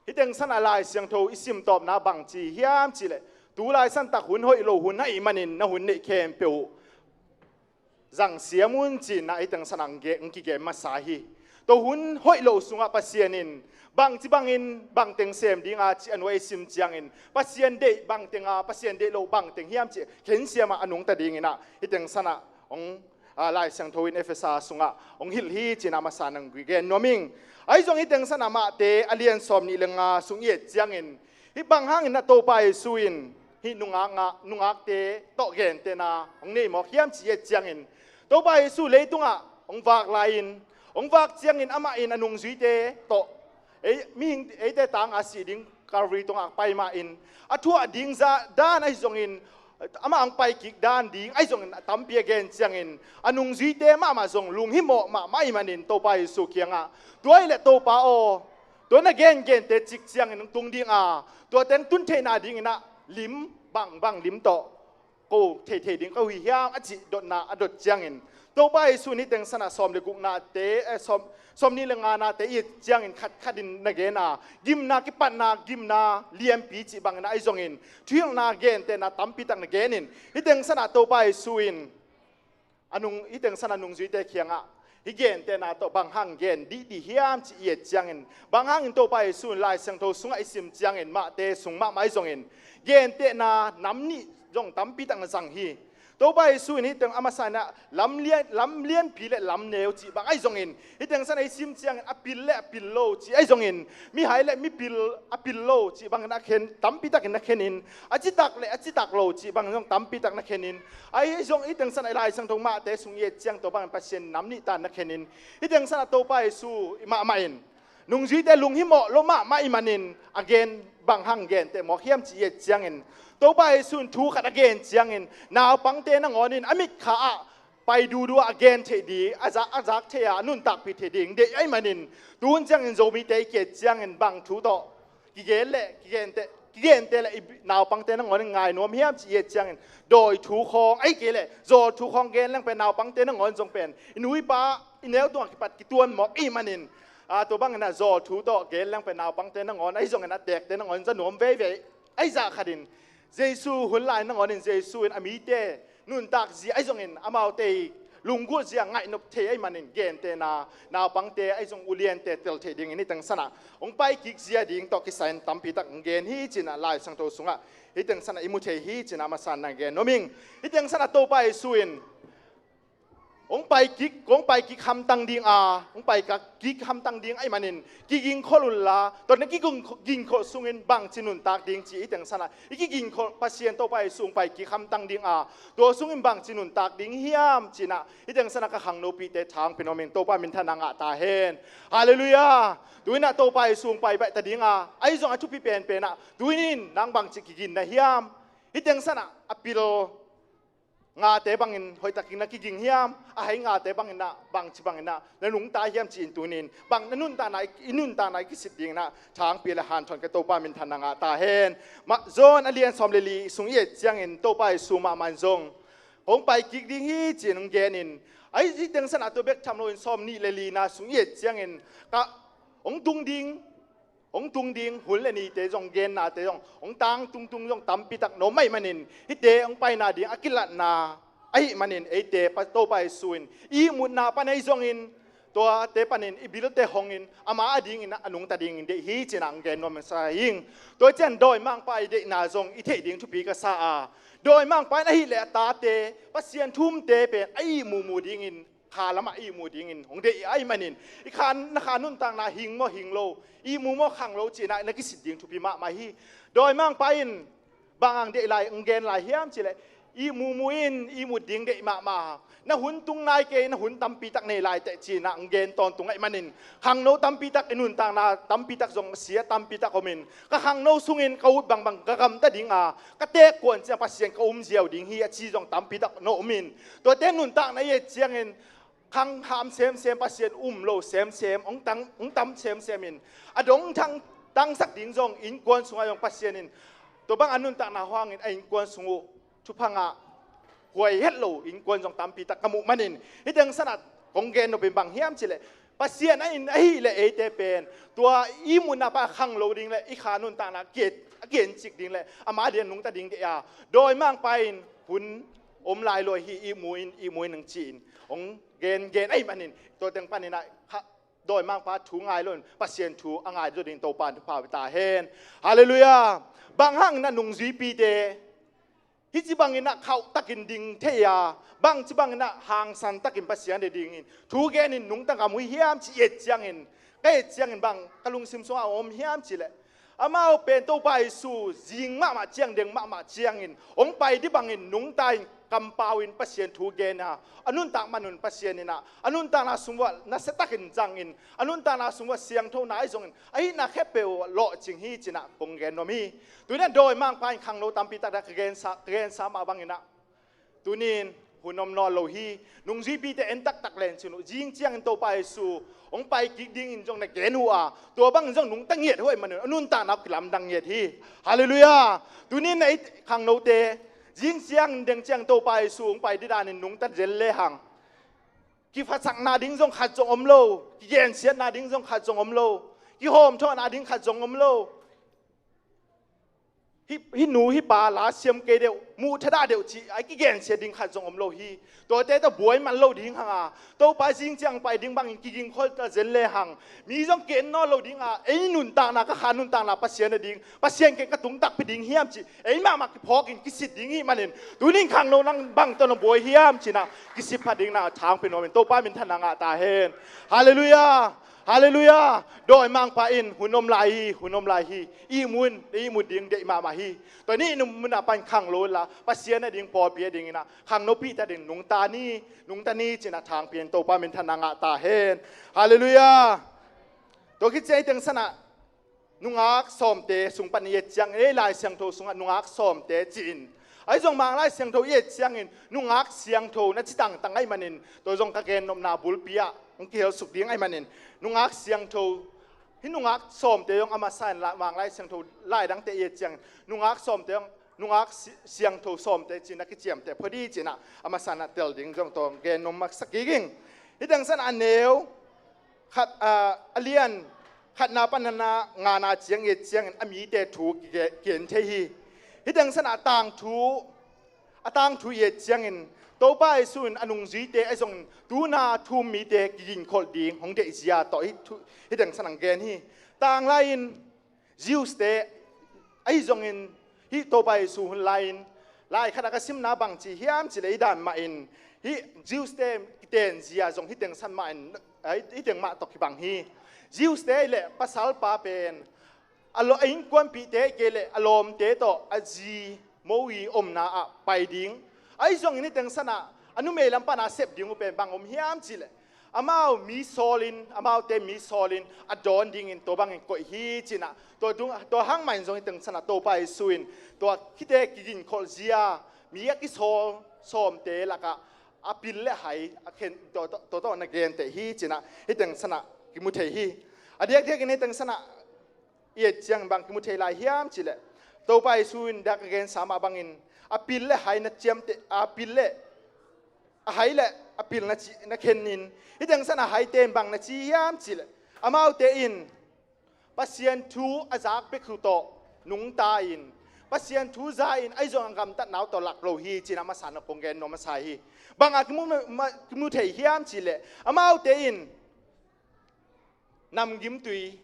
Hih teng sana Lai Siangtho i sim tawpna bangci hiam cihleh, tu laisan tak hun hoih lo hun ahih manin na hun neih khempeuh uh zang siam un, ci-in ah hih teng sana hong kigen masa hi. Tua hun hoih lo sungah Pasian in bangci bangin bangteng sem dinga cih a nuai i sim ciangin Pasian deih bangtenga, Pasian deih lo bangteng hiam cih khensiam ah a nungta dingin ah hih teng sana hong, ah, Lai Siangtho in Efesa sungah hong hilh hi, ci-in ah masa nang gen nuam ing. Ahi zong hih teng sana Mate a lian sawm nih le nga sung i et ciangin, hih bang hangin ah Topa Jesu in hih nungak nga nungakte tawh gentehna hong nei mawk hiam cih i et ciangin, Topa Jesu leitungah hong vak lai-in, hong vak ciangin amah in a nungzuite tawh ei, mihing eite tanga sih ding Calvary tungah pai mah in, a thuah ding zah dan ahi zongin, amah hong pai kik dan ding ahi zongin a tampi a gen ciangin, a nungzuite mahmah zong lunghimawh mahmah ahih manin Topa Jesu kiangah, "Tua hi leh Topa aw, tua na gengente cik ciangin hong tung dinga, tua teng tun theihna dingin ah lim, bangbang lim tawh ko theithei ding ka hi hiam?" a cih dotna a dot ciangin, Topa Jesu in hih teng sana sawm le guknate, eh, sawm, sawm nih le nganate i et ciangin khatkhatin na gen a, gimna kipatna, gimna lianpi cih bangin ah ahi zongin thuhilhna gentehna tampi tak na genin, hih teng sana Topa Jesu in a nung, hih teng sana nungzuite kiangah hih gentehna tawh bang hang gen dihdih hiam cih i et ciangin, bang hangin Topa Jesu in Lai Siangtho sungah i sim ciangin Mate sung mahmah ahi zongin gentehna nam nih zong tampi tak na zang hi. Topa Jesu in hih teng a masa in ah lam lian, lam lianpi le lam neu cih bang ahi zongin, hih teng sana i sim ciangin a pil le a pil lo cih ahi zongin, mihai le mipil a pil lo cih bangin a khen, tampi takin na khenin, a citak le a citak lo cih bangin zong tampi tak na khenin, ahi zong hih teng sana Lai Siangtho Mate sung i et ciang tua bangin Pasian nam nih tan na khenin, hih teng sana Topa Jesu i mahmah in nungzuite lunghimawh lo mahmah ahih manin a gen bang hang genteh mawk hiam cih i et ciangin, Topa Jesu in thu khat a gen ciangin naupangte nangawn in a mitkha ah pai duhduh a gen theih ding, a zak, a zak thei a, a nuntakpih theih ding deih ahih manin, tuhun ciangin Zomite i ki et ciangin bang thu tawh kigen le kigenteh, kigenteh le i naupangte nangawn in ngai nuam hiam cih i et ciangin, dawi thu khawng ahih kei leh zawl thu khawng gen leng pen naupangte nangawn zong pen i nu i pa i neu tungah kipat kituan mawk ahih manin, a, tua bangin ah zawl thu tawh gen leng pen naupangte nangawn ahi zongin a tekte nangawn za nuam veivei. Ahi zah khatin Jesu hun lai nangawn in Jesu in a mite nuntak zia ahi zongin amaute i lunggulh zia ngaihnop thei ahih manin gentehna naupangte ahi zong uliante tel theih dingin hih teng sana hong pai kik zia ding tawh kisai in tampi tak hong gen hi, ci-in ah Lai Siangtho sungah Hih teng sanah i mu thei hi cinah masa-in na gen nuam ing. Hih teng sanah Topa Jesu in hong pai kik, hong pai kik hamtang ding a, hong pai kik hamtang ding ahih manin kigingkholh unla, tua na kigingkholh sungin bangci nuntak ding ci hih teng sanah i kigingkholh Pasian Topa Jesu hong pai kik hamtang ding a, tua sungin bangci nuntak ding hiam cinah hih teng sanah ka khangnopihte thangpi nuam ing. Topa minthanna ngah ta hen. Halleluiah. Tu-inah Topa Jesu hong pai baih ta ding a, ahi zong a thupi penpenah tu-in nang bangci kiginna hiam? Hih teng sanah a pil ngate bangin hoihtakin na kiging hiam? A hai ngate banginah bangci banginah na nungta hiam ci-in tu-in bang na nuntakna i nuntakna i kisit dinginah thangpi le hanthawn ka Topa minthanna ngah ta hen. Mah John a lian sawm le li sung i et ciangin Topa Jesu mahmah in zong hong pai kik ding hi ci-in hong genin, ahi hih teng sanah tua bek tham loin sawm nih le lina sung i et ciangin ka hong tung ding hong tung ding hun le nite zong gennate zong hong tang tungtung zong tampitak na om ahih manin hihte hong paina ding a kilatna ahih manin eite Topa Jesu in i ihmutna pan ahi zongin tuate panin i bilte hongin ama adingin a nungta dingin deih hi cinah hong gen nuam masa hi ing. Tua ciang dawimangpa i deihna zong i theih ding thupi ka sa a, dawimangpa in ahileh a tate Pasian thumte pen a ihmu mu dingin kha lamah ihmu dingin hong deih ahih manin i kha na kha nuntakna hing maw hing lo, ihmu maw khang lo cinah na kisit ding thupi mahmah hi. Dawimangpa in bang hong deih lai hong gen lai hiam cileh ihmu mu in ihmut ding deih mahmah. Na hun tung nai kei, na hun tampitak nei lai teh cinah hong gen tawntung ahih manin khangno tampitak i nuntakna tampitak zong sia tampitak omin ka khangno sungin ka ut bangbang ka gamta ding a ka teek kuan ciang Pasian ka um ziau ding hi a ci zong tampitak na omin tuate nuntakna i et ciangin khang ham semsem Pasian um lo semsem hong tam semsem in a dong thang tangsak ding zong innkuan sungah zong Pasian in tua bang a nuntakna hangin a innkuan sung uh thupha ngah huai het lo innkuan zong tampitak ka muh manin hih teng sanah kong gen nopin bang hiam cileh Pasian a in ahileh eite pen tua ihmutna pa khang lo ding le i kha nuntakna a kincik ding le ama ding a nungta ding deih a, dawimangpa in hun om lai lo hi, ihmu in ihmu in hong ci-in hong gen gen ahih manin tua teng paninah dawimangpa thu ngai lo in Pasian thu a ngai zaw ding Topa in thupha ta hen. Halleluiah. Bang hangin a nungzuipite hih ci banginah khauh takin ding thei a, bang ci banginah hangsan takin Pasian deih dingin thu genin nungta ngam uh hiam ci et ciangin ka et ciangin bang ka lungsim sungah a om hiam cileh amau pen Topa Jesu zing mahmah ciang deng mahmah ciangin hong pai dih bangin nungta in kampau in Pasian thu gen a, a nuntak manun Pasian inah a nuntakna sung uah nasiatakin zangin a nuntakna sung uah siangthona ahi zongin a hihna khempeuh lawhcing hi cinah kong gen nuam hi. Tu-inah dawimangpa in khangno tampitak dah ka gensa mah banginah tuni-in hun om nawn lo hi. Nungzuipite en taktak len cin uh zing ciangin Topa Jesu hong pai kik dingin zong na gen uh a, tua bangin zong nungta ngiat uh ahih manin a nuntakna uh kilamdang ngiat hi. Halleluiah. Tuni-in na i khangnote zing ciangin deng ciangin Topa Jesu hong pai dih danin nungta zel lehang kiphatsakna ding zong khat zong om lo, kigensiatna ding zong khat zong om lo, kihawmthawhna ding khat zong om lo. Hih, hih nu hih pa la siam kei deuh, muh thadah deuh cih a kigensiat ding khat zong om lo hi. Tuate tawh buai man lo ding hang a, Topa zing ciang pai ding bangin kigingkholh ta zen lehang mi zong ken nawn lo ding a, ei nuntakna, ka kha nuntakna Pasian a ding, Pasian ken ka tung takpi ding hiam cih ei mahmah kiphawkin kisit ding hih manin tuning khangno nang bang tawh na buai hiam cinah kisiphat ding na thangpi nuamin Topa minthanna ngah ta hen. Halleluiah. Halleluiah. Dawimangpa in hun om lai hi, hun om lai hi. Ihmu in, ihmu ding deih mahmah hi. Tua nih nung munah pan khanglo inla Pasian a ding pawlpi a dinginah khangnopihte a ding nungta ni, nungta ni cinah thangpi in Topa minthanna ngah ta hen. Halleluiah. Tua khit ciang i teng sanah nungak sawmte sung pan i et ciangin ei Lai Siangtho sungah nungak sawmte ci-in ahi zong Mang Lai Siangtho i et ciangin nungak siangtho na ci tangtang ahi manin tua zong ka gennopna bulpi ah hong kihelsuk ding ahi manin nungak siangtho, hih nungak sawmte zong a masa in Mang Lai Siangtho laidangte i et ciangin nungak sawmte zong nungak siangtho sawmte ci-in a kiciamteh phot hi cinah a masa in a tel ding zong tua gennom maksa kik ing. Hih teng sanah a neu khat, a lian khatna pan a ngana ciang i et ciangin a mite thu kigen thei hi. Hih teng sanah a tangthu, a tangthu i et ciangin Topa Jesu in a nungzuite ahi zongin tuna thu-um mite kigingkholh ding hong deihzia tawh hih teng sanah gen hi. Tanglai-in Jews-te ahi zongin Hih Topa Jesu hun lai-in, lai khatah ka simna bang ci hiam cih leh, i dan mahin hih Jews te kitenzia zong hih teng san mahin, hih teng mah tawh kibang hi. Jews te leh pasalpa pen a lo, a innkuanpihte kei leh a lawmte tawh a zi mowi omna ah pai ding. Ahi zongin hih teng sanah a numei lam pana sep ding uh pen bang om hiam cih leh, amau mi sawlin, amaute mi sawlin a dawn dingin tua bangin koih hi cinah, tua, tua hang mahin zong hih teng sanah Topa Jesu in tua khite kiginkholh zia, mi a kisawl sawmte lakah a pil le hai a khen, tua, tua, tua tawh na genteh hi cinah hih teng sanah kimu thei hi. A diakdiakin hih teng sanah i et ciangin bang kimu thei lai hiam cih leh, Topa Jesu in dak a gensa mah bangin a pil le hai na ciamteh, a pil le a hai le a pil na ci, na khenin, hih teng sanah a haite in bang na ci hiam cih leh, amaute in Pasian thu a zak bek uh tawh nungta in, Pasian thu za in ahi zong a gamtatna uh tawh lak lo hi cinah masa na kong gen nuam masa hi. Bangah kimu, ma, kimu thei hiam cih leh, amaute in namgimtui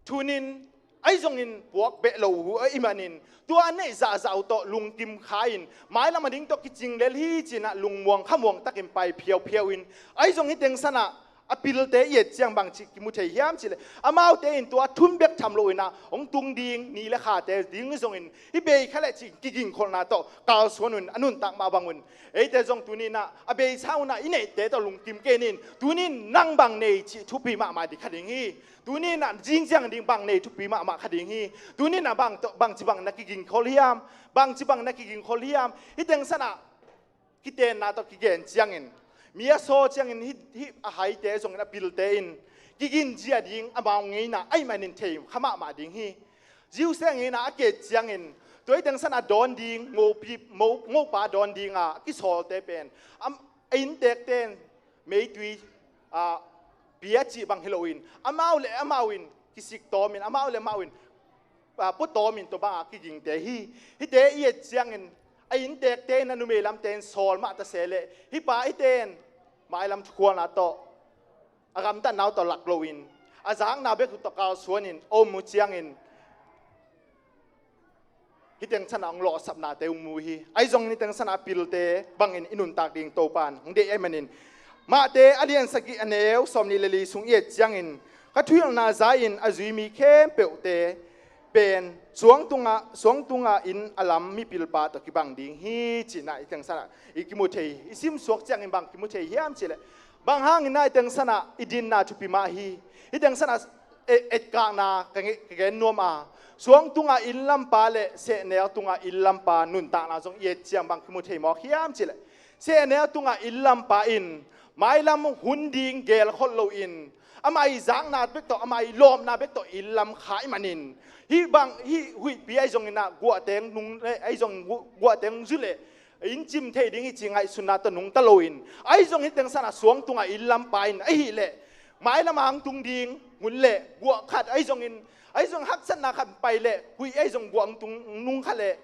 thunin, ahi zongin puak beh lo uh ahih manin, tua a neih zahzah uh tawh lungkim kha in, mailam a ding tawh kicing lel hi cinah lungmuang khamuang takin pai phiauphiau in, ahi zong hih teng sanah a pilte i et ciang bang ci kimu thei hiam cih leh, amaute in tua thun bek tham loinah hong tung ding ni le khate ding zongin, hih bei kha leh cih kiginkholhna tawh kalsuan un, a nuntak mah bang un. Eite zong tuninah a beisa unah i neihte tawh lungkim kei nin, tunin nang bang nei cih thupi mahmah ding kha ding hi. Tuninah zingziang ding bang nei thupi mahmah kha ding hi. Tuninah bang, bangci bang na kiginkholh hiam? Bangci bang na kiginkholh hiam? Hih teng sanah kitenna tawh kigen ciangin, mi a saw ciangin hih, hih a haite zongin a pilte in kiginzia ding amau ngeina ahih manin thei kha mahmah ding hi. Jews te ngeina a kiet ciangin, tua hih teng sanah dawn ding, ngopi, mo, ngopa dawn dinga a kisawlte pen, am, a inntekte in meitui, a, pia cih bang hi loin, amau le amau in kisik tawmin, amau le amau in, a, pua tawmin tua banga kigingte hi. Hihte i et ciangin, a inntekte in, a numei lamte in sawl mah ta se leh, hih pa hihte in mailam thukhualna tawh, a gamtatna uh tawh lak loin, a zakna bek uh tawh kalsuanin a om uh ciangin, hih teng sanah hong lawhsapnate hong mu hi. Ahi zongin hih teng sanah a pilte bangin i nuntak ding Topan hong deih ahih manin, Mahte a lian sagih a neu sawmnih le li sung i et ciangin, ka thuhilhna za-in a zui mi khempeuhte pen suang tungah, suang tungah inn a lam mipilpa tawh kibang ding hi, cinah hih teng sanah i kimu thei, i simsuak ciangin bang kimu thei hiam cih leh, bang hangin ah hih teng sanah i dinna thupi mah hi. Hih teng sanah e-, etkakna ka nge-, ka gen nuam a, suang tungah inn lampa le sehnel tungah inn lampa nuntakna zong i et ciang bang kimu thei mawk hiam cih leh, sehnel tungah inn lampa in mailam hun ding gelkholh loin, amah i zakna bek tawh, amah i lawpna bek tawh inn lam kha ahih manin, hih bang, hih huihpi ahi zongin ah guahteng nung le, ahi zong gu-, guahteng zu le, inn cim thei ding hi ci ngaihsutna tawh nungta loin, ahi zong hih teng sanah suang tungah inn lampa in ahih leh, mailam a hong tung ding hun le guah khat ahi zongin, ahi zong haksatna khat pai leh, huih ahi zong guah hong tung nung kha leh,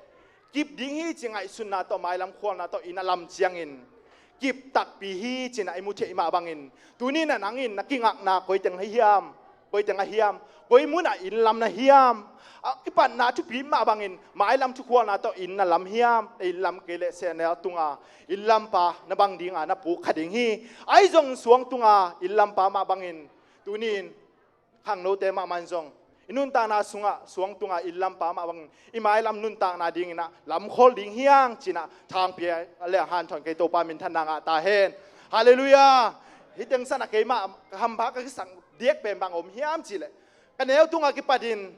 kip ding hi ci ngaihsutna tawh, mailam khualna tawh inn a lam ciangin kip takpi hi cinah i mu theih mah bangin, tuninah nang in na kingakna koi teng ahi hiam? Koi teng ahi hiam? Koi munah inn lam na hiam? A kipatna thupi mah bangin, mailam thukhualna tawh inn na lam hiam? Na inn lam kei leh sehnel tunga inn lampa na bang dinga na puk kha ding hi. Ahi zong suang tunga inn lampa mah bangin, tunin khangnote mahmah in zong i nuntakna sungah suang tunga inn lampa mah bangin i mailam nuntakna dinginah lamkhawl ding hi hang cinah thangpi a le a hanthawn kei Topa minthanna ngah ta hen. Halleluiah. Hih teng sanah keimah hampha ka kisak diak pen bang om hiam cih leh, ka neu tungah kipatin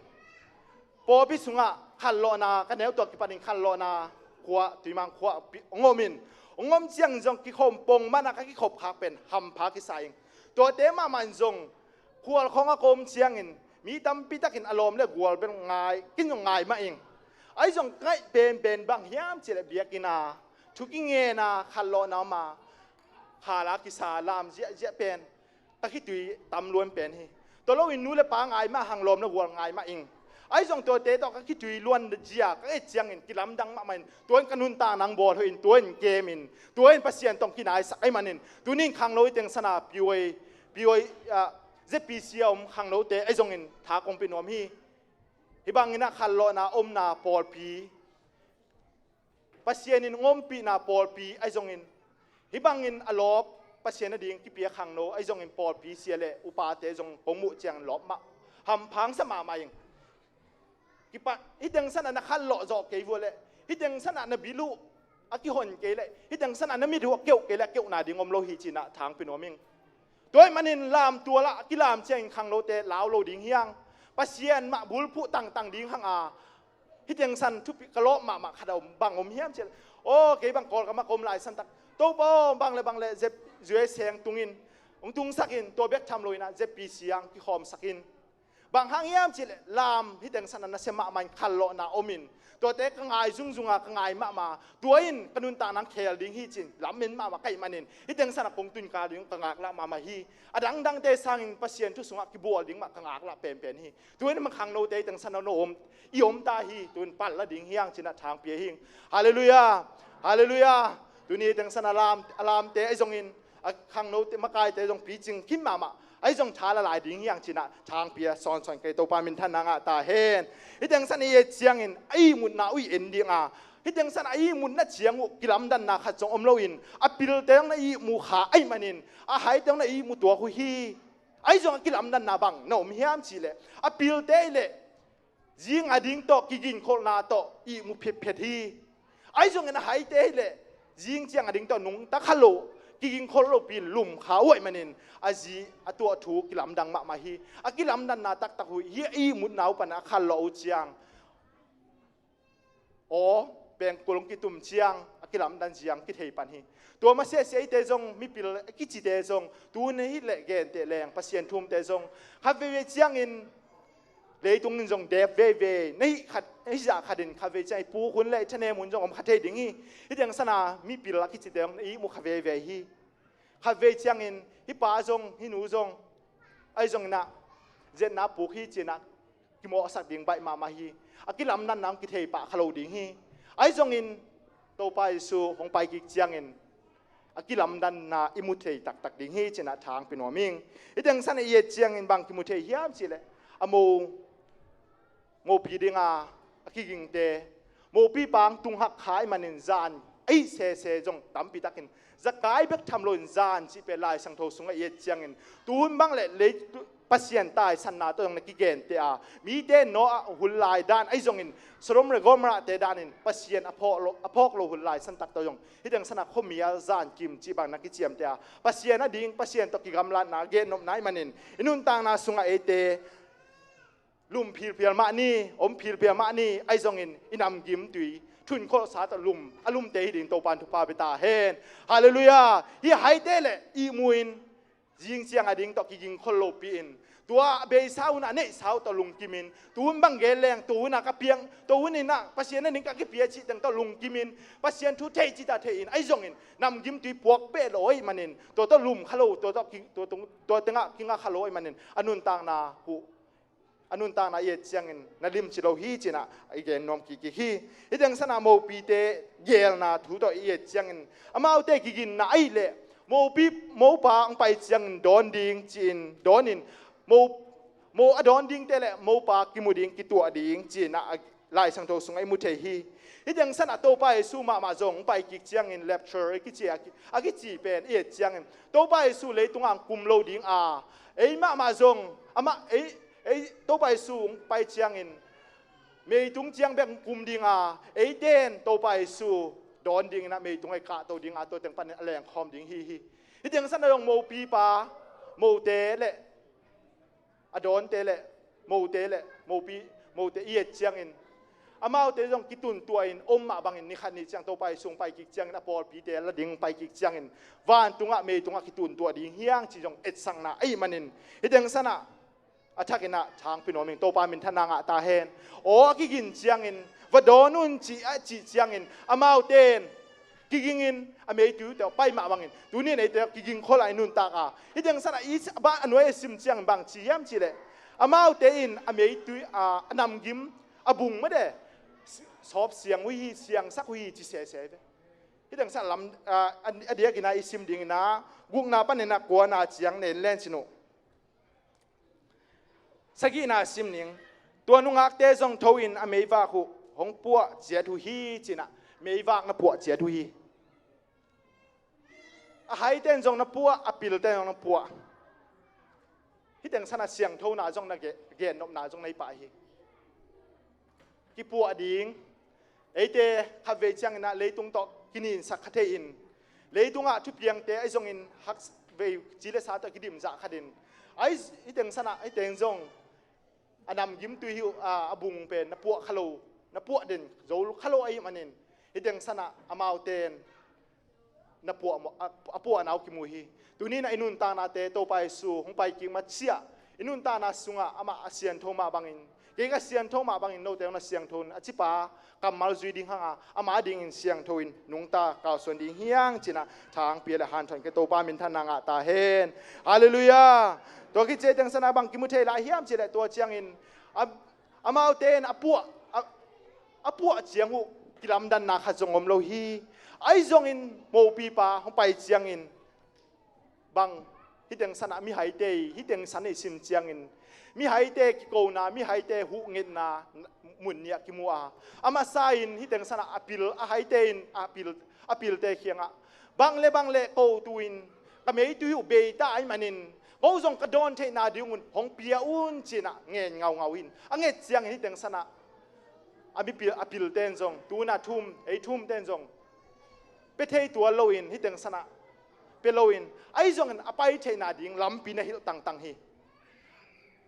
pawlpi sungah khanlawhna, ka neu tungah kipatin khanlawhna khua, Tuimang khua pi-, hong om in, hong om ciangin zong kikhawm pong manah ka kikhop khak pen hampha kisa ing. Tuate mahmah in zong khual khawng a ka om ciangin mi tampi takin a lawm le gual bel ngai, kin zong ngai mah ing. Ahi zong ka ngaih penpen bang hiam cih leh, biakinn a thu kingena khanlawhna om a, khala kisa lam ziahziah pen ka khitui tam luan pen hi. Tua loin nu le pa ngai mah, hang lawm le gual ngai mah ing. Ahi zong tuate tawh ka khitui luan zia ka et ciangin kilamdang mahmah in, tua in ka nuntakna hong bawl hoih in, tua in kem in, tua in Pasian tawh kinaisak ahih manin, tunin khangno i teng sanah P Y, P Y, ah, Z P C a om khangnote ahi zongin tha kong pia nuam hi. Hih bangin a khanlawhna omna pawlpi, Pasian in hong ompihna pawlpi ahi zongin, hih bangin a lawp Pasian a ding kipia khangno ahi zongin pawlpi sia le upate zong kong muh ciangin lawp mah, hampha sa mahmah ing. Kipat, hih teng sanah na khanlawh zawh kei vua leh, hih teng sanah na bil uh a kihon kei leh, hih teng sanah na mit uh a keuh kei leh a keuhna ding om lo hi cinah thangpi nuam ing. Tua ahih manin lamtual ah a kilam ciangin khangnote lau lo ding hiang. Pasian mah bulphuh tangtang ding hang a, hih teng san thupi ka lawp mahmah khat a om, bang om hiam ciah leh, aw, kei bang Kawlgam ah ka om lai santak, Topa aw, bang le bang le zep zuai seng tungin, hong tungsakin, tua bek tham loinah zeppi siang kikhawmsakin. Bang hang hiam cihleh lam hih teng sanah nasia mahmah in khanlawhna omin, tuate ka ngai zungzunga ka ngai mahmah, tua in ka nuntakna khel ding hi cin lamen mahmah ka hih manin hih teng sanah kong tun ka ding ka ngaklah mahmah hi. A dangdangte sangin Pasian thu sungah kibual ding mah ka ngaklah penpen hi. Tua in mah khangnote hih teng sanah na om, i om ta hi, tua in pal la ding hiang cinah thangpia hing. Halleluiah. Halleluiah. Tuni hih teng sanah lam, a lamte ahi zongin, a khangnote, makaite zong picing kim mahmah ahi zong tha la lai ding hiang cinah thangpia sawnsawn kei, Topa minthanna ngah ta hen. Hih teng sanah i et ciangin a ihmutna uh i en dinga, hih teng sanah a ihmutna ciang uh kilamdanna khat zong om loin, a pilte zong na ihmu kha ahih manin a haite zong na ihmu tuak uh hi. Ahi zong a kilamdanna bang na om hiam cihleh, a pilte i leh zing a ding tawh kiginkholhna tawh ihmu phitphet hi. Ahi zongin a haite hi leh zing ciang a ding tawh nungta kha lo, kigingkholh lopi lum kha uh ahih manin a zi a tuah thu kilamdang mahmah hi. A kilamdanna taktak uh hi. A ihmutna uh pan a khanlawh uh ciang, aw, pengkul hong kitum ciang a kilamdan ziang kithei pan hi. Tua masiasia eite zong, mipil a kicite zong, tuni hih leh genteh leng Pasian thumte zong khat veivei ciangin leitung in zong dep veivei, na hih khat, na hih zah khatin khat vei ciang i puk hun le i thanem hun zong om kha thei ding hi. Hih teng sanah mipil a kicite zong na ihmu kha veivei hi. Khat vei ciangin hih pa zong, hih nu zong, ahi zongin ah zetna puk hi cinah kimawhsak ding baih mahmah hi. A kilamdanna hong kithei pah kha lo ding hi. Ahi zongin Topa Jesu hong pai kik ciangin a kilamdanna i mu thei taktak ding hi cinah thangpi nuam ing. Hih teng sanah i et ciangin bang kimu thei hiam cihleh, a mo, mopi dinga a kigingte, mopi pang tunghak kha ahih manin zan ei sese zong tampi takin, zakai bek tham loin zan cih pen Lai Siangtho sungah i et ciangin, tuhun bang le lei, Pasian taisanna tawh zong na kigenteh a, mite Noah hun lai dan ahi zongin, Sodom le Gomorrah te danin Pasian a phawk lo, a phawk lo hun lai santak tawh zong hih teng sanah khuamial zankim cih bang na kiciamteh a, Pasian a ding, Pasian tawh kigamlatna gennopna ahih manin i nuntakna sungah eite lum philphial mah ni, om philphial mah ni, ahi zongin i namgim tui thunkholhsa tawh lum, a lumte hi ding Topan thupha pia ta hen. Halleluiah. Hih haite le ihmu in zing ciang a ding tawh kigingkhol lopi in, tua a beisa hun a neihsa uh tawh lungkimin, tuhun bang gen leng, tuhun a ka piang, tuhun in ah Pasian a ding ka kipia cih teng tawh lungkimin, Pasian thu thei cita thei in, ahi zongin namgim tui puak peh lo ahih manin tua tawh lum kha lo, tua tawh ki, tua, tua, tua tengah kinga kha lo ahih manin a nuntakna huh, a nuntakna i et ciangin na limci lo hi cinah i gen nuam kikkik hi. Hih teng sanah mopite geelna thu tawh i et ciangin, amaute kiginna ahih leh mopi, mopa hong pai ciangin dawn ding ci-in dawnin, mo, mo a dawn dingte le mopa kimu ding, kituah ding cinah a Lai Siangtho sungah i mu thei hi. Hih teng sanah Topa Jesu mahmah zong hong pai kik ciangin rapture a kici, a ki, a kici pen i et ciangin Topa Jesu leitungah hong kum lo ding a, ei mahmah zong amah, ei, ei Topa Jesu hong pai ciangin meitung ciang bek hong kum ding a, eite in Topa Jesu dawn dingin ah meitung ah i kahto ding a, tua teng panin a lengkhawm ding hi hi. Hih teng sanah zong mopipa, mote le a dawnte le mote le mopi, mote i et ciangin amaute zong kituntuah in om mah bangin ni khat ni ciang Topa Jesu hong pai kik ciangin a pawlpite la ding hong pai kik ciangin vantungah meitungah kituntuah ding hiang cih zong etsakna ahih manin hih teng sanah a thakin ah thangpi nuam ing. Topa minthanna ngah ta hen. Aw, a kigin ciangin va dawn un cih a cih ciangin amaute in kigingin a meitui uh tawh pai mah bangin tuni in eite kigingkhol a i nuntak a, hih teng sanah i, a nuai a sim ciangin bang ci hiam cihleh, amaute in a meitui a, a namgim a bung mate sawp siang uh hi, siangsak uh hi ci sese ve. Hih teng sanah lam, a, a diakin ah i sim dingin ah gukna panin ah kuana ciang nen len cin uh. Sagihna sim ning. Tua nungakte zong tho in a meivak uh hong puah ciat uh hi, ci-in ah meivak na puah ciat uh hi. A haite in zong na puah, a pilte in zong na puah. Hih teng sanah siangthona zong na ge-, gennopna zong na hi pah hi. Kipuah ding, eite khatvei ciangin ah leitung tawh kininsak kha thei in, leitungah thupiangte ahi zongin hak vei ci le sa tawh kidimzah khat in, ahi, hih teng sanah, hih teng zong a namgimtui hi uh, a, a bung pen na puah kha lo, na puah den zo kha lo ahih manin, hih teng sanah amaute in na puah, a, a puahna uh kimu hi. Tuni-in ah i nuntaknate Topa Jesu hong pai kik ma ciah, i nuntakna sungah amah a siangtho mah bangin, kei ka siangtho mah bangin note hong na siangtho in, a cipa kammal zui ding hang a, ama dingin siangtho in nungta kalsuan ding hi hang, ci-in ah thang pia le hanthawn kei, Topa minthanna ngah ta hen. Halleluiah. Tua khit ciang teng sanah bang kimu thei lai hiam cih leh, tua ciangin a, amaute in a puah, a, a puah ciang uh kilamdanna khat zong om lo hi. Ahi zongin mopipa hong pai ciangin bang, hih teng sanah mihaite, hih teng san i sim ciangin mihaite kikona, mihaite huhngetna mun nih ah kimu a, a masa in hih teng sanah a pil, a haite in a pil, a pilte kiangah, bang le bang le ko tu-in ka meitui uh bei ta ahih manin, ko zong ka dawn theihna ding un hong pia un, ci-in ah ngen ngaungau in, a nget ciangin hih teng sanah a mipil, a pilte in zong, tu-in ah thum, ei thumte in zong pia thei tuan loin, hih teng sanah pia loin, ahi zongin a pai theihna ding lampi na hilh tangtang hi.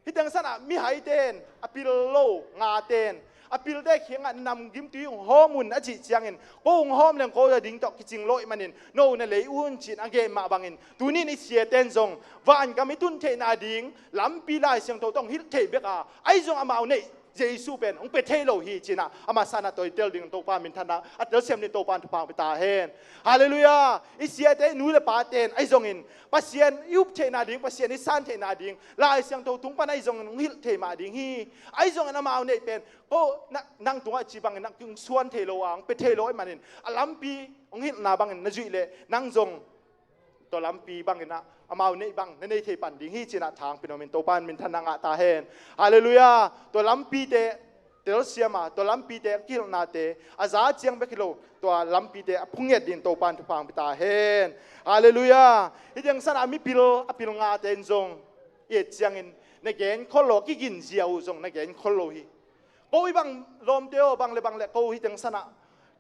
Hih teng sanah mihaite in, a pil lo ngate in a pilte kiangah, namgimtui hong hawm un, a cih ciangin, ko hong hawm leng ko a ding tawh kicing lo ahih manin no na lei un, ci-in a gen mah bangin, tuni-in i siate in zong vangam i tun theihna ding lampi Lai Siangtho tawh hong hilh thei bek a, ahi zong amau neih Jesu pen hong pia thei lo hi, ci-in ah a masa in ah tua i tel ding Topa minthanna, a telsiam ding Topa in thupha hong pia ta hen. Halleluiah. I siate, i nu le pate in ahi zongin Pasian i up theihna ding, Pasian i san theihna ding Lai Siangtho tung pan ahi zongin hong hilh thei mah ding hi. Ahi zongin amau neih pen ko, na, nang tungah ci bangin nang hong suan thei lo a, hong pia thei lo ahih manin, a lampi hong hilhna bangin na zuih leh nang zong tua lampi bangin ah amau neih bang na nei thei pan ding hi, ci-in ah thang pia nuam in, Topa in minthanna ngah ta hen. Halleluiah. Tua lampite telsiam a, tua lampite a kihilhnate a za ciang bek hi lo, tua lampite a phunget ding Topa in thupha hong pia ta hen. Halleluiah. Hih teng sanah a mipil, a pil ngate in zong i et ciangin na genkhol lo, kigin zia uh zong na genkhol lo hi. Ko i bang lawmte aw, bang le bang le ko hih teng sanah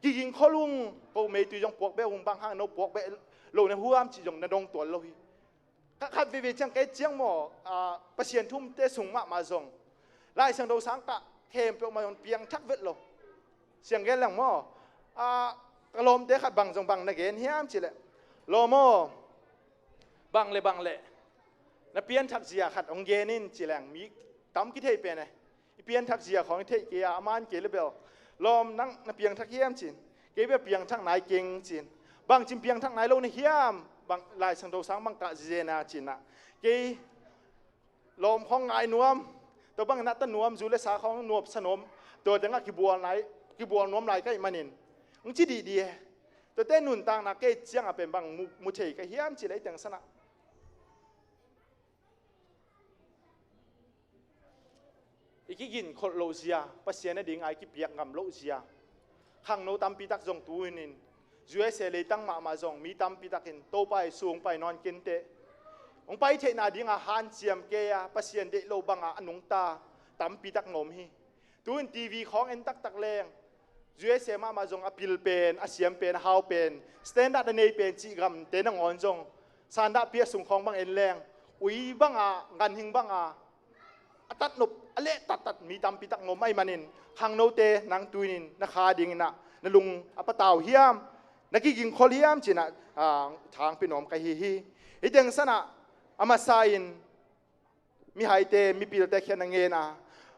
kigin khol ung, ko meitui zong puak beh ung, bang hang no puak beh lo na hiam cih zong na dong tuan lo hi. Khat, khat veivei ciang, kei ciang maw, a, Pasian thumte sung mahmah zong Lai Siangtho sang kah khempeuh mah zong piangthak vet lo. Siang gen leng maw, a, ka lawmte khat bang zong bang na gen hiam cih leh, lawm aw, bang le bang le na pianthak zia khat hong gen in, ci leng mi tam kithei pen e. I pianthak zia khawng i theih kei a, a man kei le bel, lawm, nang na piangthak hiam, ci-in, kei bel piangthak nai keng, ci-in, bangci piangthak nai lo na hiam, bang Lai Siangtho sang bang kah zen a, ci-in ah, kei lawm khawng ngai nuam, tua bangin ah ta nuam, zu le sa khawng nuamsa nuam, tua tengah kibual nai, kibual nuam lai ka hih manin hong ci dihdih e. Tuate nuntakna kei ciangah pen bang mu, mu thei ka hiam cih leh, hih teng sanah i kiginkholh loh zia, Pasian a dingah i kipiak ngam loh zia. Khangno tampi tak zong tu-in in, U S A leitang mahmah zong mi tampi takin Topa Jesu hong pai nawn kenteh, hong pai theihna dingah hanciam kei a, Pasian deih loh bangah a nungta tampi tak na om hi. Tu-in T V khawng en taktak leng, U S A mahmah zong a pil pen, a siam pen, a hau pen, standard a nei pen cih gamte nangawn zong, sandahpi a sung khawng bang en leng, ui banga, ganhing banga a tatnop, a leh tattat mi tampi tak na om ahih manin, khangnote nang tu-in in na kha dingin ah na lung a patau hiam, na kiginkhol hiam, ci-in ah, ah, thangpi nuam ka hi hi. Hih teng sanah a masa in, mihaite, mipilte kiang na ngen a,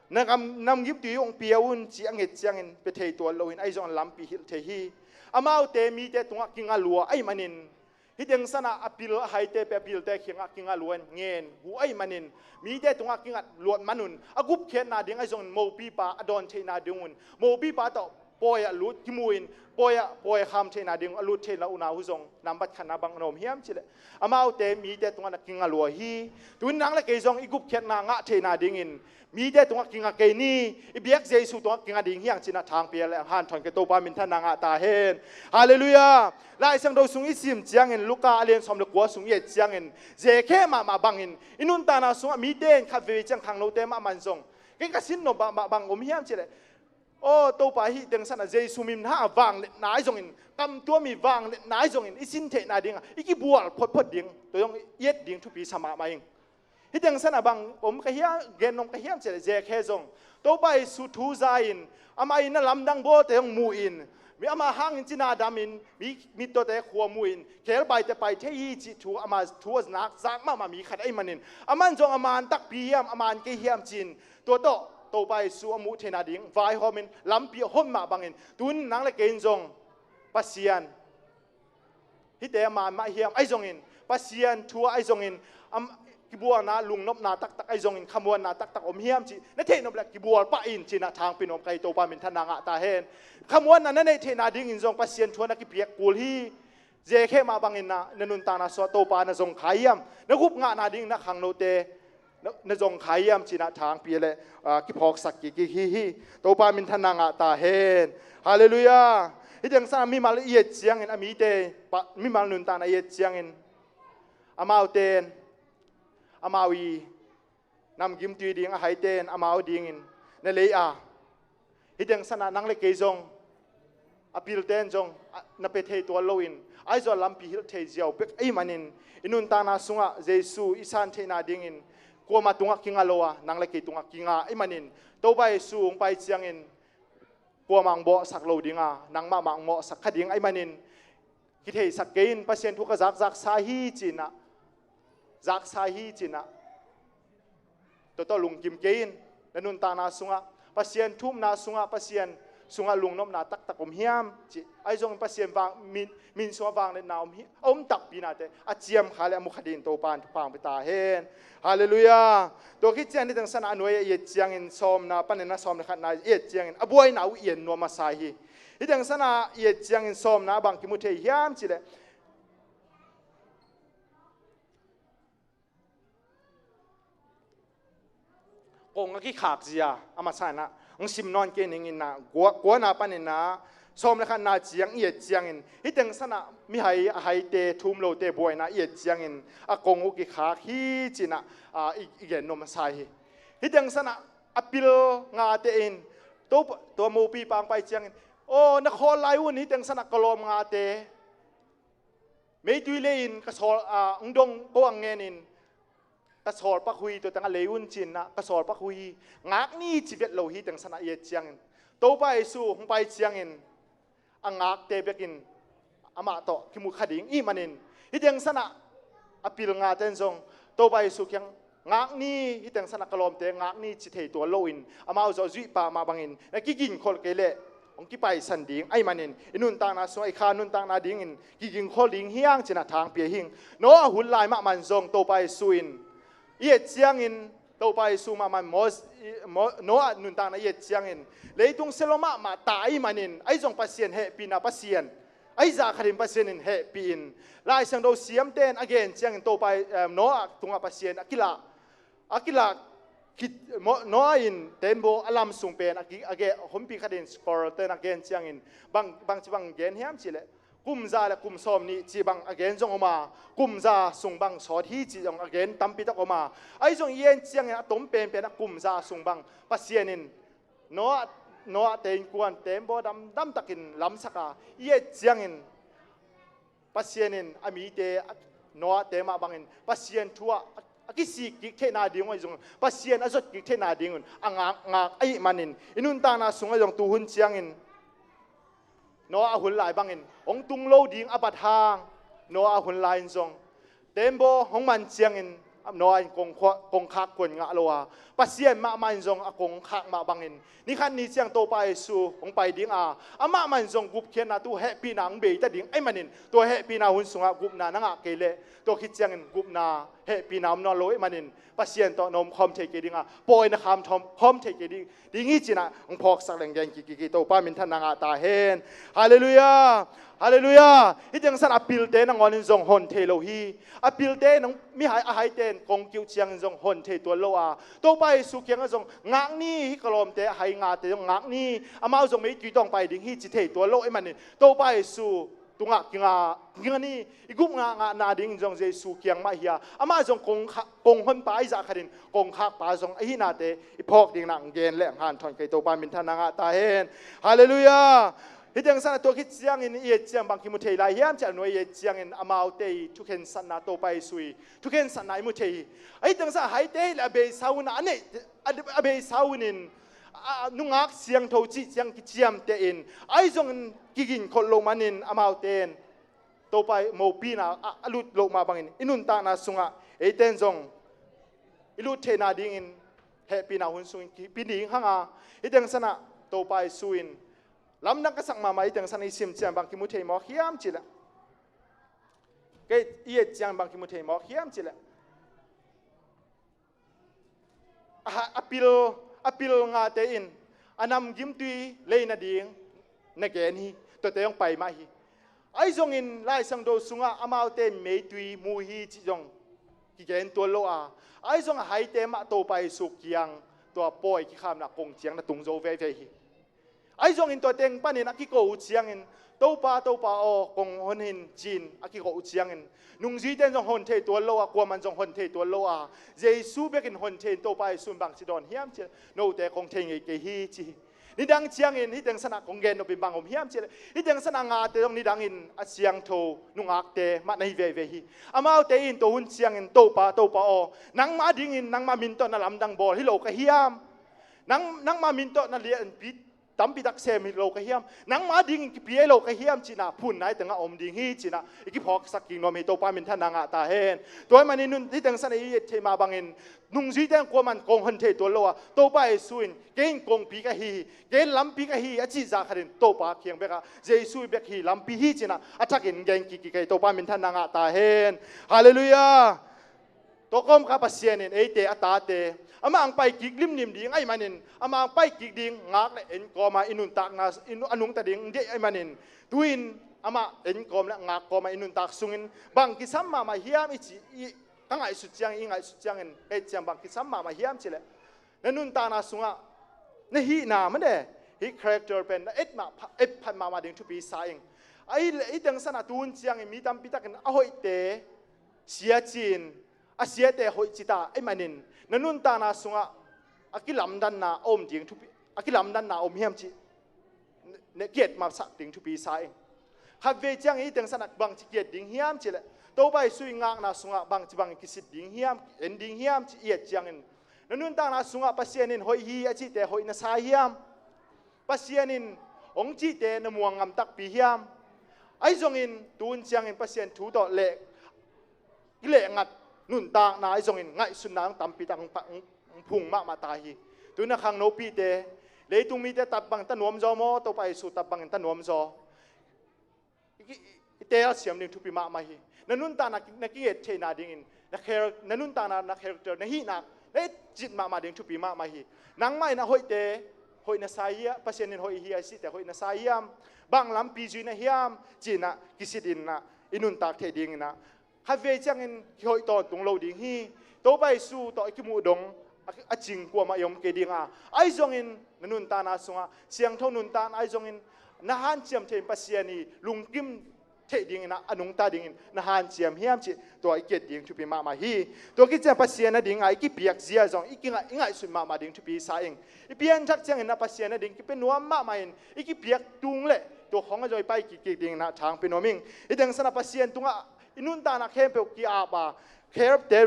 na gam, namgimtui hong pia un, ci a nget ciangin pia thei tuan loin, ahi zongin lampi hilh thei hi. Amaute mite tungah kinga lua ahih manin, hih teng sanah a pil a haite pen a pilte kiangah kinga lua in ngen gu ahih manin, mite tungah kinga luat man un, a gupkhiatna ding ahi zongin mopipa a dawn theihna ding un, mopipa tawh pawi ah lut kimu in, pawi ah, pawi ah kham theihna ding a lut theihna unau uh zong nambat khatna bang na om hiam cih leh, amaute mite tungah na kinga lua hi. Tun nang le kei zong i gupkhiatna ngah theihna dingin mite tungah kinga kei ni, i biak Jesu tungah kinga ding hi hang ci-in ah thangpi leh hanthawn kei, Topa minthanna ngah ta hen. Halleluiah. Lai Siangtho sung i sim ciangin, Luka a lian sawm le kua sung i et ciangin, Zekhia mahmah bangin i nuntakna sungah mite in khat veivei ciang khangnote mahmah in zong, kei ka sin nop mahmah bang om hiam cih leh, aw, Topa, hih teng sanah Jesu min hangah vangliatna ahi zongin, kamtuam i vangliatna ahi zongin i sin theihna dingah i kibual photphot ding, tua zong i et ding thupi sa mahmah ing. Hih teng sanah bang om ka hiam, gen om ka hiam cih leh, Zekhia zong Topa Jesu thu za-in, amah in a lamdang bawlte zong mu-in, mi amah hangin cina damin, mi, mittawte khua mu-in, khebaite pai thei hi cih thu, ama thu a nak zak mahmah mi khat ahih manin, aman zong a man takpi hiam, a man kei hiam ci-in, tua tawh Topa Jesu a muh theihna ding vaihawmin lampi a hon mah bangin, tun nang le kei in zong Pasian, hihte a man mah hiam ahi zongin, Pasian thu ah ahi zongin, am, kibualna, lungnopna taktak ahi zongin, khamuanna taktak om hiam cih na theih nop leh kibual pah in ci-in ah thangpi nuam ka hi, Topa minthanna ngah ta hen. Khamuanna na neih theihna dingin zong Pasian thu ah na kipiak kul hi. Zekhia mah bangin ah na nuntakna sungah Topa na zong kha hiam, na gup ngahna dingin na khangnote na, na zong kha hiam ci-in ah thangpi leh, ah, kiphawksak kik hi hi. Topa minthanna ngah ta hen. Halleluiah. Hih teng sanah mimal i et ciangin, a mite, pa, mimal nuntakna i et ciangin, amaute in, amau i namgimtui ding a haite in amau dingin na lei a, hih teng sanah nang le kei zong, a pilte in zong, a, na pia thei tuan loin, ahi zong lampi hilh thei ziau bek ahih manin, i nuntakna sungah Jesu i san theihna dingin kuamah tungah kinga lo a, nang le kei tungah kinga ahih manin, Topa Jesu hong pai ciangin kuamah hong mawhsak lo ding a, nang mahmah hong mawhsak kha ding ahih manin, kitheisak kei in, Pasian thu ka zakzak sa hi ci-in ah, zaksa hi ci-in ah, tua tawh lungkim kei in. Na nuntakna sungah, Pasian thu-umna sungah, Pasian sungah lungnopna taktak om hiam cih, ahi zongin Pasian vang, min, min sungah vangliatna om hi, a om takpi nate a ciam kha leh a mu kha dingin Topa in thupha hong pia ta hen. Halleluiah. Tua khit ciang, hih teng sanah a nuai-ah i et ciangin, sawmna panin ah sawm le khatna i et ciangin, a buaina uh i en nuam masa hi. Hih teng sanah i et ciangin sawmna bang kimu thei hiam cih leh, kong a kikhak zia, a masa in ah hong sim nawn kei ning in ah, kua, kuana panin ah sawm le khatna ciang i et ciangin, hih teng sanah mihai a haite, thu-um lote buaina i et ciangin, a kong uh kikhak hi ci-in ah, a, i, i gen nuam masa hi. Hih teng sanah a pil ngate in, tua, tua mopi pang pai ciangin, aw, na khawl lai un, hih teng sanah ka lawm ngate meitui lei-in ka sawl, a, hong dong ko ang ngenin, ka sawl pak uh hi, tua teng ah lei un ci-in ah ka sawl pak uh hi, ngak ni ci vet lo. Hih teng sanah i et ciangin, Topa Jesu hong pai ciangin a ngakte bekin amah tawh kimu kha ding ahih manin, hih teng sanah a pil ngate in zong Topa Jesu kiang, ngak ni, hih teng sanah ka lawmte ngak ni ci thei tuan loin, amau zong a zuih pah mah bangin na kigingkhol kei leh hong kipaisan ding ahih manin, i nuntakna sungah, i kha nuntakna dingin kigingkhol ding hi hang ci-in ah thangpi hi ing. Noah hun lai mahmah in zong Topa Jesu in, i et ciangin, Topa Jesu mahmah in Mos-, i, Mo-, Noah nuntakna i et ciangin, leitung sia lua mahmah ta ahih manin, ahi zong Pasian hehpihna, Pasian ahi zah khatin Pasian in hehpih in, Lai Siangtho siamte in a gen ciangin, Topa, eh, Noah tungah Pasian a kilah, a kilah khit, Mo-, Noah in tembaw a lam sung pen a ki, a ge, humpih khatin scholar-te in a gen ciangin, bang, bangci bang gen hiam cih leh, kum za le kum sawmnih cih bang a gen zong om a, kum za sung bang sawt hi cih zong a gen tampi tak om a, ahi zong i en ciangin a tom penpen a kum za sung bang Pasian in Noah, Noah-te innkuan tembaw damdam takin lamsak a, i et ciangin Pasian in a mite, a, Noah-te mah bangin Pasian thu ah a, a kisik kik theihna ding uh ahi zong, Pasian a zot kik theihna dingun a ngak, ngak ahih manin, i nuntakna sungah zong tuhun ciangin Noah a hun lai bangin hong tung lo ding a bat hang, Noah a hun lai in zong tembaw hong man ciangin Noah in kongkhak kuan ngah lo a, Pasian mahmah in zong a kongkhak mah bangin ni khat ni ciang Topa Jesu hong pai ding a, amah mah in zong gupkhiatna, tua hehpihna hong bei ta ding ahih manin, tua hehpihna hun sungah gupna na ngah kei leh, tua khit ciangin gupna, hehpihna om nawn lo ahih manin Pasian tawh na om khawm thei kei ding a, pawi na kham khawm thei kei ding, ding hi ci-in ah hong phawksak leng gen kik kik hi. Topa minthanna ngah ta hen. Halleluiah. Halleluiah. Hih teng san a pilte nangawn in zong hon thei lo hi. A pilte in hong, mihai a haite in kong kiuh ciangin zong hon thei tuan lo a, Topa Jesu kiangah zong ngak ni, hih ka lawmte a hai ngate zong ngak ni, amau zong meitui tawh hong pai ding hi ci thei tuan lo ahih manin Topa Jesu tungah kinga, kinga ni. I gupna ngahna dingin zong Jesu kiang mah hi a, amah zong kong kha-, kong honpa ahi zah khatin kongkhakpa zong ahihnate i phawk dingin ah gen leng hanthawn kei. Topa minthanna ngah ta hen. Halleluiah. Hih teng san a tua khit ciangin i et ciang bang kimu thei lai hiam cih leh, a nuai i et ciangin amaute i thukhensatna, Topa Jesu i thukhensatna i mu thei hi. Ahi teng san a haite hi leh a beisa hun a, a neih, a, a beisa hun in a, a, nungak siangtho cih ciang kiciamteh in, ahi zongin kiginkhol loh manin amaute in Topa i mopina a, a lut loh mah bangin i nuntakna sungah eite in zong i lut theihna dingin hehpihna hun sungin kipia ding hang a, hih teng san ah Topa Jesu in lamdang ka sak mahmah. Hih teng san i sim ciang bang kimu thei mawk hiam cih leh, kei i et ciang bang kimu thei mawk hiam cih leh, a, a pil, a pil ngate in a namgimtui lei nading na gen hi. Tuate hong pai mah hi. Ahi zongin Lai Siangtho sungah amaute in meitui mu hi cih zong kigen tuan lo a, ahi zong a haite mah Topa Jesu kiang tua pawi kikhamna kong ciang na tung zo veve hi. Ahi zongin tua teng panin a kiko uh ciangin, "Topa, Topa aw, kong hon in," ci-in a kiko uh ciangin, nungzuite in zong hon thei tuan lo a, kuaman zong hon thei tuan lo a, Jesu bekin hon thei in. Topa Jesu in bangci dawn hiam cih leh, "Note kong thei ngei kei hi," ci hi. Nidang ciangin hih teng san ah kong gen nop in bang om hiam cih leh, hih teng san a ngate zong nidangin a siangtho nungakte mah na hi veve hi. Amaute in tua hun ciangin, "Topa, Topa aw, nangmah dingin nangmah min tawh na lamdang bawl hi lo ka hiam? Nang, nangmah min tawh na lianpi tampi tak sem hi lo ka hiam? Nangmah dingin kipia hi lo ka hiam?" ci-in ah phunna i tengah om ding hi ci-in ah i kiphawksak kik nuam hi. Topa minthanna ngah ta hen. Tua ahih manin hih teng san ah i et theih mah bangin, nungzuite in kuaman kong hon thei tuan lo a, Topa Jesu in, "Kei in kongpi ka hi hi, kei in lampi ka hi hi," a cih zah khatin Topa kiang bekah, "Jesu bek hi lampi hi," ci-in ah a thakin gen kik kik hi. Topa minthanna ngah ta hen. Halleluiah. Tua kawmkal Pasian in eite a tate, amah hong pai kik limlim ding ahih manin, amah hong pai kik ding ngak le en kawmah i nuntakna, i nu-, a nungta ding deih ahih manin, tu-in amah en kawm le ngak kawmah i nuntak sungin bang kisam mahmah hiam i cih, i, ka ngaihsut ciang, i ngaihsut ciangin, ka et ciang bang kisam mahmah hiam cih leh, na nuntakna sungah na hihna mah ne, hih character pen na et mah pha-, et phat mahmah ding thupi sa ing. Ahi leh hih teng san ah tu hun ciangin mi tampi takin a hoihte sia ci-in, a siate hoih ci ta ahih manin, na nuntakna sungah a kilamdanna a om ding thupi, a kilamdanna a om hiam cih ne, kiet masa ding thupi sa ing. Khatvei ciangin hih teng san ah bangci kiet ding hiam cih leh, Topa Jesu i ngakna sungah bangci bangin kisit ding hiam, en ding hiam cih i et ciangin, na nuntakna sungah Pasian in hoih hi a cihte hoih na sa hiam? Pasian in hong cihte na muang ngam takpi hiam? Ahi zongin tu hun ciangin Pasian thu tawh leh, i lehngat nuntakna ahi zongin ngaihsutna hong tampi tak hong pa-, hong, hong phung mahmah ta hi. Tu-in ah khangnopite, leitung mite tap bangin ta nuamzaw maw, Topa Jesu tap bangin ta nuamzaw? I ki-, i, i telsiam ding thupi mahmah hi. Na nuntakna ki-, na kinget theihna dingin, na char-, na nuntakna, na character, na hihna na et cit mahmah ding thupi mahmah hi. Nangmah in a hoihte hoih na sa hiam, Pasian in hoih hi a cihte hoih na sa hiam? Bang lampi zui na hiam? Ci-in ah kisit in ah i nuntak theih dingin ah, khatvei ciangin kihoih tawntung lo ding hi. Topa Jesu tawh i kimuh dong a, a cing kuamah i om kei ding a, ahi zongin na nuntakna sungah, siangtho nuntakna ahi zongin, na hanciam thei in Pasian i lungkim theih dingin ah, a nungta dingin na hanciam hiam cih tua i kiet ding thupi mahmah hi. Tua khit ciang Pasian a ding a i kipiak zia zong i kingaih, i ngaihsut mahmah ding thupi sa ing. I pianthak ciangin ah Pasian a ding kipia nuam mahmah in, i kipiak tung leh tua khawng ah zong i pai kik kik dingin ah thang pia nuam ing. Hih teng san ah Pasian tungah i nuntakna khempeuh ki-ap a, Caleb te,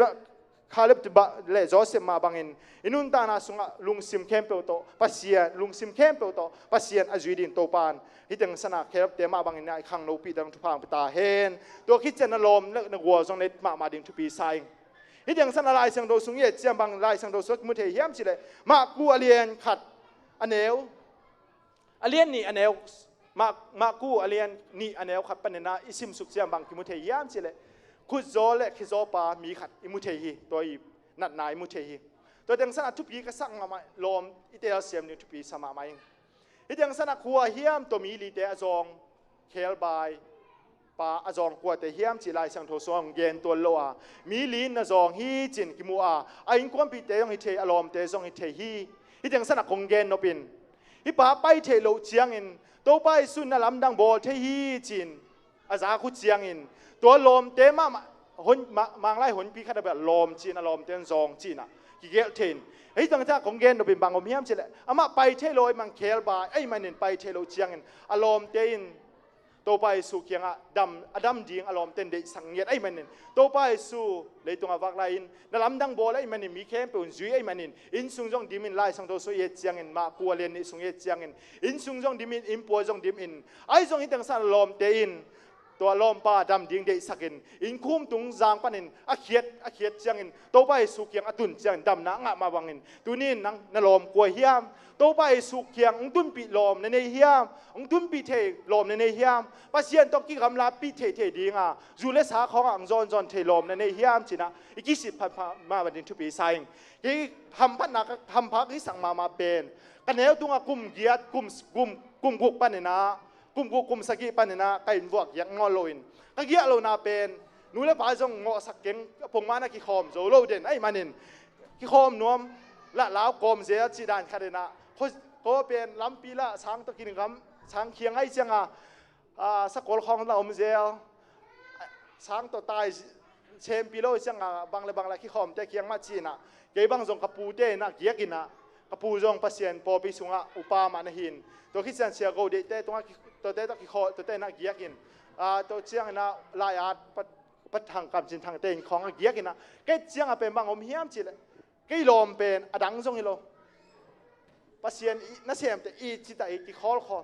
Caleb te le Joseph mah bangin i nuntakna sungah lungsim khempeuh tawh Pasian, lungsim khempeuh tawh Pasian a zui dingin Topa in hih teng san ah Caleb te mah bangin ah i khangnopite thupha hong pia ta hen. Tua khit ciang na lawm le na gual zong na et mahmah ding thupi sa ing. Hih teng san a Lai Siangtho sung i et ciang bang Lai Siangtho sung kimu thei hiam cileh, Marku a lian khat a neu, a lian nih a neu, Mar-, Marku a lian nih a neu khat panin ah i simsuk ciang bang kimu thei hiam cileh, khutzaw le khizawpa mi khat i mu thei hi, tua i natna i mu thei hi. Tua teng san a thupi ka sak mahmah lawm, i telsiam ding thupi sa mahmah ing. Hih teng san a kua hiam tua mi lite a zawng khebai pa a zawng kuate hiam cih Lai Siangtho sungah hong gen tuan lo a, mi li in na zawng hi cin kimu a, a innkuanpihte zong hi thei, a lawmte zong hi thei hi. Hih teng san a kong gen nop in, hih pa pai theih loh ciangin Topa Jesu in na lamdang bawl thei hi cin a zak uh ciangin tua lawmte mahmah hon-, ma-, Manglai honpi khat a bel lawm cin, a lawmte in zawng cin ah kigelh thei in. Hih teng san a kong gen nop in bang om hiam cileh, amah pai thei lo ahih man khebai ahih manin pai thei loh ciangin a lawmte in Topa Jesu kiangah dam, a dam ding a lawmte in deihsak ngiat ahih manin Topa Jesu leitungah vak lai-in na lamdang bawl ahih manin mi khempeuh in zui ahih manin inn sung zong dim in, Lai Siangtho sung i et ciangin, Marku a lian nih sung i et ciangin inn sung zong dim in, inn puai zong dim in, ahi zong hih teng san a lawmte in tua lawmpa dam ding deihsak in, inn khum tung zang panin a khiat, a khiat ciangin Topa Jesu kiang a tun ciangin damna a ngah mah bangin, tuni in nang na lawm kua hiam? Topa Jesu kiang hong tunpih lawm na nei hiam? Hong tunpih thei lawm na nei hiam? Pasian tawh kigamlapih theithei dinga zu le sa khawngah hong zawnzawn thei lawm na nei hiam cin ah i kisit phatphat mah bangin thupi sa ing. Kei hamphatna ka, hampha ka kisak mahmah pen, ka neu tungah kum giat, kum, kum, kum guk panin ah, kum guk kum sagih panin ah ka inn vuah giak ngawn loin, ka giah lohna pen nu le pa zong ngawhsak keng, pongman a kikhawm zo lo den ahih manin kikhawm nuam, lah lau kawm zel cih dan khat in ah, khaw, khaw pen lampi lah sang tawh kingam, sang khiang ahih cianga, a, sakol khawng lah om zel, sang tawh tai sempi lo ahih cianga bang le bang lah kikhawmte kiang mah cin ah, kei bang zong ka pute in ah giak in ah, ka pu zong Pasian pawlpi sungah upa mah na hi in, tua khit ciang Sia Go Deihte tungah ki-, tuate tawh kikhaw, tuate in ah giak in, a, tua ciangin ah lai-at Pat, Pat Thang, Kam Cin Thangte in khawng a giak in ah, kei ciangah pen bang om hiam cileh, kei lawm pen a dang zong hi lo, Pasian i nasemte i cita i kikhawlkhawl.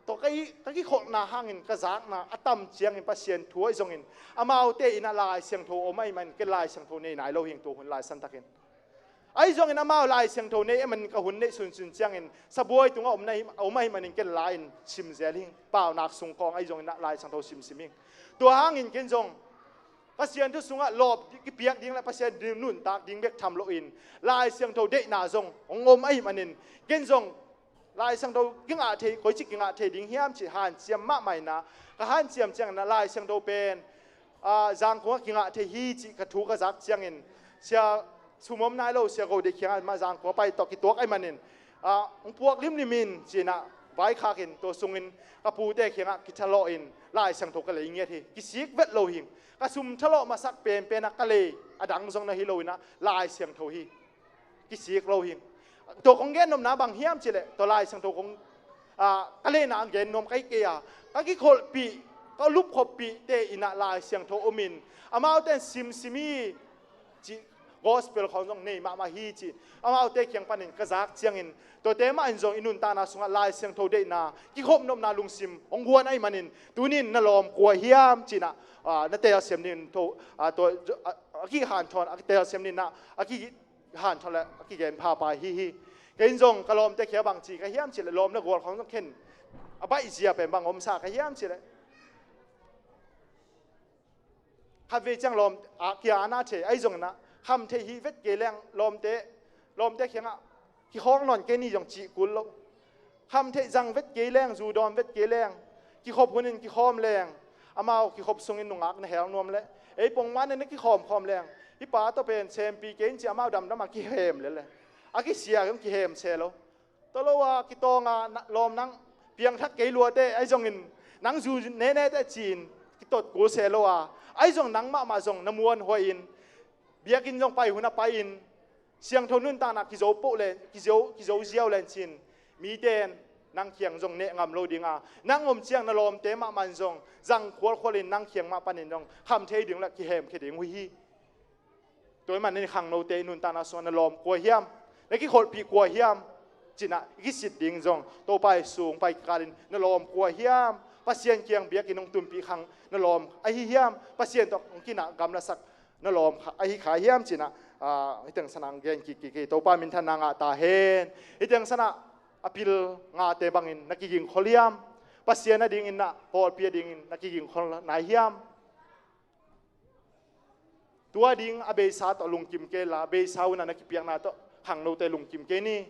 Tua ka i, ka kikholhna hangin ka zakna a tam ciangin Pasian thu ahi zongin, amaute in ah Lai Siangtho om ahih manin ken Lai Siangtho nei nai lo hing, tua hun lai santakin. Ahi zongin amau Lai Siangtho nei ahih manin ka hun neih sunsun ciangin sabuai tungah om na hi, om ahih manin ken la-in sim zel hing, paunak sung khawng ahi zongin ah Lai Siangtho simsim hing. Tua hangin ken zong Pasian thu sungah lawp di-, kipiak ding le Pasian nuntak ding bek tham loin Lai Siangtho deihna zong hong om ahih manin ken zong Lai Siangtho kingah thei, koici kingah thei ding hiam cih hanciam mahmah in ah, ka hanciam ciangin ah Lai Siangtho pen, a, Zangkong ah kingah thei hi cih ka thu ka zak ciangin, Sia Sum Om Nai Lo, Sia Go Deih kiangah mah Zangkong ah pai tawh kituak ahih manin, a, hong puak limlim in ci-in ah vaikhak in, tua sungin ka pute kiangah kithalawh in Lai Siangtho ka lei ngiat hi. Kisik vet lo hing. Ka sum thalawh masak penpen ah ka lei a dang zong na hi lo in ah Lai Siangtho hi. Kisik lo hing. Tua kong gen nopna bang hiam cileh, tua Lai Siangtho kong, a, ka leina a gen nuam ka hi kei a, ka kikholhpih, ka lupkhoppihte in ah Lai Siangtho om in, amaute in simsim hi cih, gospel khawng zong nei mahmah hi cih amaute kiang panin ka zak ciangin, tuate mah in zong i nuntakna sungah Lai Siangtho deihna, kikhop nopna lungsim hong guan ahih manin, tuni in na lawm kua hiam ci-in ah, a, na telsiam ding tho, a, tua, a, a kihanthawn, a telsiam ding ah, a kihanthawn le a kigen phapha hi hi. Kei in zong ka lawmte kiang bang ci ka hiam cileh, lawm le gual khawng zong khen a baihzia pen bang omsa ka hiam cileh, khatvei ciang lawm, a, kia ana thei ahi zongin ah, kham theih hih vet kei leng lawmte, lawmte kiangah kikhawng nawn kei ni zong cih kul lo. Kham theih zang vet kei leng, zu dawn vet kei leng, kikhop hunin kikhawm leng, amau kikhop sungin nungak na hel nuam leh, ei pongman in na kikhawmkhawm leng, hih pa tawh pen sempi kei in ci amau damdam a kihem lel leh, a kisia zong kihem se lo. Tua lo a, kitawng a, na, lawm nang, piangthak kei luate, ahi zongin nang zu nene teh ci-in kitot kul se lo a, ahi zong nang mahmah zong na muanhuai in, biakinn zong pai hun a pai in, siangtho nuntakna kizo poh len, kizo, kizo ziau len ci-in, mite in nang kiang zong neh ngam lo ding a, nang om ciang na lawmte mahmah in zong zang khualkhual in nang kiang mah panin zong kham thei ding le kihemkhia ding uh hi. Tua ahih manin khangnote i nuntakna sungah na lawm kua hiam, na kikholhpih kua hiam ci-in ah i kisit ding zong, Topa Jesu hong pai kikal in na lawm kua hiam, Pasian kiang biakinn hong tunpih khang na lawm ahi hiam, Pasian tawh hong kinah gamlasak na lawm kha, ahi kha hiam cinah, ah, hih teng sanah gen kik kik hi. Topa minthanna ngah ta hen. Hih teng sanah a pil ngate bangin na kigingkhol hiam? Pasian a dingin na, pawlpi a dingin na kigingkhol nai hiam? Tua ding a beisa tawh lungkim kei la, beisa unah na kipiakna tawh khangnote lungkim kei ni.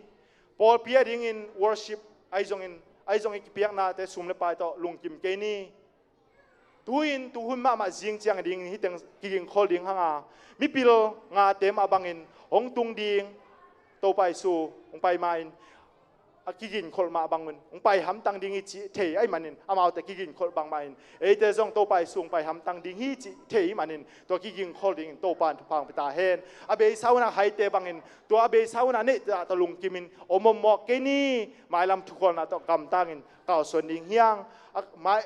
Pawlpi a dingin worship ahi zongin, ahi zongin kipiaknate sum le pai tawh lungkim kei ni. Tu-in tuhun mahmah zing ciang dingin hih teng kigingkhol ding hanga, mipil ngate mah bangin hong tung ding Topa Jesu hong pai ma-in, a kigingkholh mah bangun hong pai hamtang ding hi cih thei ahih manin, amaute kigingkholh bangmah in, eite zong Topa Jesu hong pai hamtang ding hi cih thei ahih manin, tua kigingkholh dingin Topa in thupha hong pia ta hen. A beisa unah haite bangin, tua a beisa unah neih tawh lungkimin om om mawk kei ni. Mailam thukholna tawh gamtangin kalsuan ding hi hang. A, mai,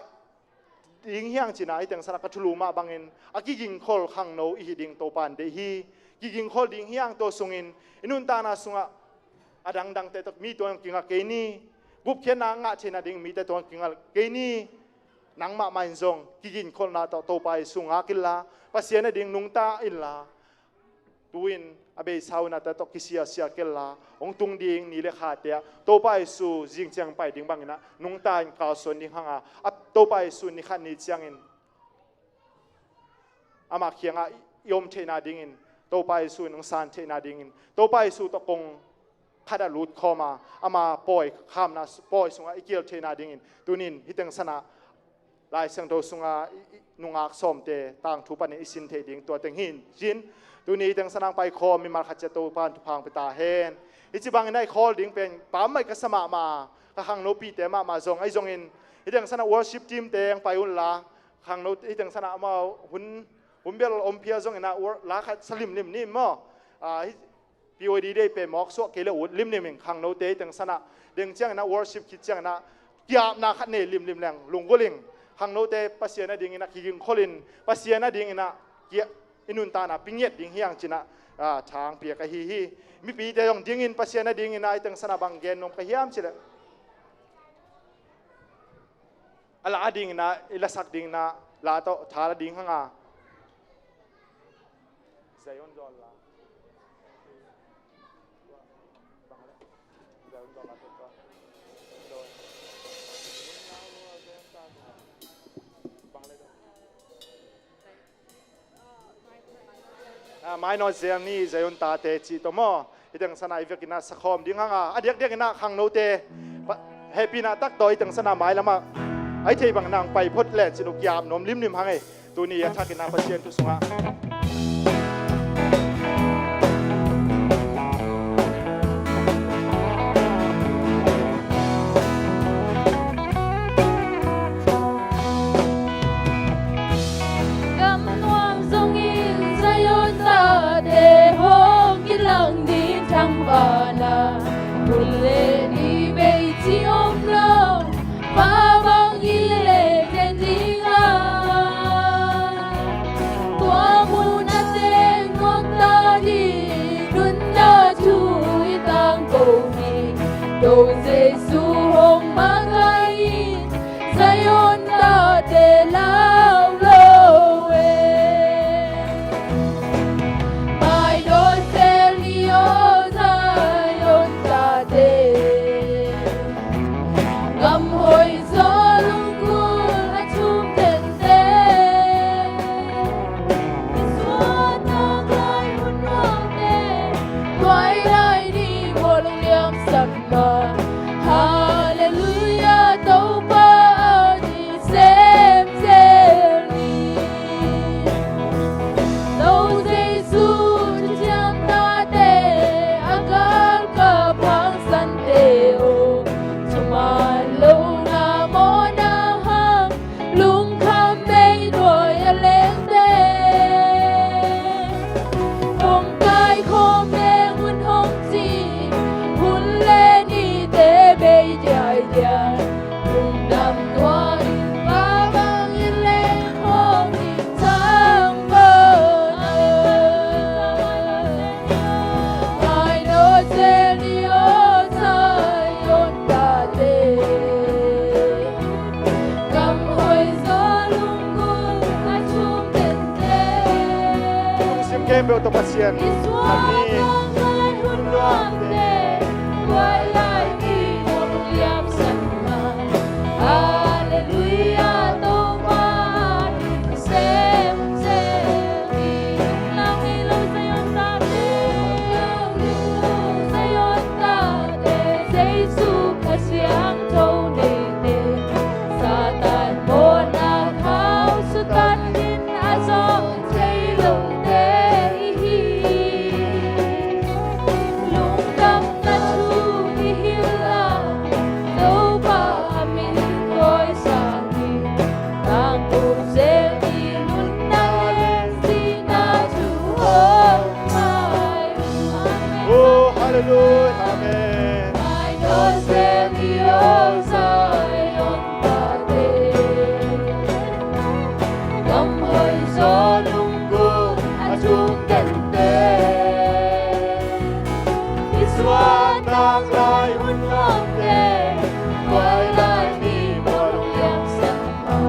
ding hi hang cinah, hih teng sanah ka thulu mah bangin a kigingkholh khangno i hih ding Topa in deih hi. Kigingkholh ding hi hang. Tua sungin i nuntakna sungah a dangdangte tawh mi tungah kingak kei ni. Gupkhiatna ngah theihna ding mite tungah kingak kei ni. Nangmah mah in zong kigingkholhna tawh Topa Jesu ngak inla, Pasian a ding nungta inla, tu-in a beisa unahte tawh kisiasia kei la, hong tung ding ni le khate ah Topa Jesu zing ciang pai ding banginah nungta in kalsuan ding hanga, a Topa Jesu ni khat ni ciangin amah kiangah i om theihna dingin, Topa Jesu in hong san theihna dingin, Topa Jesu tawh kong khat ah lut khawm a, ama pawi khamna s-, pawi sungah i kil theihna dingin, tunin hih teng sanah Lai Siangtho sunga i, i, nungak sawmte tangthu panin i sin theih ding tua teng hi in cin. Tuni hih teng sanah hong pai khawm mimal khat ciat Topa in thupha hong pia ta hen. Hih ci bangin a i khawl ding pen pammaih ka sa mahmah, ka khangnopite mahmah zong ahi zongin, hih teng sanah worship team te hong pai unla, khangno hih teng sanah amau hun, hun bel om phial zonginah wor-, la khat sa limlim ni maw? Ah, hih P O D Day pen mawk suak kei le ut limlim in, khangnote hih teng sanah deng cianginah worship khit cianginah kiapna khat nei limlim leng lunggulh in. Khangnote Pasian a dinginah kigingkholh in, Pasian a dinginah kia, i nuntakna pingiat ding hi hang cinah, ah, thang piak ahi hi. Mipite zong dingin Pasian a dinginah hih teng sanah bang gen nuam ka hiam cileh, a la a dinginah, i lasak dinginah, la tawh tha la ding hanga. Zion Dawn la. Bang le. Zion Dawn la tawh. Bang le. Ah, mainawt zel ni, Zion tate cih tawh maw? Hih teng sanah i vekinah sakhawm ding hanga, a diakdiakinah khangnote pa-, hehpihna tak tawh hih teng sanah mailamah a i theih banginah hong pai phot len cin uh, kiap nuam limlim hang ei. Tuni a thakinah Pasian thu sungah Gam nuam zongin Zion tate hong kilang ding thangvahna, hun le ni bei ci om lo, pa bangin le ken ding a, tua mun a teng nuamta ding nunna thu i tangko hi. To Jesu hong makaih in, Zion tate lau lo e. Mainawt zel ni aw Zion tate, gam hoih zaw lunggulh a thum tenten, i suahtak lai hun nuamte, tuai lai ni bawl liamsak mah. Halleluiah, Topa a ding sem zel ni. To Jesu thuciamnate a galkap hangsante aw, thuman lohna mawhna hang lungkham bei nuai a lengte. Hong kaikhawm leng hun hong ci, hun le nite bei diaidiai. Lungdam nuai in, pa bangin leng hong in thangvahna. khempeuh tawh Pasian. Satan mawhna khauh sutatin a zawng thei lote i hi. Lungdamna thu i hilh a, Topa a min tawisang hi. Tangtung zel i nunna le sihna thu hong ngai. Amen. Oh, hallelujah. Amen. Mai no se mi o Zion. Gam hoih zaw lunggulh a tung tente, i suahtak lai hun nuamte, tuai lai ni bawl liam siangtho.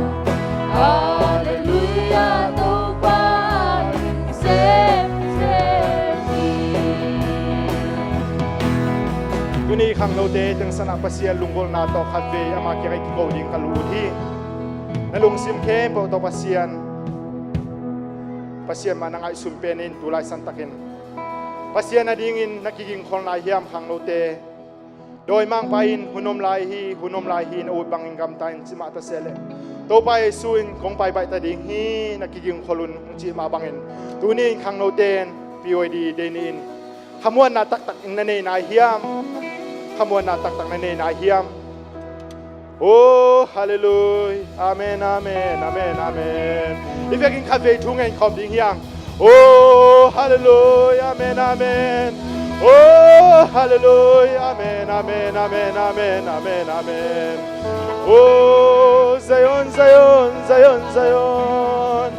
Halleluiah, Topa in semsem hi. Tuni khangnote teng sanah Pasian lunggulhna tawh khatvei ama kiangah i kiko ding ka lung ut hi. Na lungsim khempeuh tawh Pasian, Pasian mah na ngaihsun pen in tu lai santakin Pasian a dingin na kigingkhol nai hiam khangnote? Dawimangpa in hun om lai hi, hun om lai hi na ut bangin gamta in ci mah ta seh leh, Topa Jesu in kong paibaih ta ding hi na kigingkhol un hong cih mah bangin tuni in khangnote in P Y D day ni in khamuanna taktak in na nei nai hiam? Khamuanna taktak na nei nai hiam? Oh, halleluiah. Amen, amen, amen, amen. I vekin khatvei thu ngen khawm ding hiang. Oh, halleluiah. Amen, amen. Oh, halleluiah. Amen, amen, amen, amen, amen, amen. Oh, Zion, Zion, Zion, Zion.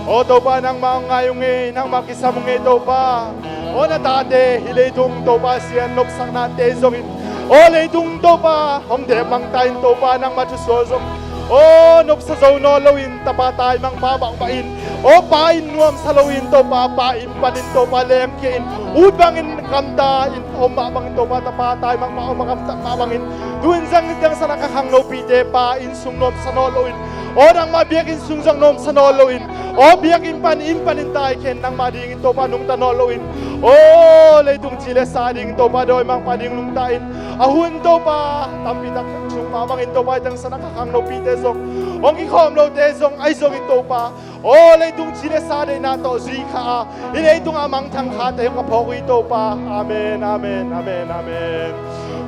Oh Topa, nangmah hong ngai ung ei, nangmah kisam ung ei Topa. Oh na tate hih leitung Topa Pasian nopsaknate zongin, oh leitung Topa hong dep mang ta in Topa, nangmah thusuah zong, oh nopsa zo nawn loin tapa taimangpa bangbang in, oh pa in nuamsa loin Topa pa in panin Topa lengkhia in, ut bangin gamta in om mah bangin Topa tapa taimangpa om a gamta mah bangin, tu in zang in teng sanah ka khangnopite pa in sung nuamsa nawn loin, aw nangmah biakinn sung zong nuamsa nawn loin, aw biakinn pan inn panin taikhen nangmah dingin Topa nungta nawn loin, aw leitung ci le sa dingin Topa dawimangpa ding nungta in, a hun Topa tampi tak sung mah bangin Topa i teng sanah ka khangnopite zong, hong kikhawm lote zong ahi zongin Topa, aw leitung ci le sa deihna tawh zui kha a, hih leitungah mangthang khate hong ka phawk uh hi Topa. Amen, amen, amen, amen.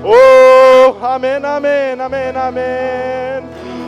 Oh, amen, amen, amen, amen.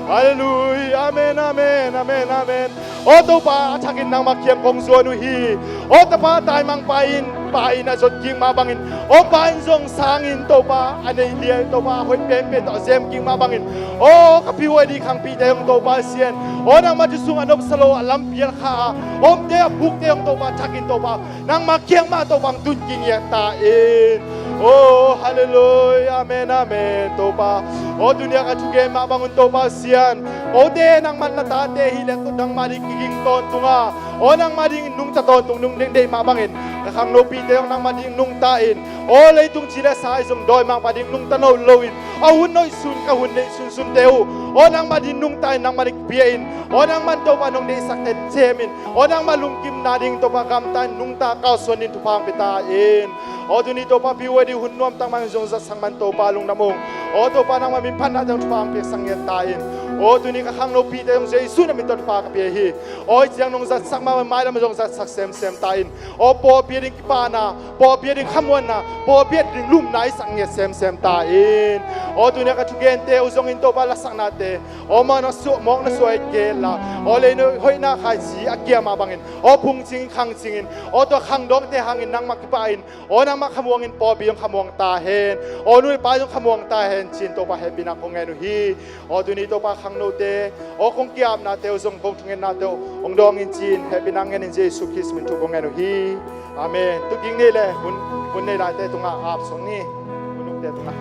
Halleluiah. Amen, amen, amen, amen. Aw Topa, a thakin nangmah kiang kong zuan uh hi. Aw tapa taimangpa in pa in a zot kik mah bangin, aw pa in zong sangin Topa a neih lian Topa a hoih penpen tawh a zem kik mah bangin, aw ka P Y D khangpite hong Topa Pasian, aw nangmah thu sungah nopsa lo a lampial kha a omte a phukte hong Topa thakin Topa nangmah kiang mah Topa hong tun kingiat ta in. Oh, halleluiah, amen, amen, Topa. Oh, tuni-a ka thugen mah bangun Topa Pasian, kote nangmah na tate hi leh nangmah ding kiging tawntung a, oh, nangmah ding nungta tawntung nung dengdei mah bangin ka khangnopite hong nangmah ding nungta in, oh, leitung ci le sa i zong dawimangpa ding nungta nawn loin, a hun hoih sun ka hun neih sunsunte uh, oh, nangmah ding nungta in, nangmah ding pia in, oh, nangmah Topa nong deihsak ten cem in, oh, nangmah lungkimna ding Topa gamta in nungta kalsuan in thupha hong pia ta in. Oh, tuni Topa P Y D hun nuamtak mah zong zatsak man Topa lungdam ung. Oh, Topa nangmah min phatna teng thupha hong piaksak ngiat ta in. Oh, tuni ka khangnopite zong Jesu na min tawh thupha ka pia hi. Oh, ciang nong zatsak mah mailam zong zatsak semsem ta in. Oh, pawlpi a ding kipahna, pawlpi a ding khamuanna, pawlpi a ding lumna i sak ngiat semsem ta in. Oh, tuni-a ka thugente uh zongin Topa lasaknate, oh, mawkna suah, mawkna suah i kei la, oh, leino hoihna khaici a kia mah bangin, oh, phungcing khangcingin, oh, tua khangdawngte hangin nangmah kipah in, oh, nangmah khamuangin pawlpi zong khamuang ta hen. Oh, nu le pa zong khamuang ta hen ci-in Topa hehpihna kong ngen uh hi. Aw tuni Topa khangnote, aw kong ki-apnate uh zong kong thungennate uh hong dawng in ci-in hehpihna ngen in Jesu Khrist min thu kong ngen uh hi. Amen. Tuking ni le hun, hun nei laite tungah ap sawng ni. Hun ukte tungah.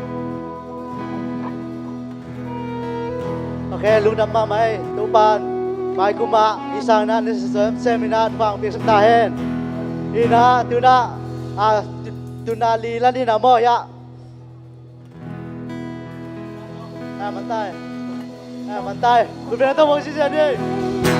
Ok, lungdam mahmah ei. Topa'n mai kum ah i sangin ah na sem in ah thupha hong piaksak ta hen. Hi na, tu na, a, tu, tu na li la ni na maw, ya. A, man tai. A, man tai. Khut beng tawh mawng sisia ni.